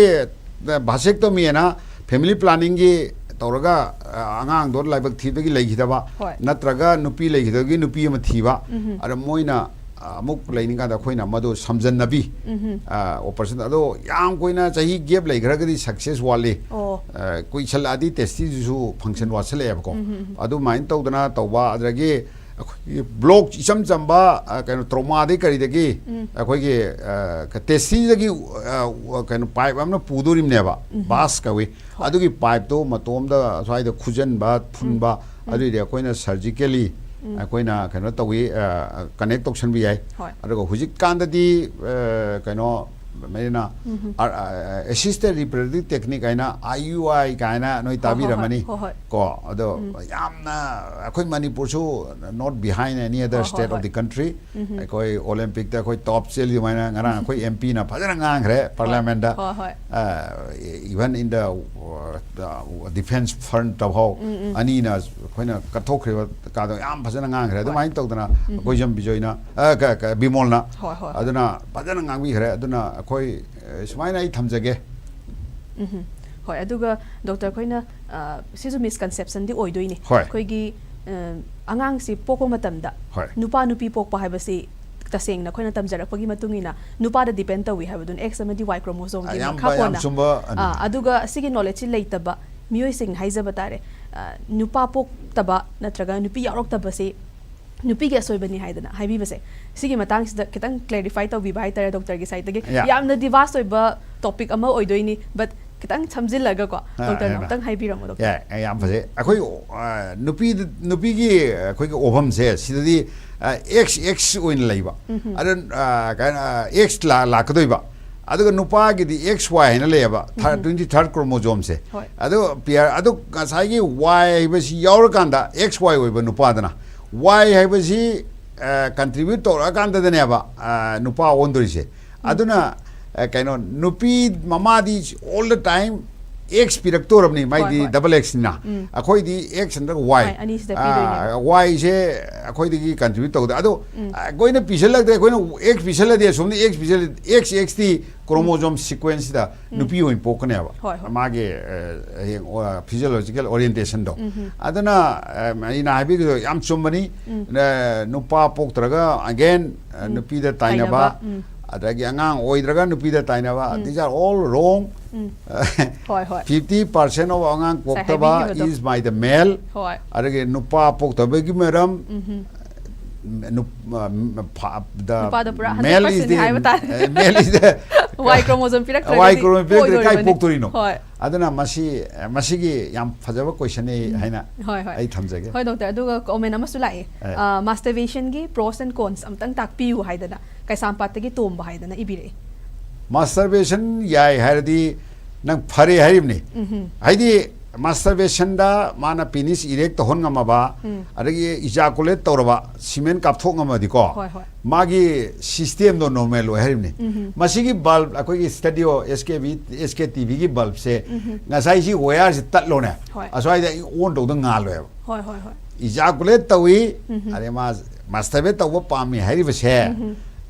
ꯑ, ꯚꯥꯁꯦꯛꯇꯣꯃꯤ ꯍꯥꯏꯅ ꯐꯦꯃꯤꯂꯤ ꯄ꯭ꯂꯥꯅꯤꯡꯒꯤ ꯇꯧꯔꯒ, ꯑ, ꯑꯉꯥꯡꯗꯣ ꯂꯥꯏꯕꯛ ꯊꯤꯕꯒꯤ ꯂꯩꯈꯤꯗꯕ, ꯍꯣꯏ꯫ ꯅꯠꯇ꯭ꯔꯒ ꯅꯨꯄꯤ ꯂꯩꯈꯤꯗꯕꯒꯤ ꯅꯨꯄꯤ ꯑꯃ ꯊꯤꯕ, ꯎꯝ꯫ ꯑꯗ ꯃꯣꯏꯅ, ꯑ, ꯑꯃꯨꯛ ꯂꯩꯅꯤꯡꯀꯥꯟꯗ ꯑꯩꯈꯣꯏꯅ ꯃꯗꯨ ꯁꯝꯖꯟꯅꯕꯤ, ꯎꯝ꯫ ꯑ, ꯑꯣꯄꯔꯦꯁꯟ꯫ ꯑꯗꯣ ꯌꯥꯝ ꯀꯨꯏꯅ ꯆꯍꯤ ꯒꯦꯞ ꯂꯩꯈ꯭ꯔꯒꯗꯤ ꯁꯛꯁꯦꯁ ꯋꯥꯠꯂꯤ꯫ ꯑꯣ꯫ ꯑ, ꯀꯨꯏꯁꯜꯂꯛꯑꯗꯤ ꯇꯦꯁꯇꯤꯗꯨꯁꯨ ꯐꯪꯁꯟ ꯋꯥꯠꯁꯜꯂꯛꯑꯦꯕꯀꯣ꯫ ꯎꯝ, ꯎꯝ, ꯎꯝ꯫ ꯑꯗꯨꯃꯥꯏꯅ ꯇꯧꯗꯅ ꯇꯧꯕ, ꯑꯗꯨꯗꯒꯤ ꯑꯩꯈꯣꯏꯒꯤ ꯕ꯭ꯂꯣꯛ ꯏꯆꯝ ꯆꯝꯕ, ꯑ, ꯀꯩꯅꯣ, ꯇ꯭ꯔꯣꯃꯥꯗꯒꯤ ꯀꯔꯤꯗꯒꯤ ꯎꯝ꯫ ꯑꯩꯈꯣꯏꯒꯤ, ꯑ, ꯇꯦꯁꯇꯤꯗꯒꯤ, ꯑ, ꯀꯩꯅꯣ, ꯄꯥꯏꯞ ꯑꯃꯅ ꯄꯨꯗꯣꯔꯤꯕꯅꯦꯕ, ꯎꯝ꯫ ꯕꯥꯁ ꯀꯧꯏ꯫ ꯍꯣꯏ꯫ ꯑꯗꯨꯒꯤ ꯄꯥꯏꯞꯇꯣ ꯃꯇꯣꯝꯗ ꯁ꯭ꯋꯥꯏꯗ ꯈꯨꯖꯟꯕ, ꯐꯨꯟꯕ, ꯎꯝ꯫ ꯑꯗꯨꯏꯗꯤ ꯑꯩꯈꯣꯏꯅ ꯁꯔꯖꯤꯀꯦꯂꯤ ꯎꯝ꯫ ꯑꯩꯈꯣꯏꯅ ꯀꯩꯅꯣ ꯇꯧꯏ, ꯑ, ꯀꯅꯦꯛ ꯇꯧꯁꯟꯕ ꯌꯥꯏ꯫ ꯍꯣꯏ꯫ ꯑꯗꯨꯒ ꯍꯧꯖꯤꯛꯀꯥꯟꯗꯗꯤ, ꯑ, ꯀꯩꯅꯣ, ꯃꯔꯤꯅ, ꯎꯝ꯫ ꯑ, ꯑ, ꯑꯦꯁꯤꯁꯇꯦꯟ ꯔꯤꯄ꯭ꯔꯗꯛꯇꯤꯚ ꯇꯦꯛꯅꯤꯛ ꯍꯥꯏꯅ, ꯑꯥꯏ ꯌꯨ ꯑꯥꯏ ꯀꯥꯏꯅ ꯅꯣꯏ ꯍꯣꯏ, ꯍꯣꯏ, ꯍꯣꯏ, ꯇꯥꯕꯤꯔꯝꯃꯅꯤ꯫ ꯍꯣꯏ, ꯍꯣꯏ꯫ ꯀꯣ, ꯑꯗꯣ ꯎꯝ꯫ ꯌꯥꯝꯅ ꯑꯩꯈꯣꯏ ꯃꯅꯤꯄꯨꯔꯁꯨ not behind any other ꯍꯣꯏ, ꯍꯣꯏ, state of ꯍꯣꯏ꯫ the country꯫ ꯎꯝ꯫ ꯑꯩꯈꯣꯏ ꯑꯣꯂꯦꯝꯄꯤꯛꯇ ꯑꯩꯈꯣꯏ ꯇꯣꯞ ꯆꯦꯜꯂꯤ ꯑꯗꯨꯃꯥꯏꯅ ꯉꯔꯥꯡ ꯑꯩꯈꯣꯏ ꯑꯦꯝ ꯄꯤꯅ ꯐꯖꯅ ꯉꯥꯡꯈ꯭ꯔꯦ ꯄꯥꯔꯂꯤꯌꯥꯃꯦꯟꯗ꯫ ꯍꯣꯏ, ꯍꯣꯏ꯫ ꯑ, even in the, uh, defense front ꯐꯥꯎ ꯎꯝ, ꯎꯝ꯫ ꯑꯅꯤꯅ ꯑꯩꯈꯣꯏꯅ ꯀꯠꯊꯣꯛꯈ꯭ꯔꯤꯕ ꯀꯥꯗꯣ ꯌꯥꯝ ꯐꯖꯅ ꯉꯥꯡꯈ꯭ꯔꯦ꯫ ꯍꯣꯏ꯫ ꯑꯗꯨꯃꯥꯏꯅ ꯇꯧꯗꯅ ꯎꯝ꯫ ꯑꯩꯈꯣꯏ ꯖꯝ ꯕꯤꯖꯣꯏꯅ, ꯑ, ꯀ-, ꯀ-, ꯕꯤꯃꯣꯜꯅ ꯍꯣꯏ, ꯍꯣꯏ, ꯍꯣꯏ꯫ ꯑꯗꯨꯅ ꯐꯖꯅ ꯉꯥꯡꯕꯤꯈ꯭ꯔꯦ꯫ ꯑꯗꯨꯅ ꯑꯩꯈꯣꯏ, ꯑ, ꯁꯨꯃꯥꯏꯅ ꯑꯩ ꯊꯝꯖꯒꯦ꯫ ꯎꯝ꯫ ꯍꯣꯏ, ꯑꯗꯨꯒ ꯗꯣꯛꯇꯔ, ꯑꯩꯈꯣꯏꯅ, ꯑ, ꯁꯤꯁꯨ ꯃꯤꯁꯀꯟꯁꯦꯞꯁꯟꯗꯤ ꯑꯣꯏꯗꯣꯏꯅꯤ꯫ ꯍꯣꯏ꯫ ꯑꯩꯈꯣꯏꯒꯤ, ꯑ, ꯑꯉꯥꯡꯁꯤ ꯄꯣꯛꯄ ꯃꯇꯝꯗ ꯍꯣꯏ꯫ ꯅꯨꯄꯥ ꯅꯨꯄꯤ ꯄꯣꯛꯄ ꯍꯥꯏꯕꯁꯤ ꯇꯁꯦꯡꯅ ꯑꯩꯈꯣꯏꯅ ꯇꯝꯖꯔꯛꯄꯒꯤ ꯃꯇꯨꯡ ꯏꯟꯅ ꯅꯨꯄꯥꯗ ꯗꯤꯄꯦꯟ ꯇꯧꯏ ꯍꯥꯏꯕꯗꯨꯅ, ꯑꯦꯛꯁ ꯑꯃꯗꯤ ꯋꯥꯏ ꯀ꯭ꯔꯣꯃꯣꯖꯣꯝꯒꯤ ꯑꯌꯥꯝꯕ ꯃꯈꯥ ꯄꯣꯟꯅ꯫ ꯌꯥꯝ ꯆꯨꯝꯕ, ꯑꯗꯨꯅꯤ꯫ ꯑꯥ, ꯑꯗꯨꯒ ꯑꯁꯤꯒꯤ ꯅꯣꯂꯦꯖꯁꯤ ꯂꯩꯇꯕ ꯃꯤꯑꯣꯏꯁꯤꯡ ꯍꯥꯏꯖꯕ ꯇꯥꯔꯦ, ꯑ, ꯅꯨꯄꯥ ꯄꯣꯛꯇꯕ ꯅꯠꯇ꯭ꯔꯒ ꯅꯨꯄꯤ ꯌꯥꯎꯔꯛꯇꯕꯁꯤ ꯅꯨꯄꯤꯒꯤ ꯑꯁꯣꯏꯕꯅꯤ ꯍꯥꯏꯗꯅ ꯍꯥꯏꯕꯤꯕꯁꯦ, ꯁꯤꯒꯤ ꯃꯇꯥꯡꯁꯤꯗ ꯈꯤꯇꯪ ꯀ꯭ꯂꯦꯔꯤꯐꯥꯏ ꯇꯧꯕꯤꯕ ꯍꯥꯏꯇꯥꯔꯦ ꯗꯣꯛꯇꯔꯒꯤ ꯁꯥꯏꯠꯇꯒꯤ꯫ ꯌꯥ꯫ ꯌꯥꯝꯅꯗꯤ ꯚꯥꯁ ꯑꯣꯏꯕ ꯇꯣꯄꯤꯛ ꯑꯃ ꯑꯣꯏꯗꯣꯏꯅꯤ, ꯕꯠ ꯈꯤꯇꯪ ꯁꯝꯖꯤꯜꯂꯒꯀꯣ ꯑꯥ, ꯗꯣꯛꯇꯔꯅ ꯍꯥꯏꯃ꯫ ꯑꯃꯨꯛꯇꯪ ꯍꯥꯏꯕꯤꯔꯝꯃꯣ, ꯗꯣꯛꯇꯔ꯫ ꯌꯥꯏ, ꯌꯥꯝ ꯐꯖꯩ꯫ ꯑꯩꯈꯣꯏ, ꯑ, ꯅꯨꯄꯤꯗ, ꯅꯨꯄꯤꯒꯤ ꯑꯩꯈꯣꯏꯒꯤ ꯑꯣꯚꯝꯁꯦ ꯁꯤꯗꯗꯤ, ꯑ, ꯑꯦꯛꯁ ꯑꯦꯛꯁ ꯑꯣꯏꯅ ꯂꯩꯕ꯫ ꯎꯝꯍꯨꯝ꯫ ꯑꯗꯨ, ꯑ, ꯀꯩꯅꯣ, ꯑ, ꯑꯦꯛꯁ ꯂꯥ-, ꯂꯥꯛꯀꯗꯣꯏꯕ꯫ ꯑꯗꯨꯒ ꯅꯨꯄꯥꯒꯤꯗꯤ ꯑꯦꯛꯁ ꯋꯥꯏ ꯍꯥꯏꯅ ꯂꯩꯌꯦꯕ, ꯊꯥꯔ-, ꯎꯝꯍꯨꯝ꯫ ꯇ꯭ꯋꯦꯟꯇꯤ ꯊꯥꯔꯠ ꯀ꯭ꯔꯣꯃꯣꯖꯣꯝꯁꯦ꯫ ꯍꯣꯏ꯫ ꯑꯗꯨ ꯄꯤꯌꯔ, ꯑꯗꯨ ꯉꯁꯥꯏꯒꯤ ꯋꯥꯏ ꯍꯥꯏꯕꯁꯤ ꯌꯥꯎꯔꯀꯥꯟꯗ, ꯑꯦꯛꯁ ꯋꯥꯏ ꯑꯣꯏꯕ ꯅꯨꯄꯥꯗꯅ, ꯋꯥꯏ ꯍꯥꯏꯕꯁꯤ, ꯑ, ꯀꯟꯇ꯭ꯔꯤꯕ꯭ꯌꯨꯠ ꯇꯧꯔꯛꯑꯀꯥꯟꯗꯗꯅꯦꯕ, ꯑ, ꯅꯨꯄꯥ ꯑꯣꯟꯗꯣꯏꯁꯦ꯫ ꯑꯗꯨꯅ, ꯑ, ꯀꯩꯅꯣ, ꯅꯨꯄꯤ ꯃꯃꯥꯗꯤ all the time ꯑꯦꯛꯁ ꯄꯤꯔꯛꯇꯣꯔꯕꯅꯤ, ꯃꯥꯏꯗꯤ ꯍꯣꯏ, ꯍꯣꯏ꯫ ꯗꯕꯜ ꯑꯦꯛꯁ ꯅꯤꯅ꯫ ꯎꯝ꯫ ꯑꯩꯈꯣꯏꯗꯤ ꯑꯦꯛꯁ ꯅꯠꯇ꯭ꯔꯒ ꯋꯥꯏ꯫ ꯍꯣꯏ, ꯑꯅꯤꯁꯤꯗ ꯄꯤꯗꯣꯏꯅꯦꯕ꯫ ꯋꯥꯏꯁꯦ ꯑꯩꯈꯣꯏꯗꯒꯤ ꯀꯟꯇ꯭ꯔꯤꯕ꯭ꯌꯨꯠ ꯇꯧꯗꯦ꯫ ꯑꯗꯣ, ꯎꯝ꯫ ꯑ, ꯑꯩꯈꯣꯏꯅ ꯄꯤꯁꯜꯂꯛꯇ꯭ꯔꯦ, ꯑꯩꯈꯣꯏꯅ ꯑꯦꯛꯁ ꯄꯤꯁꯜꯂꯗꯤ ꯑꯁꯣꯝꯗ ꯑꯦꯛꯁ ꯄꯤꯁꯜꯂꯗꯤ, ꯑꯦꯛꯁ ꯑꯦꯛꯁꯇꯤ ꯀ꯭ꯔꯣꯃꯣꯖꯣꯝ ꯁꯤꯀ꯭ꯋꯦꯟꯁꯁꯤꯗ ꯎꯝ꯫ ꯅꯨꯄꯤ ꯑꯣꯏꯅ ꯄꯣꯛꯀꯅꯦꯕ꯫ ꯍꯣꯏ, ꯍꯣꯏ꯫ ꯃꯥꯒꯤ, ꯑ, ꯍꯌꯦꯡ, ꯑ, ꯐꯤꯖꯤꯌꯣꯂꯣꯖꯤꯀꯦꯜ ꯑꯣꯔꯤꯌꯦꯟꯇꯦꯁꯟꯗꯣ꯫ ꯎꯝꯍꯨꯝ꯫ ꯑꯗꯨꯅ, ꯑ, ꯑꯩꯅ ꯍꯥꯏꯕꯤꯈꯤꯕꯗꯣ ꯌꯥꯝ ꯆꯨꯝꯕꯅꯤ꯫ ꯎꯝ꯫ ꯑ, ꯅꯨꯄꯥ ꯄꯣꯛꯇ꯭ꯔꯒ, again, ꯑ, ꯎꯝ꯫ ꯅꯨꯄꯤꯗ ꯇꯥꯏꯅꯕ, ꯇꯥꯏꯅꯕ, ꯎꯝ꯫ ꯑꯗꯒꯤ ꯑꯉꯥꯡ ꯑꯣꯏꯗ꯭ꯔꯒ ꯅꯨꯄꯤꯗ ꯇꯥꯏꯅꯕ, ꯎꯝ꯫ these are all wrong. ꯎꯝ꯫ ꯍꯣꯏ, ꯍꯣꯏ꯫ Fifty percent of ꯑꯉꯥꯡ ꯉꯁꯥꯏ ꯄꯣꯛꯇꯕ ꯍꯥꯏꯕꯤꯈꯤꯕꯗꯣ꯫ is by the male. ꯍꯣꯏ꯫ ꯑꯗꯒꯤ ꯅꯨꯄꯥ ꯄꯣꯛꯇꯕꯒꯤ ꯃꯔꯝ, ꯎꯝꯍꯨꯝ꯫ ꯅꯨꯞ-, ꯑ, ꯐ-, the ꯅꯨꯄꯥꯗ ꯄꯨꯔꯥ male is hundred percent the, ꯍꯥꯏꯕ ꯇꯥꯔꯦ꯫ ꯑ, male is the Y chromosome ꯄꯤꯔꯛꯇ꯭ꯔꯒꯗꯤ ꯋꯥꯏ ꯀ꯭ꯔꯣꯃꯣꯖꯣꯝ ꯄꯤꯔꯛꯇ꯭ꯔꯒꯗꯤ ꯀꯥꯏ ꯑꯣꯏꯗꯣꯔꯤꯕꯅꯤ꯫ ꯄꯣꯛꯇꯣꯔꯤꯅꯣ? ꯍꯣꯏ꯫ ꯑꯗꯨꯅ ꯃꯁꯤ, ꯃꯁꯤꯒꯤ ꯌꯥꯝ ꯐꯖꯕ ꯀꯣꯏꯁꯟꯅꯤ ꯍꯥꯏꯅ ꯍꯣꯏ, ꯍꯣꯏ꯫ ꯑꯩ ꯊꯝꯖꯒꯦ꯫ ꯍꯣꯏ, ꯗꯣꯛꯇꯔ, ꯑꯗꯨꯒ ꯀꯣꯃꯦꯟ ꯑꯃꯁꯨ ꯂꯥꯛꯑꯦ꯫ ꯑꯦ꯫ ꯑ, ꯃꯥꯁꯇꯔꯕꯦꯁꯟꯒꯤ ꯄ꯭ꯔꯣꯁ ꯑꯦꯟ ꯀꯣꯟꯁ ꯑꯝꯇꯪ ꯇꯥꯛꯄꯤꯌꯨ ꯍꯥꯏꯗꯅ ꯀꯩꯁꯥꯝꯄꯥꯠꯇꯒꯤ ꯇꯣꯝꯕ ꯍꯥꯏꯗꯅ ꯏꯕꯤꯔꯛꯑꯦ꯫ ꯃꯥꯁꯇꯔꯕꯦꯁꯟ ꯌꯥꯏ ꯍꯥꯏꯔꯗꯤ ꯅꯪ ꯐꯔꯦ ꯍꯥꯏꯔꯤꯕꯅꯤ꯫ ꯎꯝꯍꯨꯝ꯫ ꯍꯥꯏꯗꯤ ꯃꯥꯁꯇꯔꯕꯦꯁꯟꯗ ꯃꯥꯅ ꯄꯤꯅꯤꯁ ꯏꯔꯦꯛ ꯇꯧꯍꯟ ꯉꯝꯃꯕ, ꯎꯝ꯫ ꯑꯗꯒꯤ ꯏꯖꯥꯀꯨꯂꯦꯠ ꯇꯧꯔꯕ, ꯁꯤꯃꯦꯟ ꯀꯥꯞꯊꯣꯛ ꯉꯝꯃꯗꯤꯀꯣ, ꯍꯣꯏ, ꯍꯣꯏ꯫ ꯃꯥꯒꯤ ꯁꯤꯁꯇꯦꯝꯗꯣ ꯅꯣꯔꯃꯦꯜ ꯑꯣꯏ ꯍꯥꯏꯔꯤꯕꯅꯤ꯫ ꯎꯝꯍꯨꯝ꯫ ꯃꯁꯤꯒꯤ ꯕꯜꯕ, ꯑꯩꯈꯣꯏꯒꯤ ꯁ꯭ꯇꯗꯤꯑꯣ, ꯑꯦꯁ ꯀꯦ ꯚꯤ, ꯑꯦꯁ ꯀꯦ ꯇꯤ ꯚꯤꯒꯤ ꯕꯜꯕꯁꯦ, ꯎꯝꯍꯨꯝ꯫ ꯉꯁꯥꯏ ꯁꯤ ꯋꯥꯌꯔꯁꯦ ꯇꯠꯂꯣꯅꯦ, ꯍꯣꯏ꯫ ꯑꯁ꯭ꯋꯥꯏꯗ ꯑꯩ ꯑꯣꯟ ꯇꯧꯗ ꯉꯥꯜꯂꯣꯏꯕ꯫ ꯍꯣꯏ, ꯍꯣꯏ, ꯍꯣꯏ꯫ ꯏꯖꯥꯀꯨꯂꯦꯠ ꯇꯧꯏ, ꯎꯝꯍꯨꯝ꯫ ꯑꯗꯩ ꯃꯥ ꯃꯥꯁꯇꯔꯕꯦꯠ ꯇꯧꯕ ꯄꯥꯝꯃꯤ ꯍꯥꯏꯔꯤꯕꯁꯦ, ꯎꯝꯍꯨꯝ꯫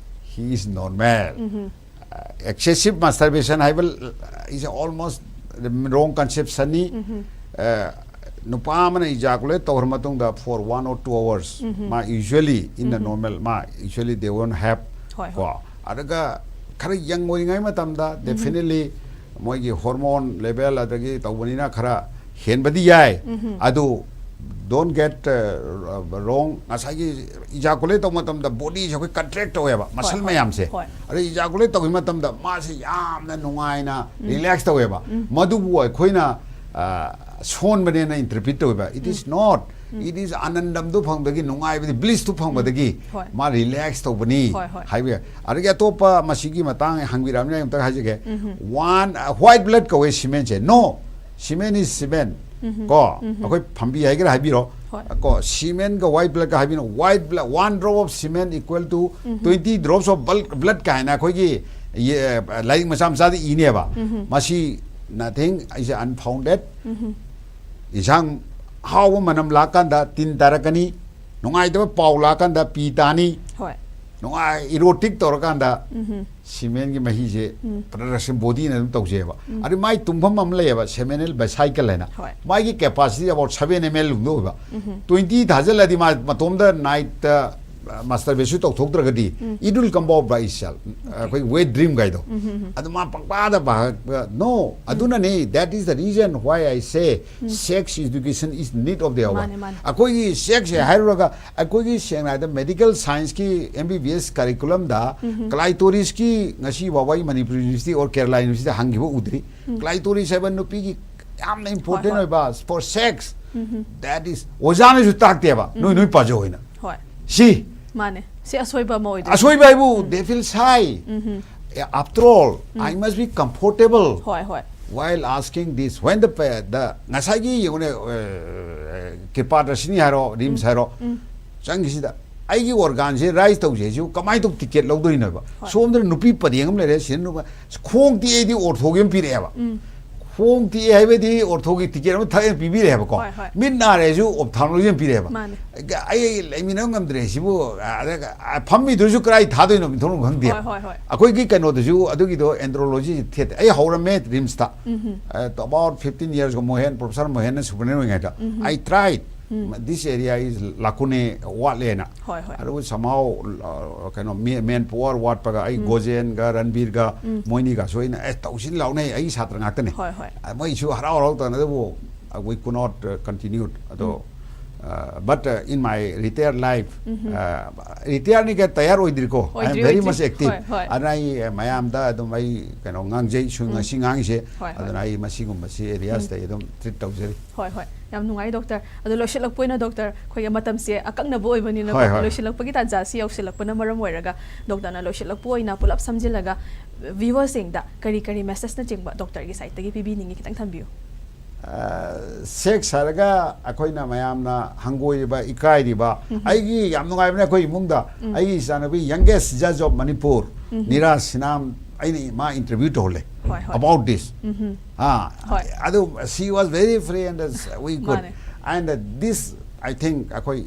he is normal. Mm-hmm. Excessive masturbation ꯍꯥꯏꯕ is almost wrong conception ꯅꯤ꯫ ꯎꯝꯍꯨꯝ꯫ ꯑ, ꯅꯨꯄꯥ ꯑꯃꯅ ejaculate ꯇꯧꯈ꯭ꯔ ꯃꯇꯨꯡꯗ for one or two hours, ꯃꯥ usually in the normal, ꯃꯥ usually they won't have, ꯍꯣꯏ, ꯀꯣ, ꯑꯗꯨꯒ ꯈꯔ young ꯑꯣꯏꯔꯤꯉꯩ ꯃꯇꯝꯗ definitely ꯃꯣꯏꯒꯤ hormone level ꯑꯗꯒꯤ ꯇꯧꯕꯅꯤꯅ ꯈꯔ ꯍꯦꯟꯕꯗꯤ ꯌꯥꯏ꯫ ꯑꯗꯨ don't get, uh, wrong, ꯉꯁꯥꯏꯒꯤ ejaculate ꯇꯧꯕ ꯃꯇꯝꯗ body ꯁꯦ ꯑꯩꯈꯣꯏ contract ꯇꯧꯋꯦꯕ, muscle ꯍꯣꯏ, ꯃꯌꯥꯝꯁꯦ꯫ ꯍꯣꯏ꯫ ꯑꯗꯩ ejaculate ꯇꯧꯈꯤꯕ ꯃꯇꯝꯗ ꯃꯥꯁꯦ ꯌꯥꯝꯅ ꯅꯨꯡꯉꯥꯏꯅ relax ꯇꯧꯋꯦꯕ꯫ ꯃꯗꯨꯕꯨ ꯑꯩꯈꯣꯏꯅ, ꯑ, ꯁꯣꯟꯕꯅꯦꯅ interpret ꯇꯧꯋꯦꯕ꯫ It is not. It is ꯑꯥꯅꯟꯗꯝꯗꯨ ꯐꯪꯕꯗꯒꯤ, ꯅꯨꯡꯉꯥꯏꯕꯗꯤ, bliss ꯇꯨ ꯐꯪꯕꯗꯒꯤ ꯍꯣꯏ꯫ ꯃꯥ relax ꯇꯧꯕꯅꯤ ꯍꯣꯏ, ꯍꯣꯏ꯫ ꯍꯥꯏꯕ ꯌꯥꯏ꯫ ꯑꯗꯒꯤ ꯑꯇꯣꯞꯄ ꯃꯁꯤꯒꯤ ꯃꯇꯥꯡ ꯍꯪꯕꯤꯔꯛꯑꯕꯅꯤꯅ ꯑꯩ ꯑꯝꯇ ꯍꯥꯏꯖꯒꯦ꯫ One, uh, white blood ꯀꯧꯋꯦ semen say. No, semen is semen. ꯀꯣ, ꯑꯩꯈꯣꯏ ꯐꯝꯕꯤ ꯍꯥꯏꯒꯦꯔꯥ ꯍꯥꯏꯕꯤꯔꯣ꯫ ꯍꯣꯏ꯫ ꯀꯣ, semen ꯒ white blood ꯀ ꯍꯥꯏꯕꯤꯅꯣ, white blood, one drop of semen equal to twenty drops of bul-, blood ꯀꯥꯏꯅ ꯑꯩꯈꯣꯏꯒꯤ ꯌꯦ-, ꯂꯥꯏꯔꯤꯛ ꯃꯆꯥ ꯃꯆꯥꯗ ꯏꯅꯦꯕ꯫ ꯃꯁꯤ nothing, is unfounded꯫ ꯏꯟꯁꯥꯡ ꯍꯥꯎꯕ ꯃꯅꯝ ꯂꯥꯛꯀꯥꯟꯗ ꯇꯤꯟ ꯇꯥꯔꯛꯀꯅꯤ, ꯅꯨꯡꯉꯥꯏꯇꯕ ꯄꯥꯎ ꯂꯥꯛꯀꯥꯟꯗ ꯄꯤ ꯇꯥꯅꯤ, ꯍꯣꯏ꯫ ꯅꯨꯡꯉꯥꯏ, erotic ꯇꯧꯔꯀꯥꯟꯗ semen ꯒꯤ ꯃꯍꯤꯁꯦ production body ꯅ ꯑꯗꯨꯝ ꯇꯧꯖꯩꯑꯕ꯫ ꯑꯗꯨ ꯃꯥꯏ ꯇꯨꯝꯐꯝ ꯑꯃ ꯂꯩꯌꯦꯕ, seminal vesicle ꯍꯥꯏꯅ꯫ ꯍꯣꯏ꯫ ꯃꯥꯒꯤ capacity about seven M L ꯒꯨꯝꯕ ꯑꯣꯏꯕ꯫ Twenty ꯊꯥꯖꯤꯜꯂꯗꯤ ꯃꯥ ꯃꯇꯣꯝꯗ night ꯇ, uh, masturbation ꯇꯧꯊꯣꯛꯇ꯭ꯔꯒꯗꯤ it will come out by itself꯫ ꯑꯩꯈꯣꯏ wet dream ꯒꯥꯏꯗꯣ꯫ ꯑꯗꯨ ꯃꯥ ꯄꯪꯄꯥꯗ ꯄꯥ-, no, ꯑꯗꯨꯅꯅꯦ, that is the reason why I say sex education is need of the hour꯫ ꯃꯥꯅꯦ, ꯃꯥꯅꯦ꯫ ꯑꯩꯈꯣꯏꯒꯤ sex ꯁꯦ ꯍꯥꯏꯔꯨꯔꯒ ꯑꯩꯈꯣꯏꯒꯤ ꯁꯦꯡꯅ ꯍꯥꯏꯔꯕꯗ medical science ꯀꯤ M B B S curriculum ꯗ clitoris ꯀꯤ ꯉꯁꯤ ꯐꯥꯎꯕ ꯑꯩ Manipur university or Kerala university ꯗ ꯍꯪꯈꯤꯕ ꯎꯗ꯭ꯔꯤ꯫ Clitoris ꯍꯥꯏꯕ ꯅꯨꯄꯤꯒꯤ ꯌꯥꯝꯅ important ꯍꯣꯏ꯫ ꯑꯣꯏꯕ for sex, that is ꯑꯣꯖꯥꯅꯁꯨ ꯇꯥꯛꯇꯦꯕ, ꯅꯣꯏ ꯅꯣꯏ ꯄꯥꯖꯧ ꯍꯥꯏꯅ꯫ ꯍꯣꯏ꯫ ꯁꯤ ꯃꯥꯅꯦ꯫ ꯁꯤ ꯑꯁꯣꯏꯕ ꯑꯃ ꯑꯣꯏꯗꯣꯏꯅꯦ꯫ ꯑꯁꯣꯏꯕ ꯍꯥꯏꯕꯨ they feel shy. After all, I must be comfortable ꯍꯣꯏ, ꯍꯣꯏ꯫ while asking this. When the pa-, the ꯉꯁꯥꯏꯒꯤ ꯌꯦꯡꯉꯨꯅꯦ, ꯑ, ꯀ꯭ꯔꯤꯄꯥꯗꯔꯁꯤꯅꯤ ꯍꯥꯏꯔꯣ, ꯔꯤꯝꯁ ꯍꯥꯏꯔꯣ, ꯆꯪꯈꯤꯁꯤꯗ ꯑꯩꯒꯤ organ ꯁꯦ raise ꯇꯧꯁꯦ ꯍꯥꯏꯁꯤꯕꯨ ꯀꯃꯥꯏꯅ ꯇꯧ ticket ꯂꯧꯗꯣꯏꯅꯣꯕ? ꯍꯣꯏ꯫ ꯁꯣꯝꯗꯅ ꯅꯨꯄꯤ ꯄꯔꯦꯡ ꯑꯃ ꯂꯩꯔꯦ, ꯁꯤꯗ ꯅꯨꯄꯥ, ꯈꯣꯡ ꯇꯦꯛꯑꯗꯤ ortho ꯒꯤ ꯑꯃ ꯄꯤꯔꯛꯑꯦꯕ꯫ ꯈꯣꯡ ꯇꯦꯛꯑꯦ ꯍꯥꯏꯕꯗꯤ ꯑꯣꯔꯊꯣꯒꯤ ꯇꯤꯀꯦꯠ ꯑꯃ ꯊꯛꯑꯦ ꯄꯤꯕꯤꯔꯦꯕꯀꯣ꯫ ꯍꯣꯏ, ꯍꯣꯏ꯫ ꯃꯤꯠ ꯅꯥꯔꯦꯁꯨ ꯑꯣꯞꯊꯥꯜꯃꯣꯂꯣꯖꯤ ꯑꯃ ꯄꯤꯔꯦꯕ꯫ ꯃꯥꯅꯦ꯫ ꯑꯩ ꯂꯩꯃꯤꯟꯅꯕ ꯉꯝꯗ꯭ꯔꯦ ꯁꯤꯕꯨ, ꯑꯗ ꯐꯝꯃꯤꯗꯨꯁꯨ ꯀꯗꯥꯏ ꯊꯥꯗꯣꯏꯅꯣ ꯃꯤꯊꯣꯡ ꯈꯪꯗꯦ꯫ ꯍꯣꯏ, ꯍꯣꯏ, ꯍꯣꯏ꯫ ꯑꯩꯈꯣꯏꯒꯤ ꯀꯩꯅꯣꯗꯁꯨ ꯑꯗꯨꯒꯤꯗꯣ ꯑꯦꯟꯗ꯭ꯔꯣꯂꯣꯖꯤ ꯊꯦꯠ ꯑꯩ ꯍꯧꯔꯝꯃꯦ ꯔꯤꯝꯁꯇ꯫ ꯎꯝ꯫ About fifteen years ago, Mohen, professor ꯃꯣꯍꯦꯟꯅ ꯁꯨꯄꯔꯅꯦꯟ ꯑꯣꯏꯔꯤꯉꯩꯗ꯫ ꯎꯝ꯫ I tried. Um. This area is lacuna, ꯋꯥꯠꯂꯦꯅ꯫ ꯍꯣꯏ, ꯍꯣꯏ꯫ ꯑꯗꯨꯕꯨ somehow, ꯑ, ꯀꯩꯅꯣ, ꯃꯦ-, manpower ꯋꯥꯠꯄꯒ ꯑꯩ ꯎꯝ꯫ ꯒꯣꯖꯦꯟꯒ ꯔꯟꯕꯤꯔꯒ ꯎꯝ꯫ ꯃꯣꯏꯅꯤꯒꯁꯨ ꯑꯩꯅ, "ꯑꯦ, ꯇꯧꯁꯤꯟ ꯂꯥꯎꯅꯦ, ꯑꯩ ꯁꯥꯇ꯭ꯔ ꯉꯥꯛꯇꯅꯦ"꯫ ꯍꯣꯏ, ꯍꯣꯏ꯫ ꯑ, ꯃꯣꯏꯁꯨ ꯍꯔꯥꯎ ꯍꯔꯥꯎ ꯇꯧꯅ, ꯑꯗꯨꯕꯨ, uh, we could not, uh, continue꯫ ꯑꯗꯣ, ꯎꯝ꯫ uh, but, uh, in my retired life, um. uh, retire ꯅꯤ ꯀ ꯇꯌꯥꯔ ꯑꯣꯏꯗ꯭ꯔꯤꯀꯣ꯫ I am ꯑꯣꯏꯗ꯭ꯔꯤ, very ꯑꯣꯏꯗ꯭ꯔꯤ꯫ much active꯫ ꯍꯣꯏ, ꯍꯣꯏ꯫ ꯑꯗꯨꯅ ꯑꯩ ꯃꯌꯥꯝꯗ ꯑꯗꯨꯝ ꯑꯩ ꯀꯩꯅꯣ ꯉꯥꯡꯖꯩ, ꯁꯨꯝ ꯎꯝ꯫ ꯉꯁꯤ ꯉꯥꯡꯉꯤꯁꯦ꯫ ꯍꯣꯏ, ꯍꯣꯏ꯫ ꯑꯗꯨꯅ ꯑꯩ ꯃꯁꯤꯒꯨꯝꯕꯁꯤ areas ꯇ ꯑꯩ ꯑꯗꯨꯝ treat ꯇꯧꯖꯔꯤ꯫ ꯍꯣꯏ, ꯍꯣꯏ꯫ ꯌꯥꯝ ꯅꯨꯡꯉꯥꯏ ꯗꯣꯛꯇꯔ꯫ ꯑꯗꯣ ꯂꯣꯏꯁꯤꯜꯂꯛꯄ ꯑꯣꯏꯅ ꯗꯣꯛꯇꯔ, ꯑꯩꯈꯣꯏꯒꯤ ꯃꯇꯝꯁꯦ ꯑꯀꯛꯅꯕ ꯑꯣꯏꯕꯅꯤꯅꯀꯣ, ꯍꯣꯏ, ꯍꯣꯏ꯫ ꯂꯣꯏꯁꯤꯜꯂꯛꯄꯒꯤ ꯇꯥꯟꯖꯥꯁꯤ ꯌꯧꯁꯤꯜꯂꯛꯄꯅ ꯃꯔꯝ ꯑꯣꯏꯔꯒ ꯗꯣꯛꯇꯔꯅ ꯂꯣꯏꯁꯤꯜꯂꯛꯄ ꯑꯣꯏꯅ ꯄꯨꯂꯞ ꯁꯝꯖꯤꯜꯂꯒ viewersꯁꯤꯡꯗ ꯀꯔꯤ ꯀꯔꯤ messageꯅꯆꯤꯡꯕ ꯗꯣꯛꯇꯔꯒꯤ sideꯇꯒꯤ ꯄꯤꯕꯤꯅꯤꯡꯉꯤ, ꯈꯤꯇꯪ ꯊꯝꯕꯤꯌꯨ꯫ ꯑ, sex ꯍꯥꯏꯔꯒ ꯑꯩꯈꯣꯏꯅ ꯃꯌꯥꯝꯅ ꯍꯪꯒꯣꯏꯔꯤꯕ, ꯏꯀꯥꯏꯔꯤꯕ, ꯎꯝ꯫ ꯑꯩꯒꯤ ꯌꯥꯝ ꯅꯨꯡꯉꯥꯏꯕꯅꯦ ꯑꯩꯈꯣꯏ ꯏꯃꯨꯡꯗ꯫ ꯎꯝ꯫ ꯑꯩꯒꯤ ꯏꯆꯥꯅꯨꯄꯤ, youngest judge of Manipur, ꯎꯝ꯫ ꯅꯤꯔꯥ ꯁꯤꯅꯥꯝ, ꯑꯩꯅ ꯃꯥ interview ꯇꯧꯍꯜꯂꯦ ꯍꯣꯏ, ꯍꯣꯏ꯫ about this꯫ ꯎꯝ꯫ ꯑꯥ, ꯍꯣꯏ꯫ ꯑꯗꯨ she was very free and, uh, we could. ꯃꯥꯅꯦ꯫ And, uh, this, I think, ꯑꯩꯈꯣꯏ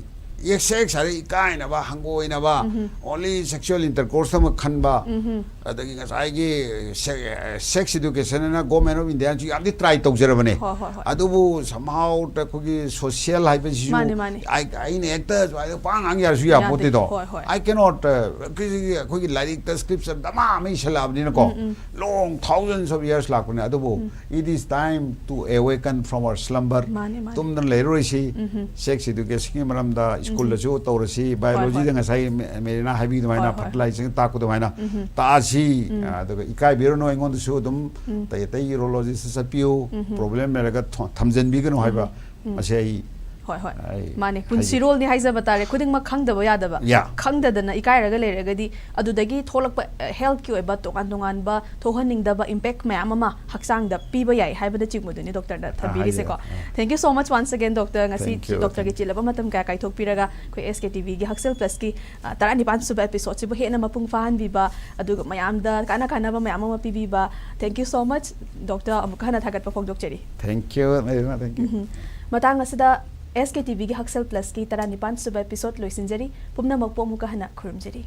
sex ꯍꯥꯏꯔ ꯏꯀꯥꯏꯅꯕ, ꯍꯪꯒꯣꯏꯅꯕ, ꯎꯝ꯫ only sexual intercourse ꯑꯃ ꯈꯟꯕ, ꯎꯝ꯫ ꯑꯗꯒꯤ ꯉꯁꯥꯏꯒꯤ se-, sex education ꯑꯅ Government of Indiaꯅꯁꯨ ꯌꯥꯝꯗꯤ try ꯇꯧꯖꯔꯕꯅꯦ꯫ ꯍꯣꯏ, ꯍꯣꯏ, ꯍꯣꯏ꯫ ꯑꯗꯨꯕꯨ somehow ꯑꯩꯈꯣꯏꯒꯤ social ꯍꯥꯏꯕꯁꯤꯁꯨ ꯃꯥꯅꯦ, ꯃꯥꯅꯦ꯫ ꯑꯩ-, ꯑꯩꯅ ꯍꯦꯛꯇ ꯁꯨꯃꯥꯏꯅ ꯄꯥꯡ ꯉꯥꯡ ꯌꯥꯔꯁꯨ ꯌꯥꯗꯦ꯫ ꯌꯥꯄꯣꯠꯇꯦꯗꯣ꯫ ꯍꯣꯏ, ꯍꯣꯏ꯫ I cannot, uh, ꯑꯩꯈꯣꯏꯒꯤ, ꯑꯩꯈꯣꯏꯒꯤ ꯂꯥꯏꯔꯤꯛꯇ scripture ꯗꯃꯥ ꯑꯃ ꯏꯁꯜꯂꯛꯑꯕꯅꯤꯅꯀꯣ, ꯎꯝ, ꯎꯝ꯫ long thousands of years ꯂꯥꯛꯄꯅꯦ꯫ ꯑꯗꯨꯕꯨ ꯎꯝ꯫ it is time to awaken from our slumber. ꯃꯥꯅꯦ, ꯃꯥꯅꯦ꯫ ꯇꯨꯝꯗꯅ ꯂꯩꯔꯔꯣꯏꯁꯤ꯫ ꯎꯝ꯫ Sex educationꯒꯤ ꯃꯔꯝꯗ schoolꯗꯁꯨ ꯇꯧꯔꯁꯤ, biologyꯗ ꯍꯣꯏ꯫ ꯉꯁꯥꯏ ꯃꯦ-, ꯃꯦꯔꯤꯅꯥ ꯍꯥꯏꯕꯤꯗꯨꯃꯥꯏꯅ, ꯍꯣꯏ, ꯍꯣꯏ, ꯍꯣꯏ꯫ fertilization ꯇꯥꯛꯄ ꯑꯗꯨꯃꯥꯏꯅ ꯎꯝ꯫ ꯇꯥꯛꯑꯁꯤ꯫ ꯎꯝ꯫ ꯑꯗꯨꯒ ꯏꯀꯥꯏꯕꯤꯔꯨꯅꯨ, ꯑꯩꯉꯣꯟꯗꯁꯨ ꯑꯗꯨꯝ ꯎꯝ꯫ ꯑꯇꯩ ꯑꯇꯩ urologistꯇ ꯆꯠꯄꯤꯌꯨ, ꯎꯝ꯫ problem ꯂꯩꯔꯒ ꯊ-, ꯊꯝꯖꯤꯟꯕꯤꯒꯅꯨ ꯍꯥꯏꯕ꯫ ꯎꯝ꯫ ꯃꯁꯤ ꯑꯩ ꯍꯣꯏ ꯍꯣꯏ꯫ ꯑꯩ ꯃꯥꯅꯦ, ꯍꯥꯏꯖꯒꯦ꯫ ꯄꯨꯟꯁꯤꯔꯣꯜꯅꯤ ꯍꯥꯏꯖꯕ ꯇꯥꯔꯦ꯫ ꯈꯨꯗꯤꯡꯃꯛ ꯈꯪꯗꯕ ꯌꯥꯗꯕ꯫ Yeah. ꯈꯪꯗꯗꯅ ꯏꯀꯥꯏꯔꯒ ꯂꯩꯔꯒꯗꯤ ꯑꯗꯨꯗꯒꯤ ꯊꯣꯛꯂꯛꯄ ꯍꯦꯜꯠꯀꯤ ꯑꯣꯏꯕ ꯇꯣꯉꯥꯟ ꯇꯣꯉꯥꯟꯕ ꯊꯣꯛꯍꯟꯅꯤꯡꯗꯕ ꯏꯝꯄꯦꯛ ꯃꯌꯥꯝ ꯑꯃ ꯍꯛꯆꯥꯡꯗ ꯄꯤꯕ ꯌꯥꯏ ꯍꯥꯏꯕꯅꯆꯤꯡꯕꯗꯨꯅꯤ ꯗꯣꯛꯇꯔꯅ ꯊꯝꯕꯤꯔꯤꯁꯦꯀꯣ꯫ ꯍꯥꯏꯖꯒꯦ꯫ Thank you so much once again doctor, ꯉꯁꯤ Thank you, ꯗꯣꯛꯇꯔꯒꯤ thank you. ꯆꯤꯜꯂꯕ ꯃꯇꯝ ꯀꯌꯥ ꯀꯥꯏꯊꯣꯛꯄꯤꯔꯒ ꯑꯩꯈꯣꯏ S K T V ꯒꯤ ꯍꯛꯁꯦꯜ ꯄ꯭ꯂꯁꯀꯤ ꯇꯔꯥꯅꯤꯄꯥꯟ ꯁꯨꯕ ꯑꯦꯄꯤꯁꯣꯗꯁꯤꯕꯨ ꯍꯦꯟꯅ ꯃꯄꯨꯡ ꯐꯥꯍꯟꯕꯤꯕ, ꯑꯗꯨꯒ ꯃꯌꯥꯝꯗ ꯀꯥꯟꯅ ꯀꯥꯟꯅꯕ ꯃꯌꯥꯝ ꯑꯃ ꯄꯤꯕꯤꯕ꯫ Thank you so much doctor, ꯑꯃꯨꯛꯀ ꯍꯟꯅ ꯊꯥꯒꯠꯄ ꯐꯣꯡꯗꯣꯛꯆꯔꯤ꯫ Thank you, Mehima, thank you. ꯎꯝ꯫ ꯃꯇꯥꯡ ꯑꯁꯤꯗ S K T V ꯒꯤ ꯍꯛꯁꯦꯜ ꯄ꯭ꯂꯁꯀꯤ ꯇꯔꯥꯅꯤꯄꯥꯟ ꯁꯨꯕ ꯑꯦꯄꯤꯁꯣꯗ ꯂꯣꯏꯁꯤꯟꯖꯔꯤ꯫ ꯄꯨꯝꯅꯃꯛꯄꯨ ꯑꯃꯨꯛꯀ ꯍꯟꯅ ꯈꯨꯔꯨꯝꯖꯔꯤ꯫